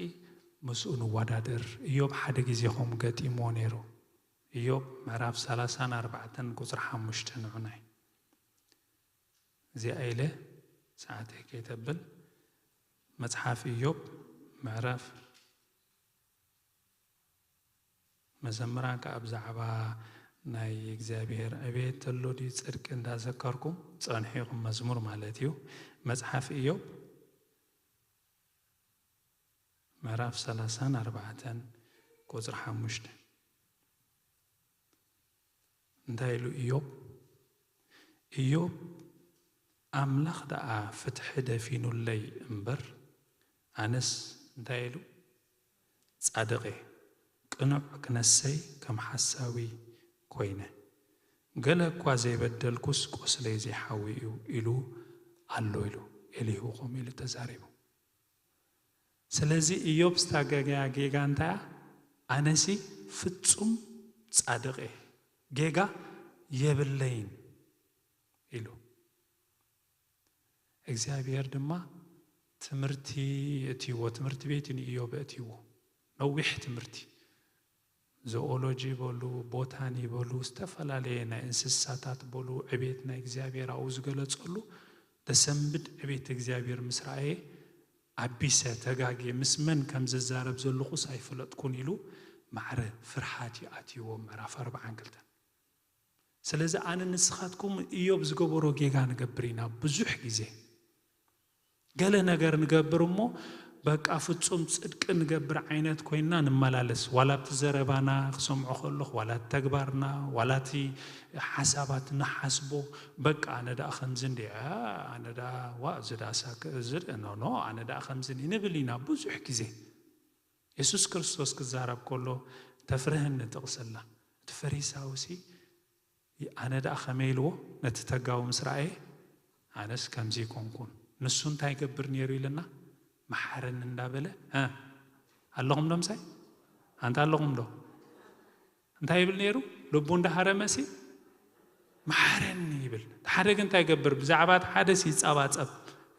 ምስኡ ንወዳደር። ኢዮብ ሓደ ግዜ ኸም ገጢምዎ ነይሩ። ኢዮብ ምዕራፍ ሰላሳን ኣርባዕተን ቁጽሪ ሓሙሽተ ንዑናይ እዚኣ ኢለ ሰዓተይ ከይተብል መጽሓፍ ኢዮብ ምዕራፍ መዘምራን ከኣ ብዛዕባ ናይ እግዚኣብሔር ዕቤት ተሎ ድዩ ጽድቂ እንዳዘከርኩም ጸንሑ ኢኹም መዝሙር ማለት እዩ። መጽሓፍ ኢዮብ ምዕራፍ ሰላሳን ኣርባዕተን ቁጽሪ ሓሙሽተ እንታይ ኢሉ ኢዮብ? ኢዮብ ኣምላኽ ደኣ ፍትሒ ደፊኑለይ እምበር ኣነስ እንታይ ኢሉ ጻድቕ እየ፣ ቅኑዕ ክነሰይ ከም ሓሳዊ ኮይነ፣ ገለ እኳ ዘይበደልኩስ ቁስለይ ዘይሓዊ እዩ ኢሉ ኣሎ ኢሉ ኤሊሁ ከምኡ ኢሉ ተዛሪቡ። ስለዚ ኢዮብ ዝታገገያ ጌጋ እንታይ እያ? ኣነሲ ፍጹም ጻድቕ እየ፣ ጌጋ የብለይን ኢሉ። እግዚኣብሔር ድማ ትምህርቲ የእትይዎ፣ ትምህርቲ ቤት እዩ ንኢዮብ የእትይዎ። ነዊሕ ትምህርቲ ዞኦሎጂ በሉ፣ ቦታኒ በሉ፣ ዝተፈላለየ ናይ እንስሳታት በሉ፣ ዕቤት ናይ እግዚኣብሔር ኣብኡ ዝገለጸሉ፣ ደሰንብድ ዕቤት እግዚኣብሔር ምስ ረኣየ ኣቢሰ ተጋግየ ምስ መን ከም ዝዛረብ ዘለኹስ ኣይፈለጥኩን ኢሉ ማዕረ ፍርሃት እዩ ኣትይዎ። ምዕራፍ ኣርባዓን ክልተን ስለዚ ኣነ ንስኻትኩም ኢዮብ ዝገበሮ ጌጋ ንገብር ኢና ብዙሕ ግዜ። ገለ ነገር ንገብር እሞ በቃ ፍጹም ጽድቂ ንገብር ዓይነት ኮይንና ንመላለስ። ዋላ ኣብቲ ዘረባና ክሰምዖ ከለኹ፣ ዋላ እቲ ተግባርና፣ ዋላ እቲ ሓሳባት ንሓስቦ በቃ ኣነ ደኣ ከምዚ እንዲ ኣነ ደኣ ዋ እዚ ደኣ ሳክ እዚ ኖ ኖ ኣነ ደኣ ከምዚ እንዲ ንብል ኢና ብዙሕ ግዜ። የሱስ ክርስቶስ ክዛረብ ከሎ ተፍርህኒ ጥቕሲ ኣላ። እቲ ፈሪሳዊ ሲ ኣነ ደኣ ከመይ ኢልዎ ነቲ ተጋዊ ምስ ረኣየ ኣነስ ከምዚ ይኮንኩን ንሱ እንታይ ይገብር ነይሩ ኢልና መሓረኒ እንዳበለ እ ኣለኹም ዶ ምሳይ ኣንታ ኣለኹም ዶ እንታይ ይብል ነይሩ ልቡ እንዳሃረመ ሲ መሓረኒ ይብል ሓደ ግን እንታይ ይገብር ብዛዕባ እቲ ሓደ ሲ ይጸባጸብ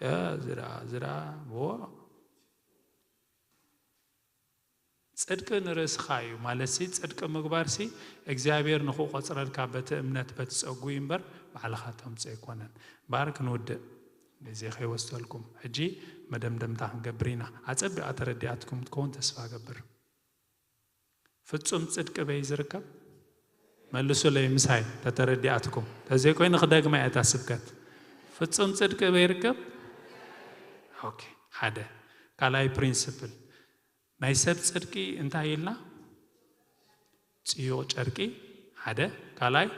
እ ዝራ ዝራ ጽድቂ ንርእስኻ እዩ ማለት ሲ ጽድቂ ምግባር ሲ እግዚኣብሔር ንኽቆጽረልካ በቲ እምነት በቲ ጸጉ እዩ እምበር ባዕልኻ ተምጾ ኣይኮነን። ባር ክንውድእ ግዜ ከይወስደልኩም ሕጂ መደምደምታ ክንገብር ኢና። ኣጸቢቓ ተረዲኣትኩም ትከውን ተስፋ ገብር። ፍጹም ጽድቂ በይ ዝርከብ መልሱለይ ምሳይ ተተረዲኣትኩም ተዘይኮይኑ ክደግማ እያ እታ ስብከት። ፍጹም ጽድቂ በይ ይርከብ። ኦኬ ሓደ ካልኣይ ፕሪንስፕል ናይ ሰብ ጽድቂ እንታይ ኢልና? ጽዩቕ ጨርቂ ሓደ ካልኣይ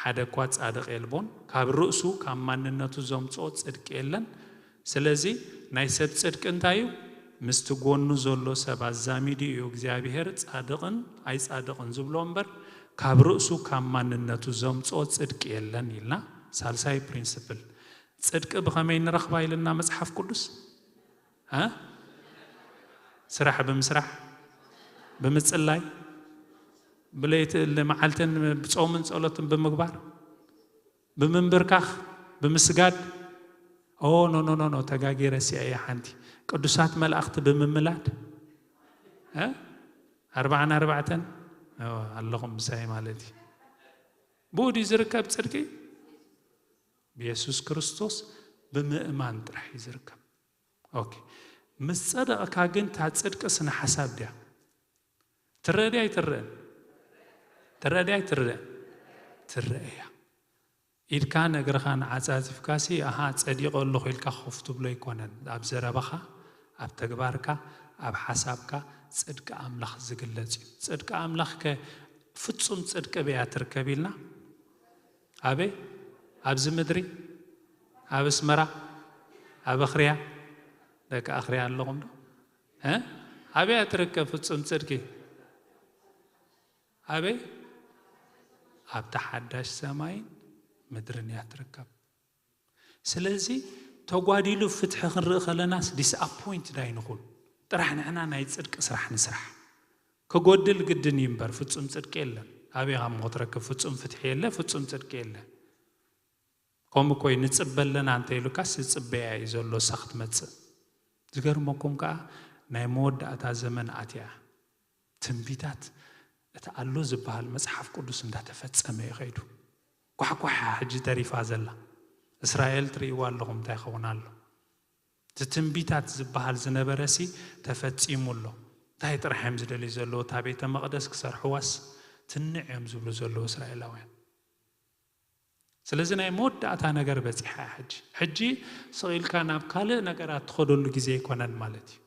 ሓደ እኳ ጻድቕ የልቦን ካብ ርእሱ ካብ ማንነቱ ዘምጽኦ ጽድቂ የለን። ስለዚ ናይ ሰብ ጽድቂ እንታይ እዩ? ምስቲ ጎኑ ዘሎ ሰብ ኣዛሚዱ እዩ እግዚኣብሔር ጻድቕን ኣይጻድቕን ዝብሎ እምበር ካብ ርእሱ ካብ ማንነቱ ዘምፅኦ ጽድቂ የለን ኢልና። ሳልሳይ ፕሪንስፕል፣ ጽድቂ ብኸመይ ንረኽባ ኢልና መጽሓፍ ቅዱስ? እ? ስራሕ ብምስራሕ፣ ብምጽላይ፣ ብለይቲ እል መዓልትን ብጾምን ጸሎትን ብምግባር፣ ብምንብርካኽ፣ ብምስጋድ። ኦ ኖ ኖ ኖ ኖ፣ ተጋጊረ ሲያ እያ ሓንቲ። ቅዱሳት መላእኽቲ ብምምላድ፣ እ? ኣርባዓን ኣርባዕተን፣ ኦ፣ ኣለኹም ምሳይ ማለት እዩ። ብኡ ድዩ ዝርከብ ጽድቂ? ብየሱስ ክርስቶስ ብምእማን ጥራሕ እዩ ዝርከብ። ኦኬ። ምስ ጸደቕካ ግን፣ እታ ጽድቂ ስነ ሓሳብ ድያ? ትረአ ድያ ኣይትረአን? ትረአ ድያ ኣይትረአን? ትረአ እያ። ኢድካን እግርኻን ዓጻጺፍካሲ፣ ኣሃ፣ ጸዲቐ ኣለኹ ኢልካ ኮፍ ትብሎ ኣይኮነን። ኣብ ዘረባኻ፣ ኣብ ተግባርካ፣ ኣብ ሓሳብካ ጽድቂ ኣምላኽ ዝግለጽ እዩ። ጽድቂ ኣምላኽ ከ ፍጹም ጽድቂ በያ ትርከብ ኢልና? ኣበይ? ኣብዚ ምድሪ? ኣብ ኣስመራ? ኣብ ኣኽርያ? ደቂ ኣኽርያ ኣለኹም ዶ? እ? ኣበይ እያ ትርከብ ፍጹም ጽድቂ? ኣበይ? ኣብታ ሓዳሽ ሰማይን ምድርን እያ ትርከብ። ስለዚ ተጓዲሉ ፍትሒ ክንርኢ ከለናስ ዲስኣፖይንትድ ኣይንኹን። ጥራሕ ንሕና ናይ ጽድቂ ስራሕ ንስራሕ። ክጎድል ግድን እዩ እምበር ፍጹም ጽድቂ የለን። ኣበይ እሞ ክትረክብ ፍጹም ፍትሒ የለ፣ ፍጹም ጽድቂ የለ። ከምኡ እኮ እዩ፣ ንጽበ ኣለና እንተ ኢሉካስ ዝጽበያ እዩ ዘሎ እሳ ክትመጽእ። ዝገርመኩም ከኣ ናይ መወዳእታ ዘመን ኣትያ። ትንቢታት እቲ ኣሎ ዝበሃል መጽሓፍ ቅዱስ እንዳተፈጸመ እዩ ከይዱ። ኳሕኳሕ ሕጂ ተሪፋ ዘላ። እስራኤል ትርእይዋ ኣለኹም እንታይ ይኸውን ኣሎ። እቲ ትንቢታት ዝበሃል ዝነበረሲ ተፈጺሙ ኣሎ። እንታይ ጥራሕ እዮም ዝደልዩ ዘለዉ? እታ ቤተ መቕደስ ክሰርሕዋስ ትንዕ እዮም ዝብሉ ዘለዉ እስራኤላውያን። ስለዚ ናይ መወዳእታ ነገር በጺሓ እያ ሕጂ። ሕጂ ስቕ ኢልካ ናብ ካልእ ነገራት ትኸደሉ ግዜ ኣይኮነን ማለት እዩ።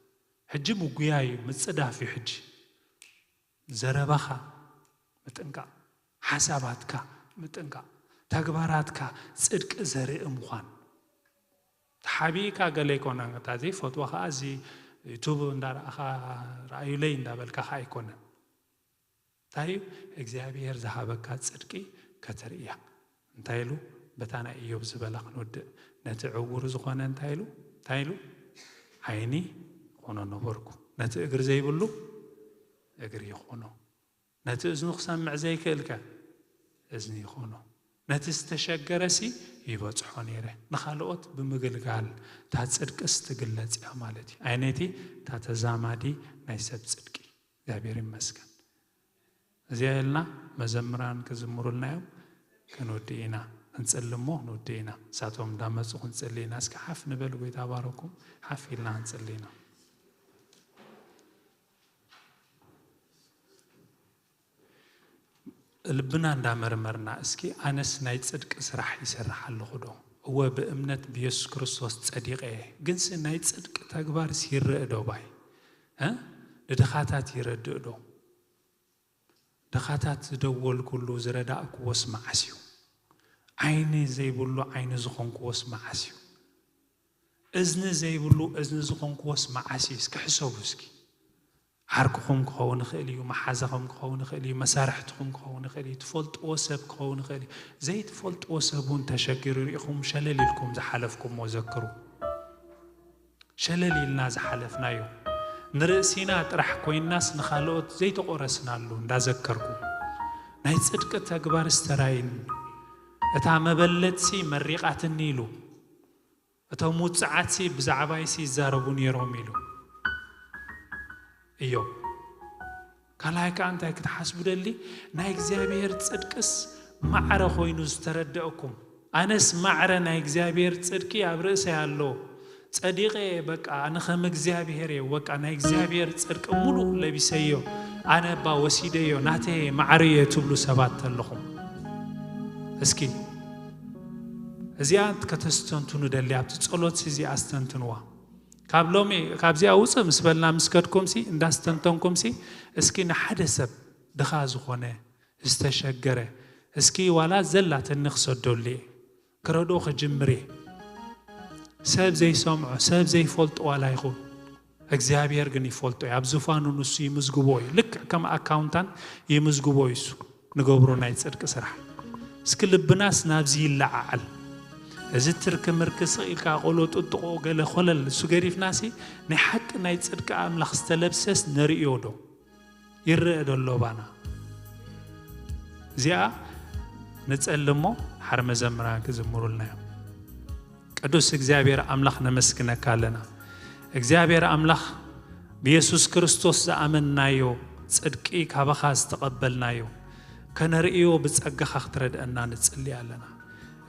ሕጂ ምጉያይ እዩ፣ ምጽዳፍ እዩ ሕጂ። ዘረባኻ ምጥንቃቕ፣ ሓሳባትካ ምጥንቃቕ፣ ተግባራትካ ጽድቂ ዘርኢ ምዃን። ተሓቢእካ ገለ ኣይኮነን፣ እታ ዘይፈትዋ ኸዓ እዚ ዩቱብ እንዳረኣኻ ረኣዩለይ እንዳበልካ ኸዓ ኣይኮነን። እንታይ እዩ? እግዚኣብሔር ዝሃበካ ጽድቂ ከተርእያ። እንታይ ኢሉ? በታ ናይ ኢዮብ ዝበላ ክንውድእ። ነቲ ዕውር ዝኾነ እንታይ ኢሉ? እንታይ ኢሉ? ዓይኒ ይኾኖ ነበርኩ። ነቲ እግሪ ዘይብሉ እግሪ ይኾኖ። ነቲ እዝኑ ክሰምዕ ዘይክእልከ እዝኒ ይኾኖ። ነቲ ዝተሸገረሲ ይበጽሖ ነይረ። ንኻልኦት ብምግልጋል እታ ጽድቅስ ትግለጽ እያ ማለት እዩ። ኣይነቲ እታ ተዛማዲ ናይ ሰብ ጽድቂ። እግዚኣብሔር ይመስገን። እዚኣ ኢልና መዘምራን ክዝምሩልና እዮም። ክንውድእ ኢና። ክንጽሊ እሞ ክንውድእ ኢና። ንሳቶም እንዳመጹ ክንጽሊ ኢና። እስኪ ሓፍ ንበል፣ ጎይታ ባረኩም። ሓፍ ኢልና ክንጽሊ ኢና። ልብና እንዳመርመርና፣ እስኪ ኣነስ ናይ ጽድቂ ስራሕ ይሰርሕ ኣለኹ ዶ? እወ፣ ብእምነት ብየሱስ ክርስቶስ ጸዲቐ እየ። ግንሲ ናይ ጽድቂ ተግባርስ ይረእ ዶ ባይ? እ? ንድኻታት ይረድእ ዶ? ድኻታት ዝደወልኩሉ ዝረዳእኩዎስ መዓስ እዩ? ዓይኒ ዘይብሉ ዓይኒ ዝኾንኩዎስ መዓስ እዩ? እዝኒ ዘይብሉ እዝኒ ዝኾንኩዎስ መዓስ እዩ? እስኪ ሕሰቡ እስኪ። ዓርክኹም ክኸውን ይኽእል እዩ፣ መሓዛኹም ክኸውን ይኽእል እዩ፣ መሳርሕትኹም ክኸውን ይኽእል እዩ፣ ትፈልጥዎ ሰብ ክኸውን ይኽእል እዩ። ዘይትፈልጥዎ ሰብ እውን ተሸጊሩ ርኢኹም ሸለል ኢልኩም ዝሓለፍኩምዎ ዘክሩ። ሸለል ኢልና ዝሓለፍናዮ፣ ንርእሲና ጥራሕ ኮይንናስ ንኻልኦት ዘይተቖረስናሉ እንዳዘከርኩ፣ ናይ ጽድቂ ተግባር ዝተራይን፣ እታ መበለትሲ መሪቓትኒ ኢሉ፣ እቶም ውጽዓትሲ ብዛዕባይሲ ይዛረቡ ነይሮም ኢሉ እዮብ። ካልኣይ ከኣ እንታይ ክትሓስቡ ደሊ? ናይ እግዚኣብሔር ጽድቅስ ማዕረ ኮይኑ ዝተረደእኩም። ኣነስ ማዕረ ናይ እግዚኣብሔር ጽድቂ ኣብ ርእሰይ ኣሎ። ጸዲቐ እየ በቃ፣ ኣነ ከም እግዚኣብሔር እየ፣ በቃ ናይ እግዚኣብሔር ጽድቂ ሙሉእ ለቢሰዮ፣ ኣነ እባ ወሲደዮ፣ ናተይ እየ፣ ማዕረ እየ ትብሉ ሰባት ተለኹም። እስኪ እዚኣ ከተስተንትኑ ደሊ፣ ኣብቲ ጸሎት እዚኣ ኣስተንትንዋ። ካብ ሎሚ፣ ካብዚኣ ውጽእ ምስ በልና ምስ ከድኩምሲ፣ እንዳስተንተንኩምሲ፣ እስኪ ንሓደ ሰብ ድኻ ዝኾነ፣ ዝተሸገረ፣ እስኪ ዋላ ዘላትኒ ክሰደሉ እየ። ክረድኦ ክጅምር እየ። ሰብ ዘይሰምዖ፣ ሰብ ዘይፈልጦ ዋላ ይኹን፣ እግዚኣብሔር ግን ይፈልጦ እዩ። ኣብ ዙፋኑ ንሱ ይምዝግቦ እዩ። ልክዕ ከም ኣካውንታንት ይምዝግቦ እዩ እሱ። ንገብሮ ናይ ጽድቂ ስራሕ። እስኪ ልብናስ ናብዚ ይለዓዓል። እዚ ትርኪ ምርኪ ስቕ ኢልካ ቆሎ ጥጥቆ ገለ ኮለል እሱ ገዲፍናሲ ናይ ሓቂ ናይ ጽድቂ ኣምላኽ ዝተለብሰስ ነርእዮ ዶ? ይረአ ዶ ኣሎ ባና? እዚኣ ንጸሊ እሞ ሓር መዘምራን ክዝምሩልና እዮም። ቅዱስ እግዚኣብሔር ኣምላኽ ነመስግነካ ኣለና። እግዚኣብሔር ኣምላኽ ብየሱስ ክርስቶስ ዝኣመንናዮ ጽድቂ ካባኻ ዝተቐበልናዮ ከነርእዮ ብጸጋኻ ክትረድአና ንጽሊ ኣለና።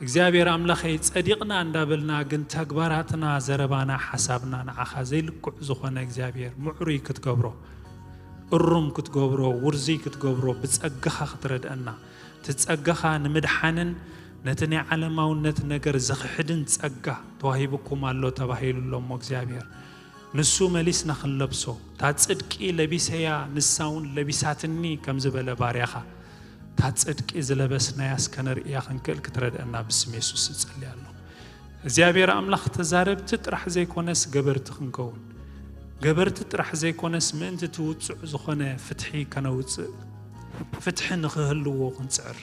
እግዚኣብሔር ኣምላኸይ ጸዲቕና እንዳበልና ግን ተግባራትና፣ ዘረባና፣ ሓሳብና ንዓኻ ዘይልክዑ ዝኾነ እግዚኣብሔር ምዕሩይ ክትገብሮ፣ እሩም ክትገብሮ፣ ውርዙይ ክትገብሮ ብጸጋኻ ክትረድአና፣ እቲ ጸጋኻ ንምድሓንን ነቲ ናይ ዓለማውነት ነገር ዝኽሕድን ጸጋ ተዋሂቡኩም ኣሎ ተባሂሉ ኣሎ እሞ እግዚኣብሔር ንሱ መሊስና ክንለብሶ፣ እታ ጽድቂ ለቢሰያ ንሳ እውን ለቢሳትኒ ከም ዝበለ ባርያኻ፣ እታ ጽድቂ ዝለበስናያስ ከነርእያ ክንክእል ክትረድአና ብስም የሱስ እጸሊ ኣለኹ። እግዚኣብሔር ኣምላኽ ተዛረብቲ ጥራሕ ዘይኮነስ ገበርቲ ክንከውን፣ ገበርቲ ጥራሕ ዘይኮነስ ምእንቲ እቲ ውጹዕ ዝኾነ ፍትሒ ከነውጽእ፣ ፍትሒ ንኽህልዎ ክንጽዕር፣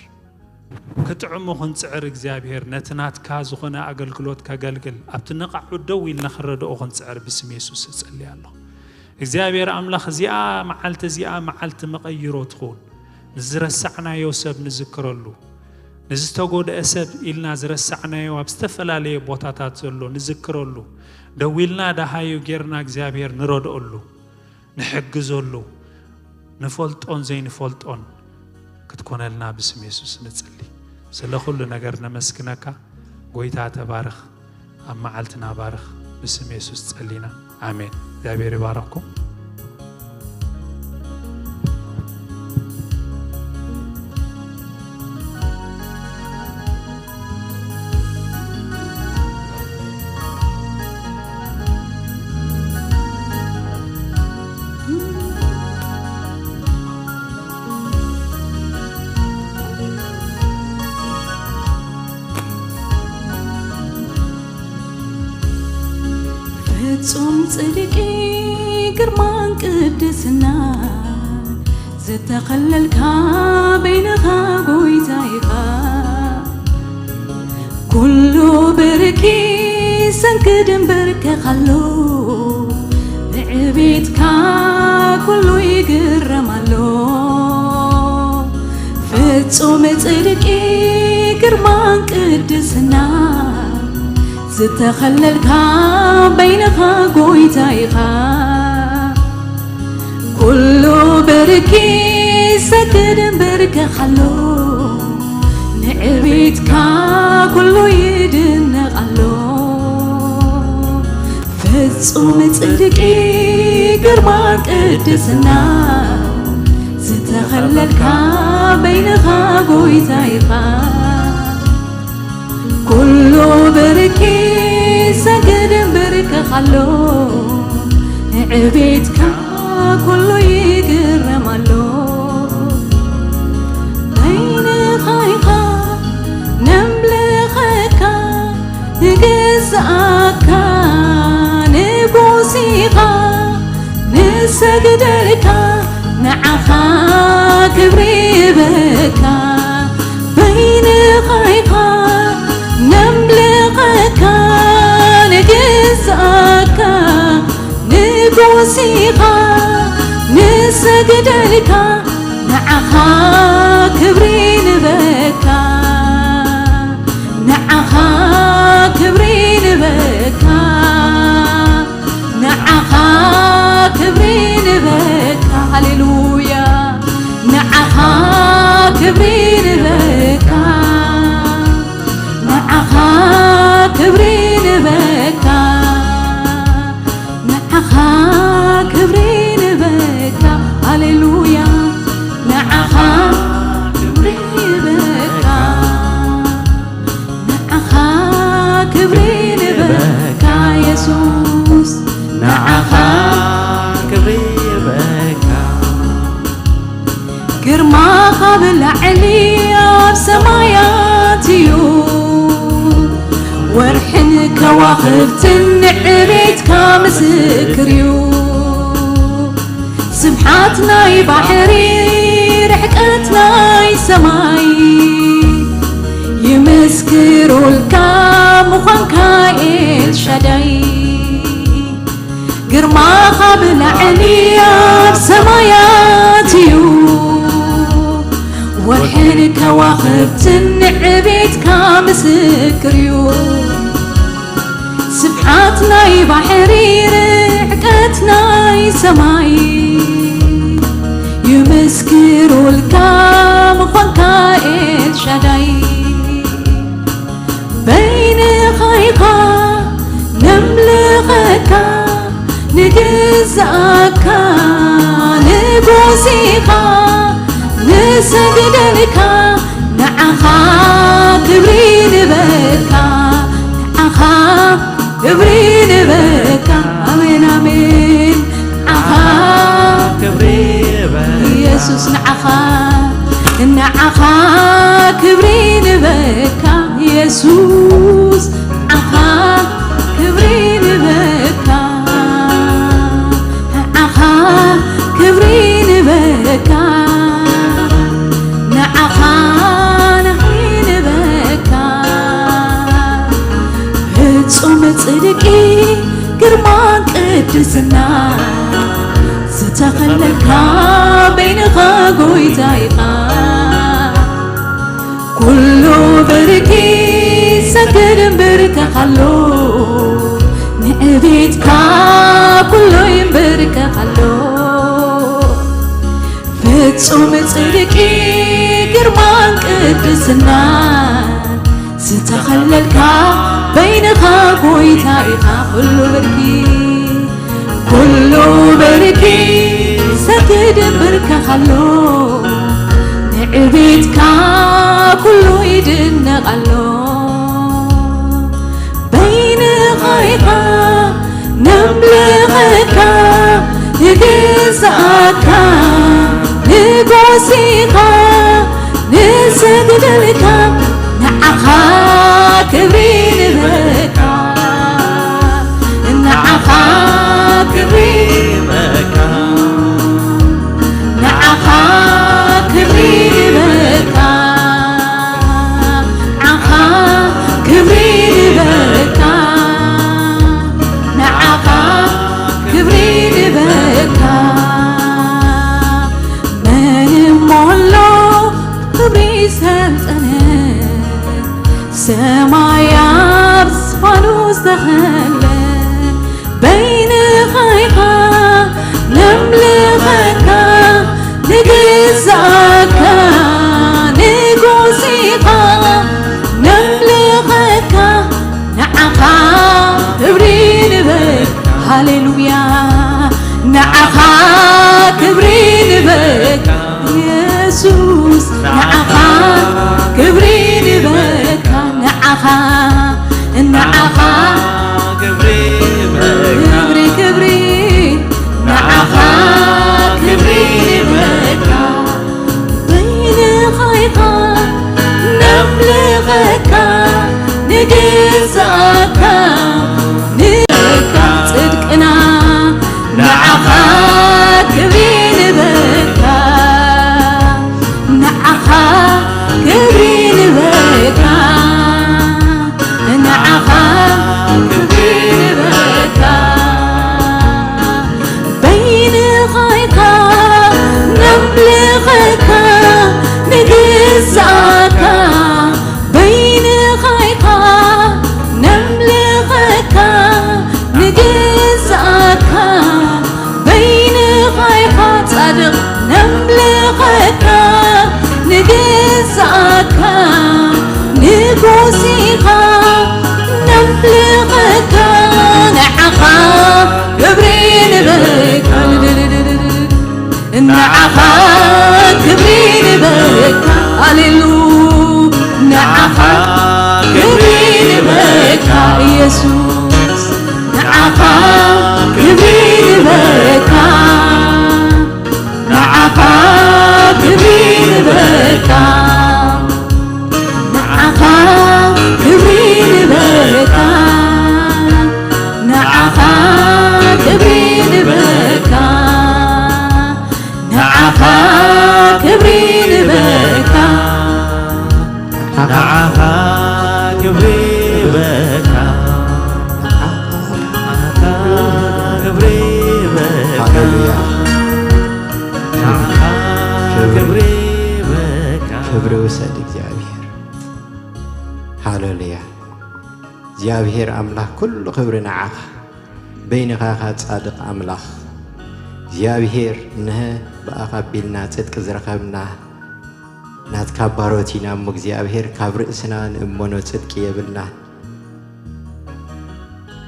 ክጥዕሙ ክንጽዕር እግዚኣብሔር ነቲ ናትካ ዝኾነ ኣገልግሎት ከገልግል ኣብቲ ንቓዑ ደው ኢልና ክንረድኦ ክንጽዕር ብስም የሱስ እጸሊ ኣለኹ። እግዚኣብሔር ኣምላኽ እዚኣ መዓልቲ እዚኣ መዓልቲ መቐይሮ ትኸውን። ንዝረሳዕናዮ ሰብ ንዝክረሉ፣ ንዝተጎድአ ሰብ ኢልና ዝረሳዕናዮ ኣብ ዝተፈላለየ ቦታታት ዘሎ ንዝክረሉ፣ ደው ኢልና ደሃዩ ጌርና እግዚኣብሔር ንረድኦሉ፣ ንሕግዘሉ፣ ንፈልጦን ዘይንፈልጦን ክትኮነልና ብስም የሱስ ንጽሊ። ስለ ኩሉ ነገር ነመስግነካ። ጎይታ ተባረኽ። ኣብ መዓልትና ባርኽ። ብስም የሱስ ጸሊና። ኣሜን። እግዚኣብሔር ይባረኽኩም። ፍጹም ጽድቂ ግርማን ቅድስና ዝተኸለልካ በይንኻ ጎይታ ኢኻ። ኩሉ ብርኪ ሰንክድ እምበርከኻሎ፣ ንዕቤትካ ኩሉ ይግረማሎ። ፍጹም ጽድቂ ግርማን ቅድስና ዝተኸለልካ በይንኻ ጎይታ ኢኻ። ኩሉ ብርኪ ሰግድ እምበርከኻሎ፣ ንዕቤትካ ኩሉ ይድነቕ ኣሎ። ፍጹም ጽድቂ ግርማ ቅድስና ዝተኸለልካ በይንኻ ጎይታ ኢኻ። ኩሉ ብርኪ ሰግድ እምበርከኻሎ፣ ንዕቤትካ ኩሉ ይግረም ኣሎ። በይንኻ ኢኻ ነምልኸካ፣ ንግዝኣካ ንጉስ ኢኻ፣ ንሰግደልካ፣ ንዓኻ ክብሪ ይበካ። በይንኻ ኢኻ ነምልኸካ፣ ንግዝኣካ ንጉስ ኢኻ፣ ንሰግደልካ፣ ንዓኻ ክብሪ ንበካ፣ ንዓኻ ክብሪ ንበካ፣ ንዓኻ ክብሪ ንበካ። ሃሌሉያ። ንዓኻ ክብሪ ንበካ፣ ንዓኻ ክብሪ ንበካ፣ ንዓኻ ክብሪ ንበካ። ሃሌሉያ። ንዓኻ ክብሪ ንበካ፣ ንዓኻ ክብሪ ንበካ የሱስ፣ ንዓኻ ክብሪ ንበካ። ግርማኻ ብላዕሊ ኣብ ሰማያት እዩ፣ ወርሕን ከዋኽብትን ንዕቤትካ ምስክር እዩ። ስብሓት ናይ ባሕሪ፣ ርሕቀት ናይ ሰማይ ይመስክሩልካ ምዃንካ ኤልሻዳይ። ግርማኻ ብላዕሊ ኣብ ሰማያት እዩ፣ ወርሕን ከዋኽብትን ንዕቤትካ ምስክር እዩ። ስፍሓት ናይ ባሕሪ ርሕቀት ናይ ሰማይ ይመስክሩልካ ምዃንካ ኤልሻዳይ። በይንኻ ኢኻ ነምልኸካ ንግዛእካ ንጉስ ኢኻ ንሰግደልካ ንዓኻ ክብሪ ንበካ ንዓኻ ክብሪ ንበካ ኣሜን ኣሜን ንዓኻ ክብሪ ይበል ኢየሱስ ንዓኻ ንዓኻ ክብሪ ንበካ ኢየሱስ ንዓኻ ክብሪ ንበካ ንዓኻ ክብሪ ንበካ ንዓኻ ንኺ ንበካ ፍጹም ጽድቂ ግርማን ቅድስና ዝተኸለልካ በይንኻ ጎይታ ኢኻ ኩሉ ብርኪ ሰግድ እምብርከኻሎ ንዕቤትካ ኩሉ ይንበርከኻሎ ፍጹም ጽድቂ ግርማን ቅድስናን ዝተኸለልካ በይንኻ ጎይታ ኢኻ ኩሉ ብርኪ ኩሉ ብርኪ ሰግድ እምብርከኻሎ ንዕቤትካ ኩሉ ይድነቕ ኣሎ በይንኻ ኢኻ ነምልኸካ ንግዛእካ ንጉስ ኢኻ ንሰግደልካ ንዓኻ ክብሪ ንበካ ንዓኻ ክብሪ ንዓኻ ክብሪ ንበካ ንዓኻ ክብሪ ንበካ ንዓኻ ክብሪ ንበካ መን እሞ ኣሎ ክብሪ ሰልጠነ ሰማይ ኣብ ዝፋኑ ዝተኸለ በይንኻ ኢኻ ነምልኸካ ንግዛእካ ንጉስ ኢኻ ነምልኸካ ንዓኻ ክብሪ ንበካ ሃሌሉያ ንዓኻ ክብሪ ንበካ ኢየሱስ ንዓኻ ክብሪ ንበካ ንዓኻ ንዓኻ ክብሪ ክብሪ ንዓኻ ክብሪ ንበካ በይንኻ ኢኻ ነምልኸካ ንግዛእካ ንካ ጽድቅና ንዓኻ ክብሪ ንበካ ንዓኻ ክብሪ ንበካ ንዓኻ ክብሪ ንበካ በይንኻ ኢኻ ነምልኸካ ንግዛእካ በይንኻ ኢኻ ነምልኸካ ንግዛእካ በይንኻ ኢኻ ጻድቕ ነምልኸካ ንግዛእካ ንጉስ ኢኻ ነምልኸካ ንዓኻ ክብሪ ንበካ ንዓኻ ክብሪ ንበካ ሃሌሉ ንዓኻ ክብሪ ንበካ ኢየሱስ ንዓኻ ክብሪ ንበካ ንዓኻ ክብሪ ንበካ ንዓኻ ክብሪ ንበካ ንዓኻ ክብሪ ንበካ ንዓኻ ክብሪ ንበካ ንዓኻ ክብሪ ይበካ፣ ንዓኻ ክብሪ ይበካ፣ ሃሌሉያ። ንዓኻ ክብሪ፣ ክብሪ ይበካ። ክብሪ ውሰድ እግዚኣብሔር። ሃሌሉያ። እግዚኣብሔር ኣምላኽ ኩሉ ክብሪ ንዓኻ። በይንኻ ኢኻ ጻድቕ ኣምላኽ። እግዚኣብሔር እንሀ ብኣኻ ኣቢልና ጽድቂ ዝረኸብና ናትካ ባሮት ኢና እሞ እግዚኣብሔር ካብ ርእስና ንእመኖ ጽድቂ የብልና።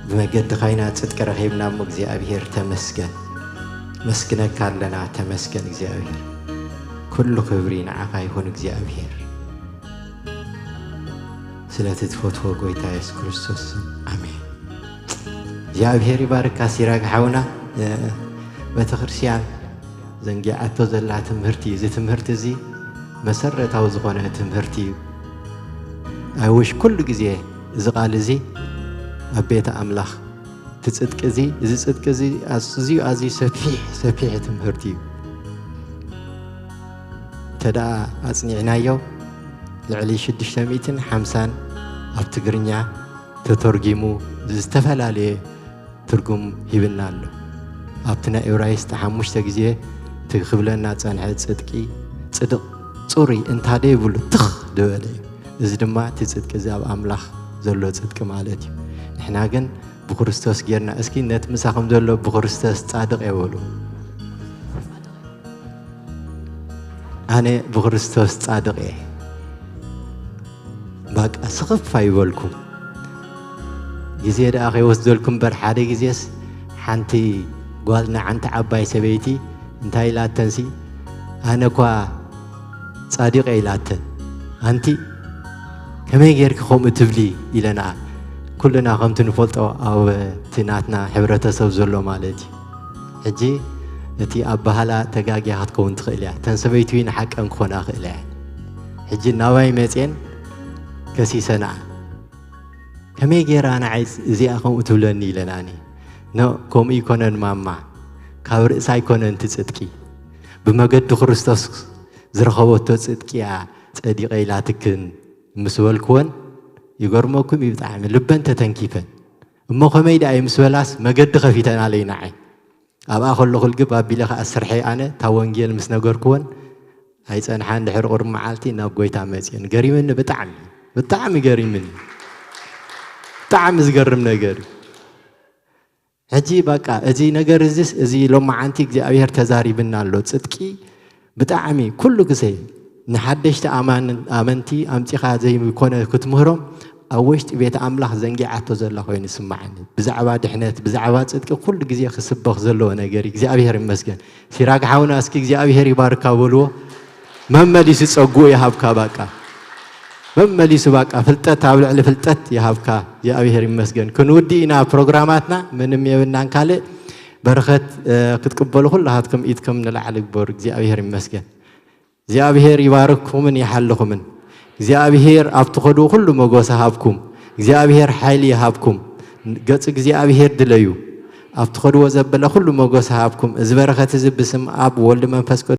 ብመገድኻ ኢና ጽድቂ ረኺብና እሞ እግዚኣብሔር ተመስገን። መስግነካ ኣለና ተመስገን እግዚኣብሔር። ኩሉ ክብሪ ንዓኻ ይኹን እግዚኣብሔር። ስለቲ ትፈትዎ ጎይታ የሱስ ክርስቶስ ስም ኣሜን። እግዚኣብሔር ይባርካ ሲራክ ሓውና። እ፣ ቤተክርስትያን ዘንጊዓቶ ዘላ ትምህርቲ እዩ። እዚ ትምህርቲ እዚ መሰረታዊ ዝኾነ ትምህርቲ እዩ። ኣይውሽ ኩሉ ግዜ እዚ ቃል እዚ ኣብ ቤተ ኣምላኽ እቲ ጽድቂ እዚ፣ እዚ ጽድቂ እዚ ኣዝዩ፣ ኣዝዩ ሰፊሕ፣ ሰፊሕ ትምህርቲ እዩ። እንተ ደኣ ኣጽኒዕናዮ ልዕሊ ሽዱሽተ ሚእትን ሓምሳን ኣብ ትግርኛ ተተርጊሙ ዝተፈላለየ ትርጉም ሂብና ኣሎ። ኣብቲ ናይ እብራይስጥ ሓሙሽተ ግዜ እቲ ክብለና ጸንሐ ጽድቂ፣ ጽድቕ፣ ጽሩይ እንታ ደይብሉ ትኽ ዝበለ እዩ። እዚ ድማ እቲ ጽድቂ እዚ ኣብ ኣምላኽ ዘሎ ጽድቂ ማለት እዩ። ንሕና ግን ብክርስቶስ ጌርና፣ እስኪ ነቲ ምሳኹም ዘሎ ብክርስቶስ ጻድቕ እየ በሉ። ኣነ ብክርስቶስ ጻድቕ እየ። በቃ ስኽፍ ኣይበልኩም። ግዜ ደኣ ከይወስደልኩም እምበር፣ ሓደ ግዜስ ሓንቲ ጓል ንዓንቲ ዓባይ ሰበይቲ እንታይ ኢላተንሲ፣ ኣነ እኳ ጻድቕ እየ ኢላተን። ኣንቲ ከመይ ጌርኪ ከምኡ ትብሊ ኢለንኣ። ኩልና ከምቲ ንፈልጦ ኣብ እቲ ናትና ሕብረተሰብ ዘሎ ማለት እዩ። ሕጂ እቲ ኣበሃላ ተጋግያ ክትከውን ትኽእል እያ። እተን ሰበይቲ ንሓቀን ክኾና ይኽእላ እየን። ሕጂ ናባይ መፅየን ከሲሰንኣ። ከመይ ጌራ ንዓይ እዚኣ ከምኡ ትብለኒ ኢለናኒ። ኖ፣ ከምኡ ኣይኮነን ማማ። ካብ ርእሳ ኣይኮነን እቲ ጽድቂ። ብመገዲ ክርስቶስ ዝረኸበቶ ጽድቂ እያ ጸዲቐ ኢላትክን ምስ በልክወን፣ ይገርመኩም እዩ ብጣዕሚ፣ ልበን ተተንኪፈን። እሞ ከመይ ደኣ እዩ ምስ በላስ፣ መገዲ ከፊተናለይ ንዓይ። ኣብኣ ከለኹ ልግብ ኣቢለ ኸኣ ስርሐይ ኣነ፣ እታ ወንጌል ምስ ነገርክወን፣ ኣይጸንሓን፣ ድሕሪ ቁሩብ መዓልቲ ናብ ጐይታ መጽየን። ገሪምኒ ብጣዕሚ፣ ብጣዕሚ ገሪምኒ። ብጣዕሚ ዝገርም ነገር እዩ። ሕጂ በቃ እዚ ነገር እዚስ፣ እዚ ሎማዓንቲ እግዚኣብሔር ተዛሪብና ኣሎ። ጽድቂ ብጣዕሚ ኩሉ ግዜ ንሓደሽቲ ኣማን-፣ ኣመንቲ ኣምጺኻ ዘይኮነ ክትምህሮም፣ ኣብ ውሽጢ ቤት ኣምላኽ ዘንጊዓቶ ዘላ ኮይኑ ይስምዓኒ። ብዛዕባ ድሕነት፣ ብዛዕባ ጽድቂ ኩሉ ግዜ ክስበኽ ዘለዎ ነገር እዩ። እግዚኣብሔር ይመስገን። ሲራክ ሓውና እስኪ እግዚኣብሔር ይባርካ በልዎ። መመሊሱ ጸጉኡ ይሃብካ ባቃ። መመሊሱ ባቃ ፍልጠት ኣብ ልዕሊ ፍልጠት ይሃብካ። እግዚኣብሔር ይመስገን። ክንውዲ ኢና ፕሮግራማትና፣ ምንም የብልናን ካልእ። በረኸት፣ እ፣ ክትቅበሉ ኩላሃትኩም ኢድኩም ንላዕሊ ግበሩ። እግዚኣብሔር ይመስገን። እግዚኣብሔር ይባርክኩምን ይሓልኹምን። እግዚኣብሔር ኣብ ትኸድዎ ኩሉ መጎስ ይሃብኩም። እግዚኣብሔር ሓይሊ ይሃብኩም። ገጽ እግዚኣብሔር ድለዩ። ኣብ ትኸድዎ ዘበለ ኩሉ መጎስ ይሃብኩም። እዚ በረኸት እዚ ብስም ኣብ ወልድ መንፈስ ቅዱስ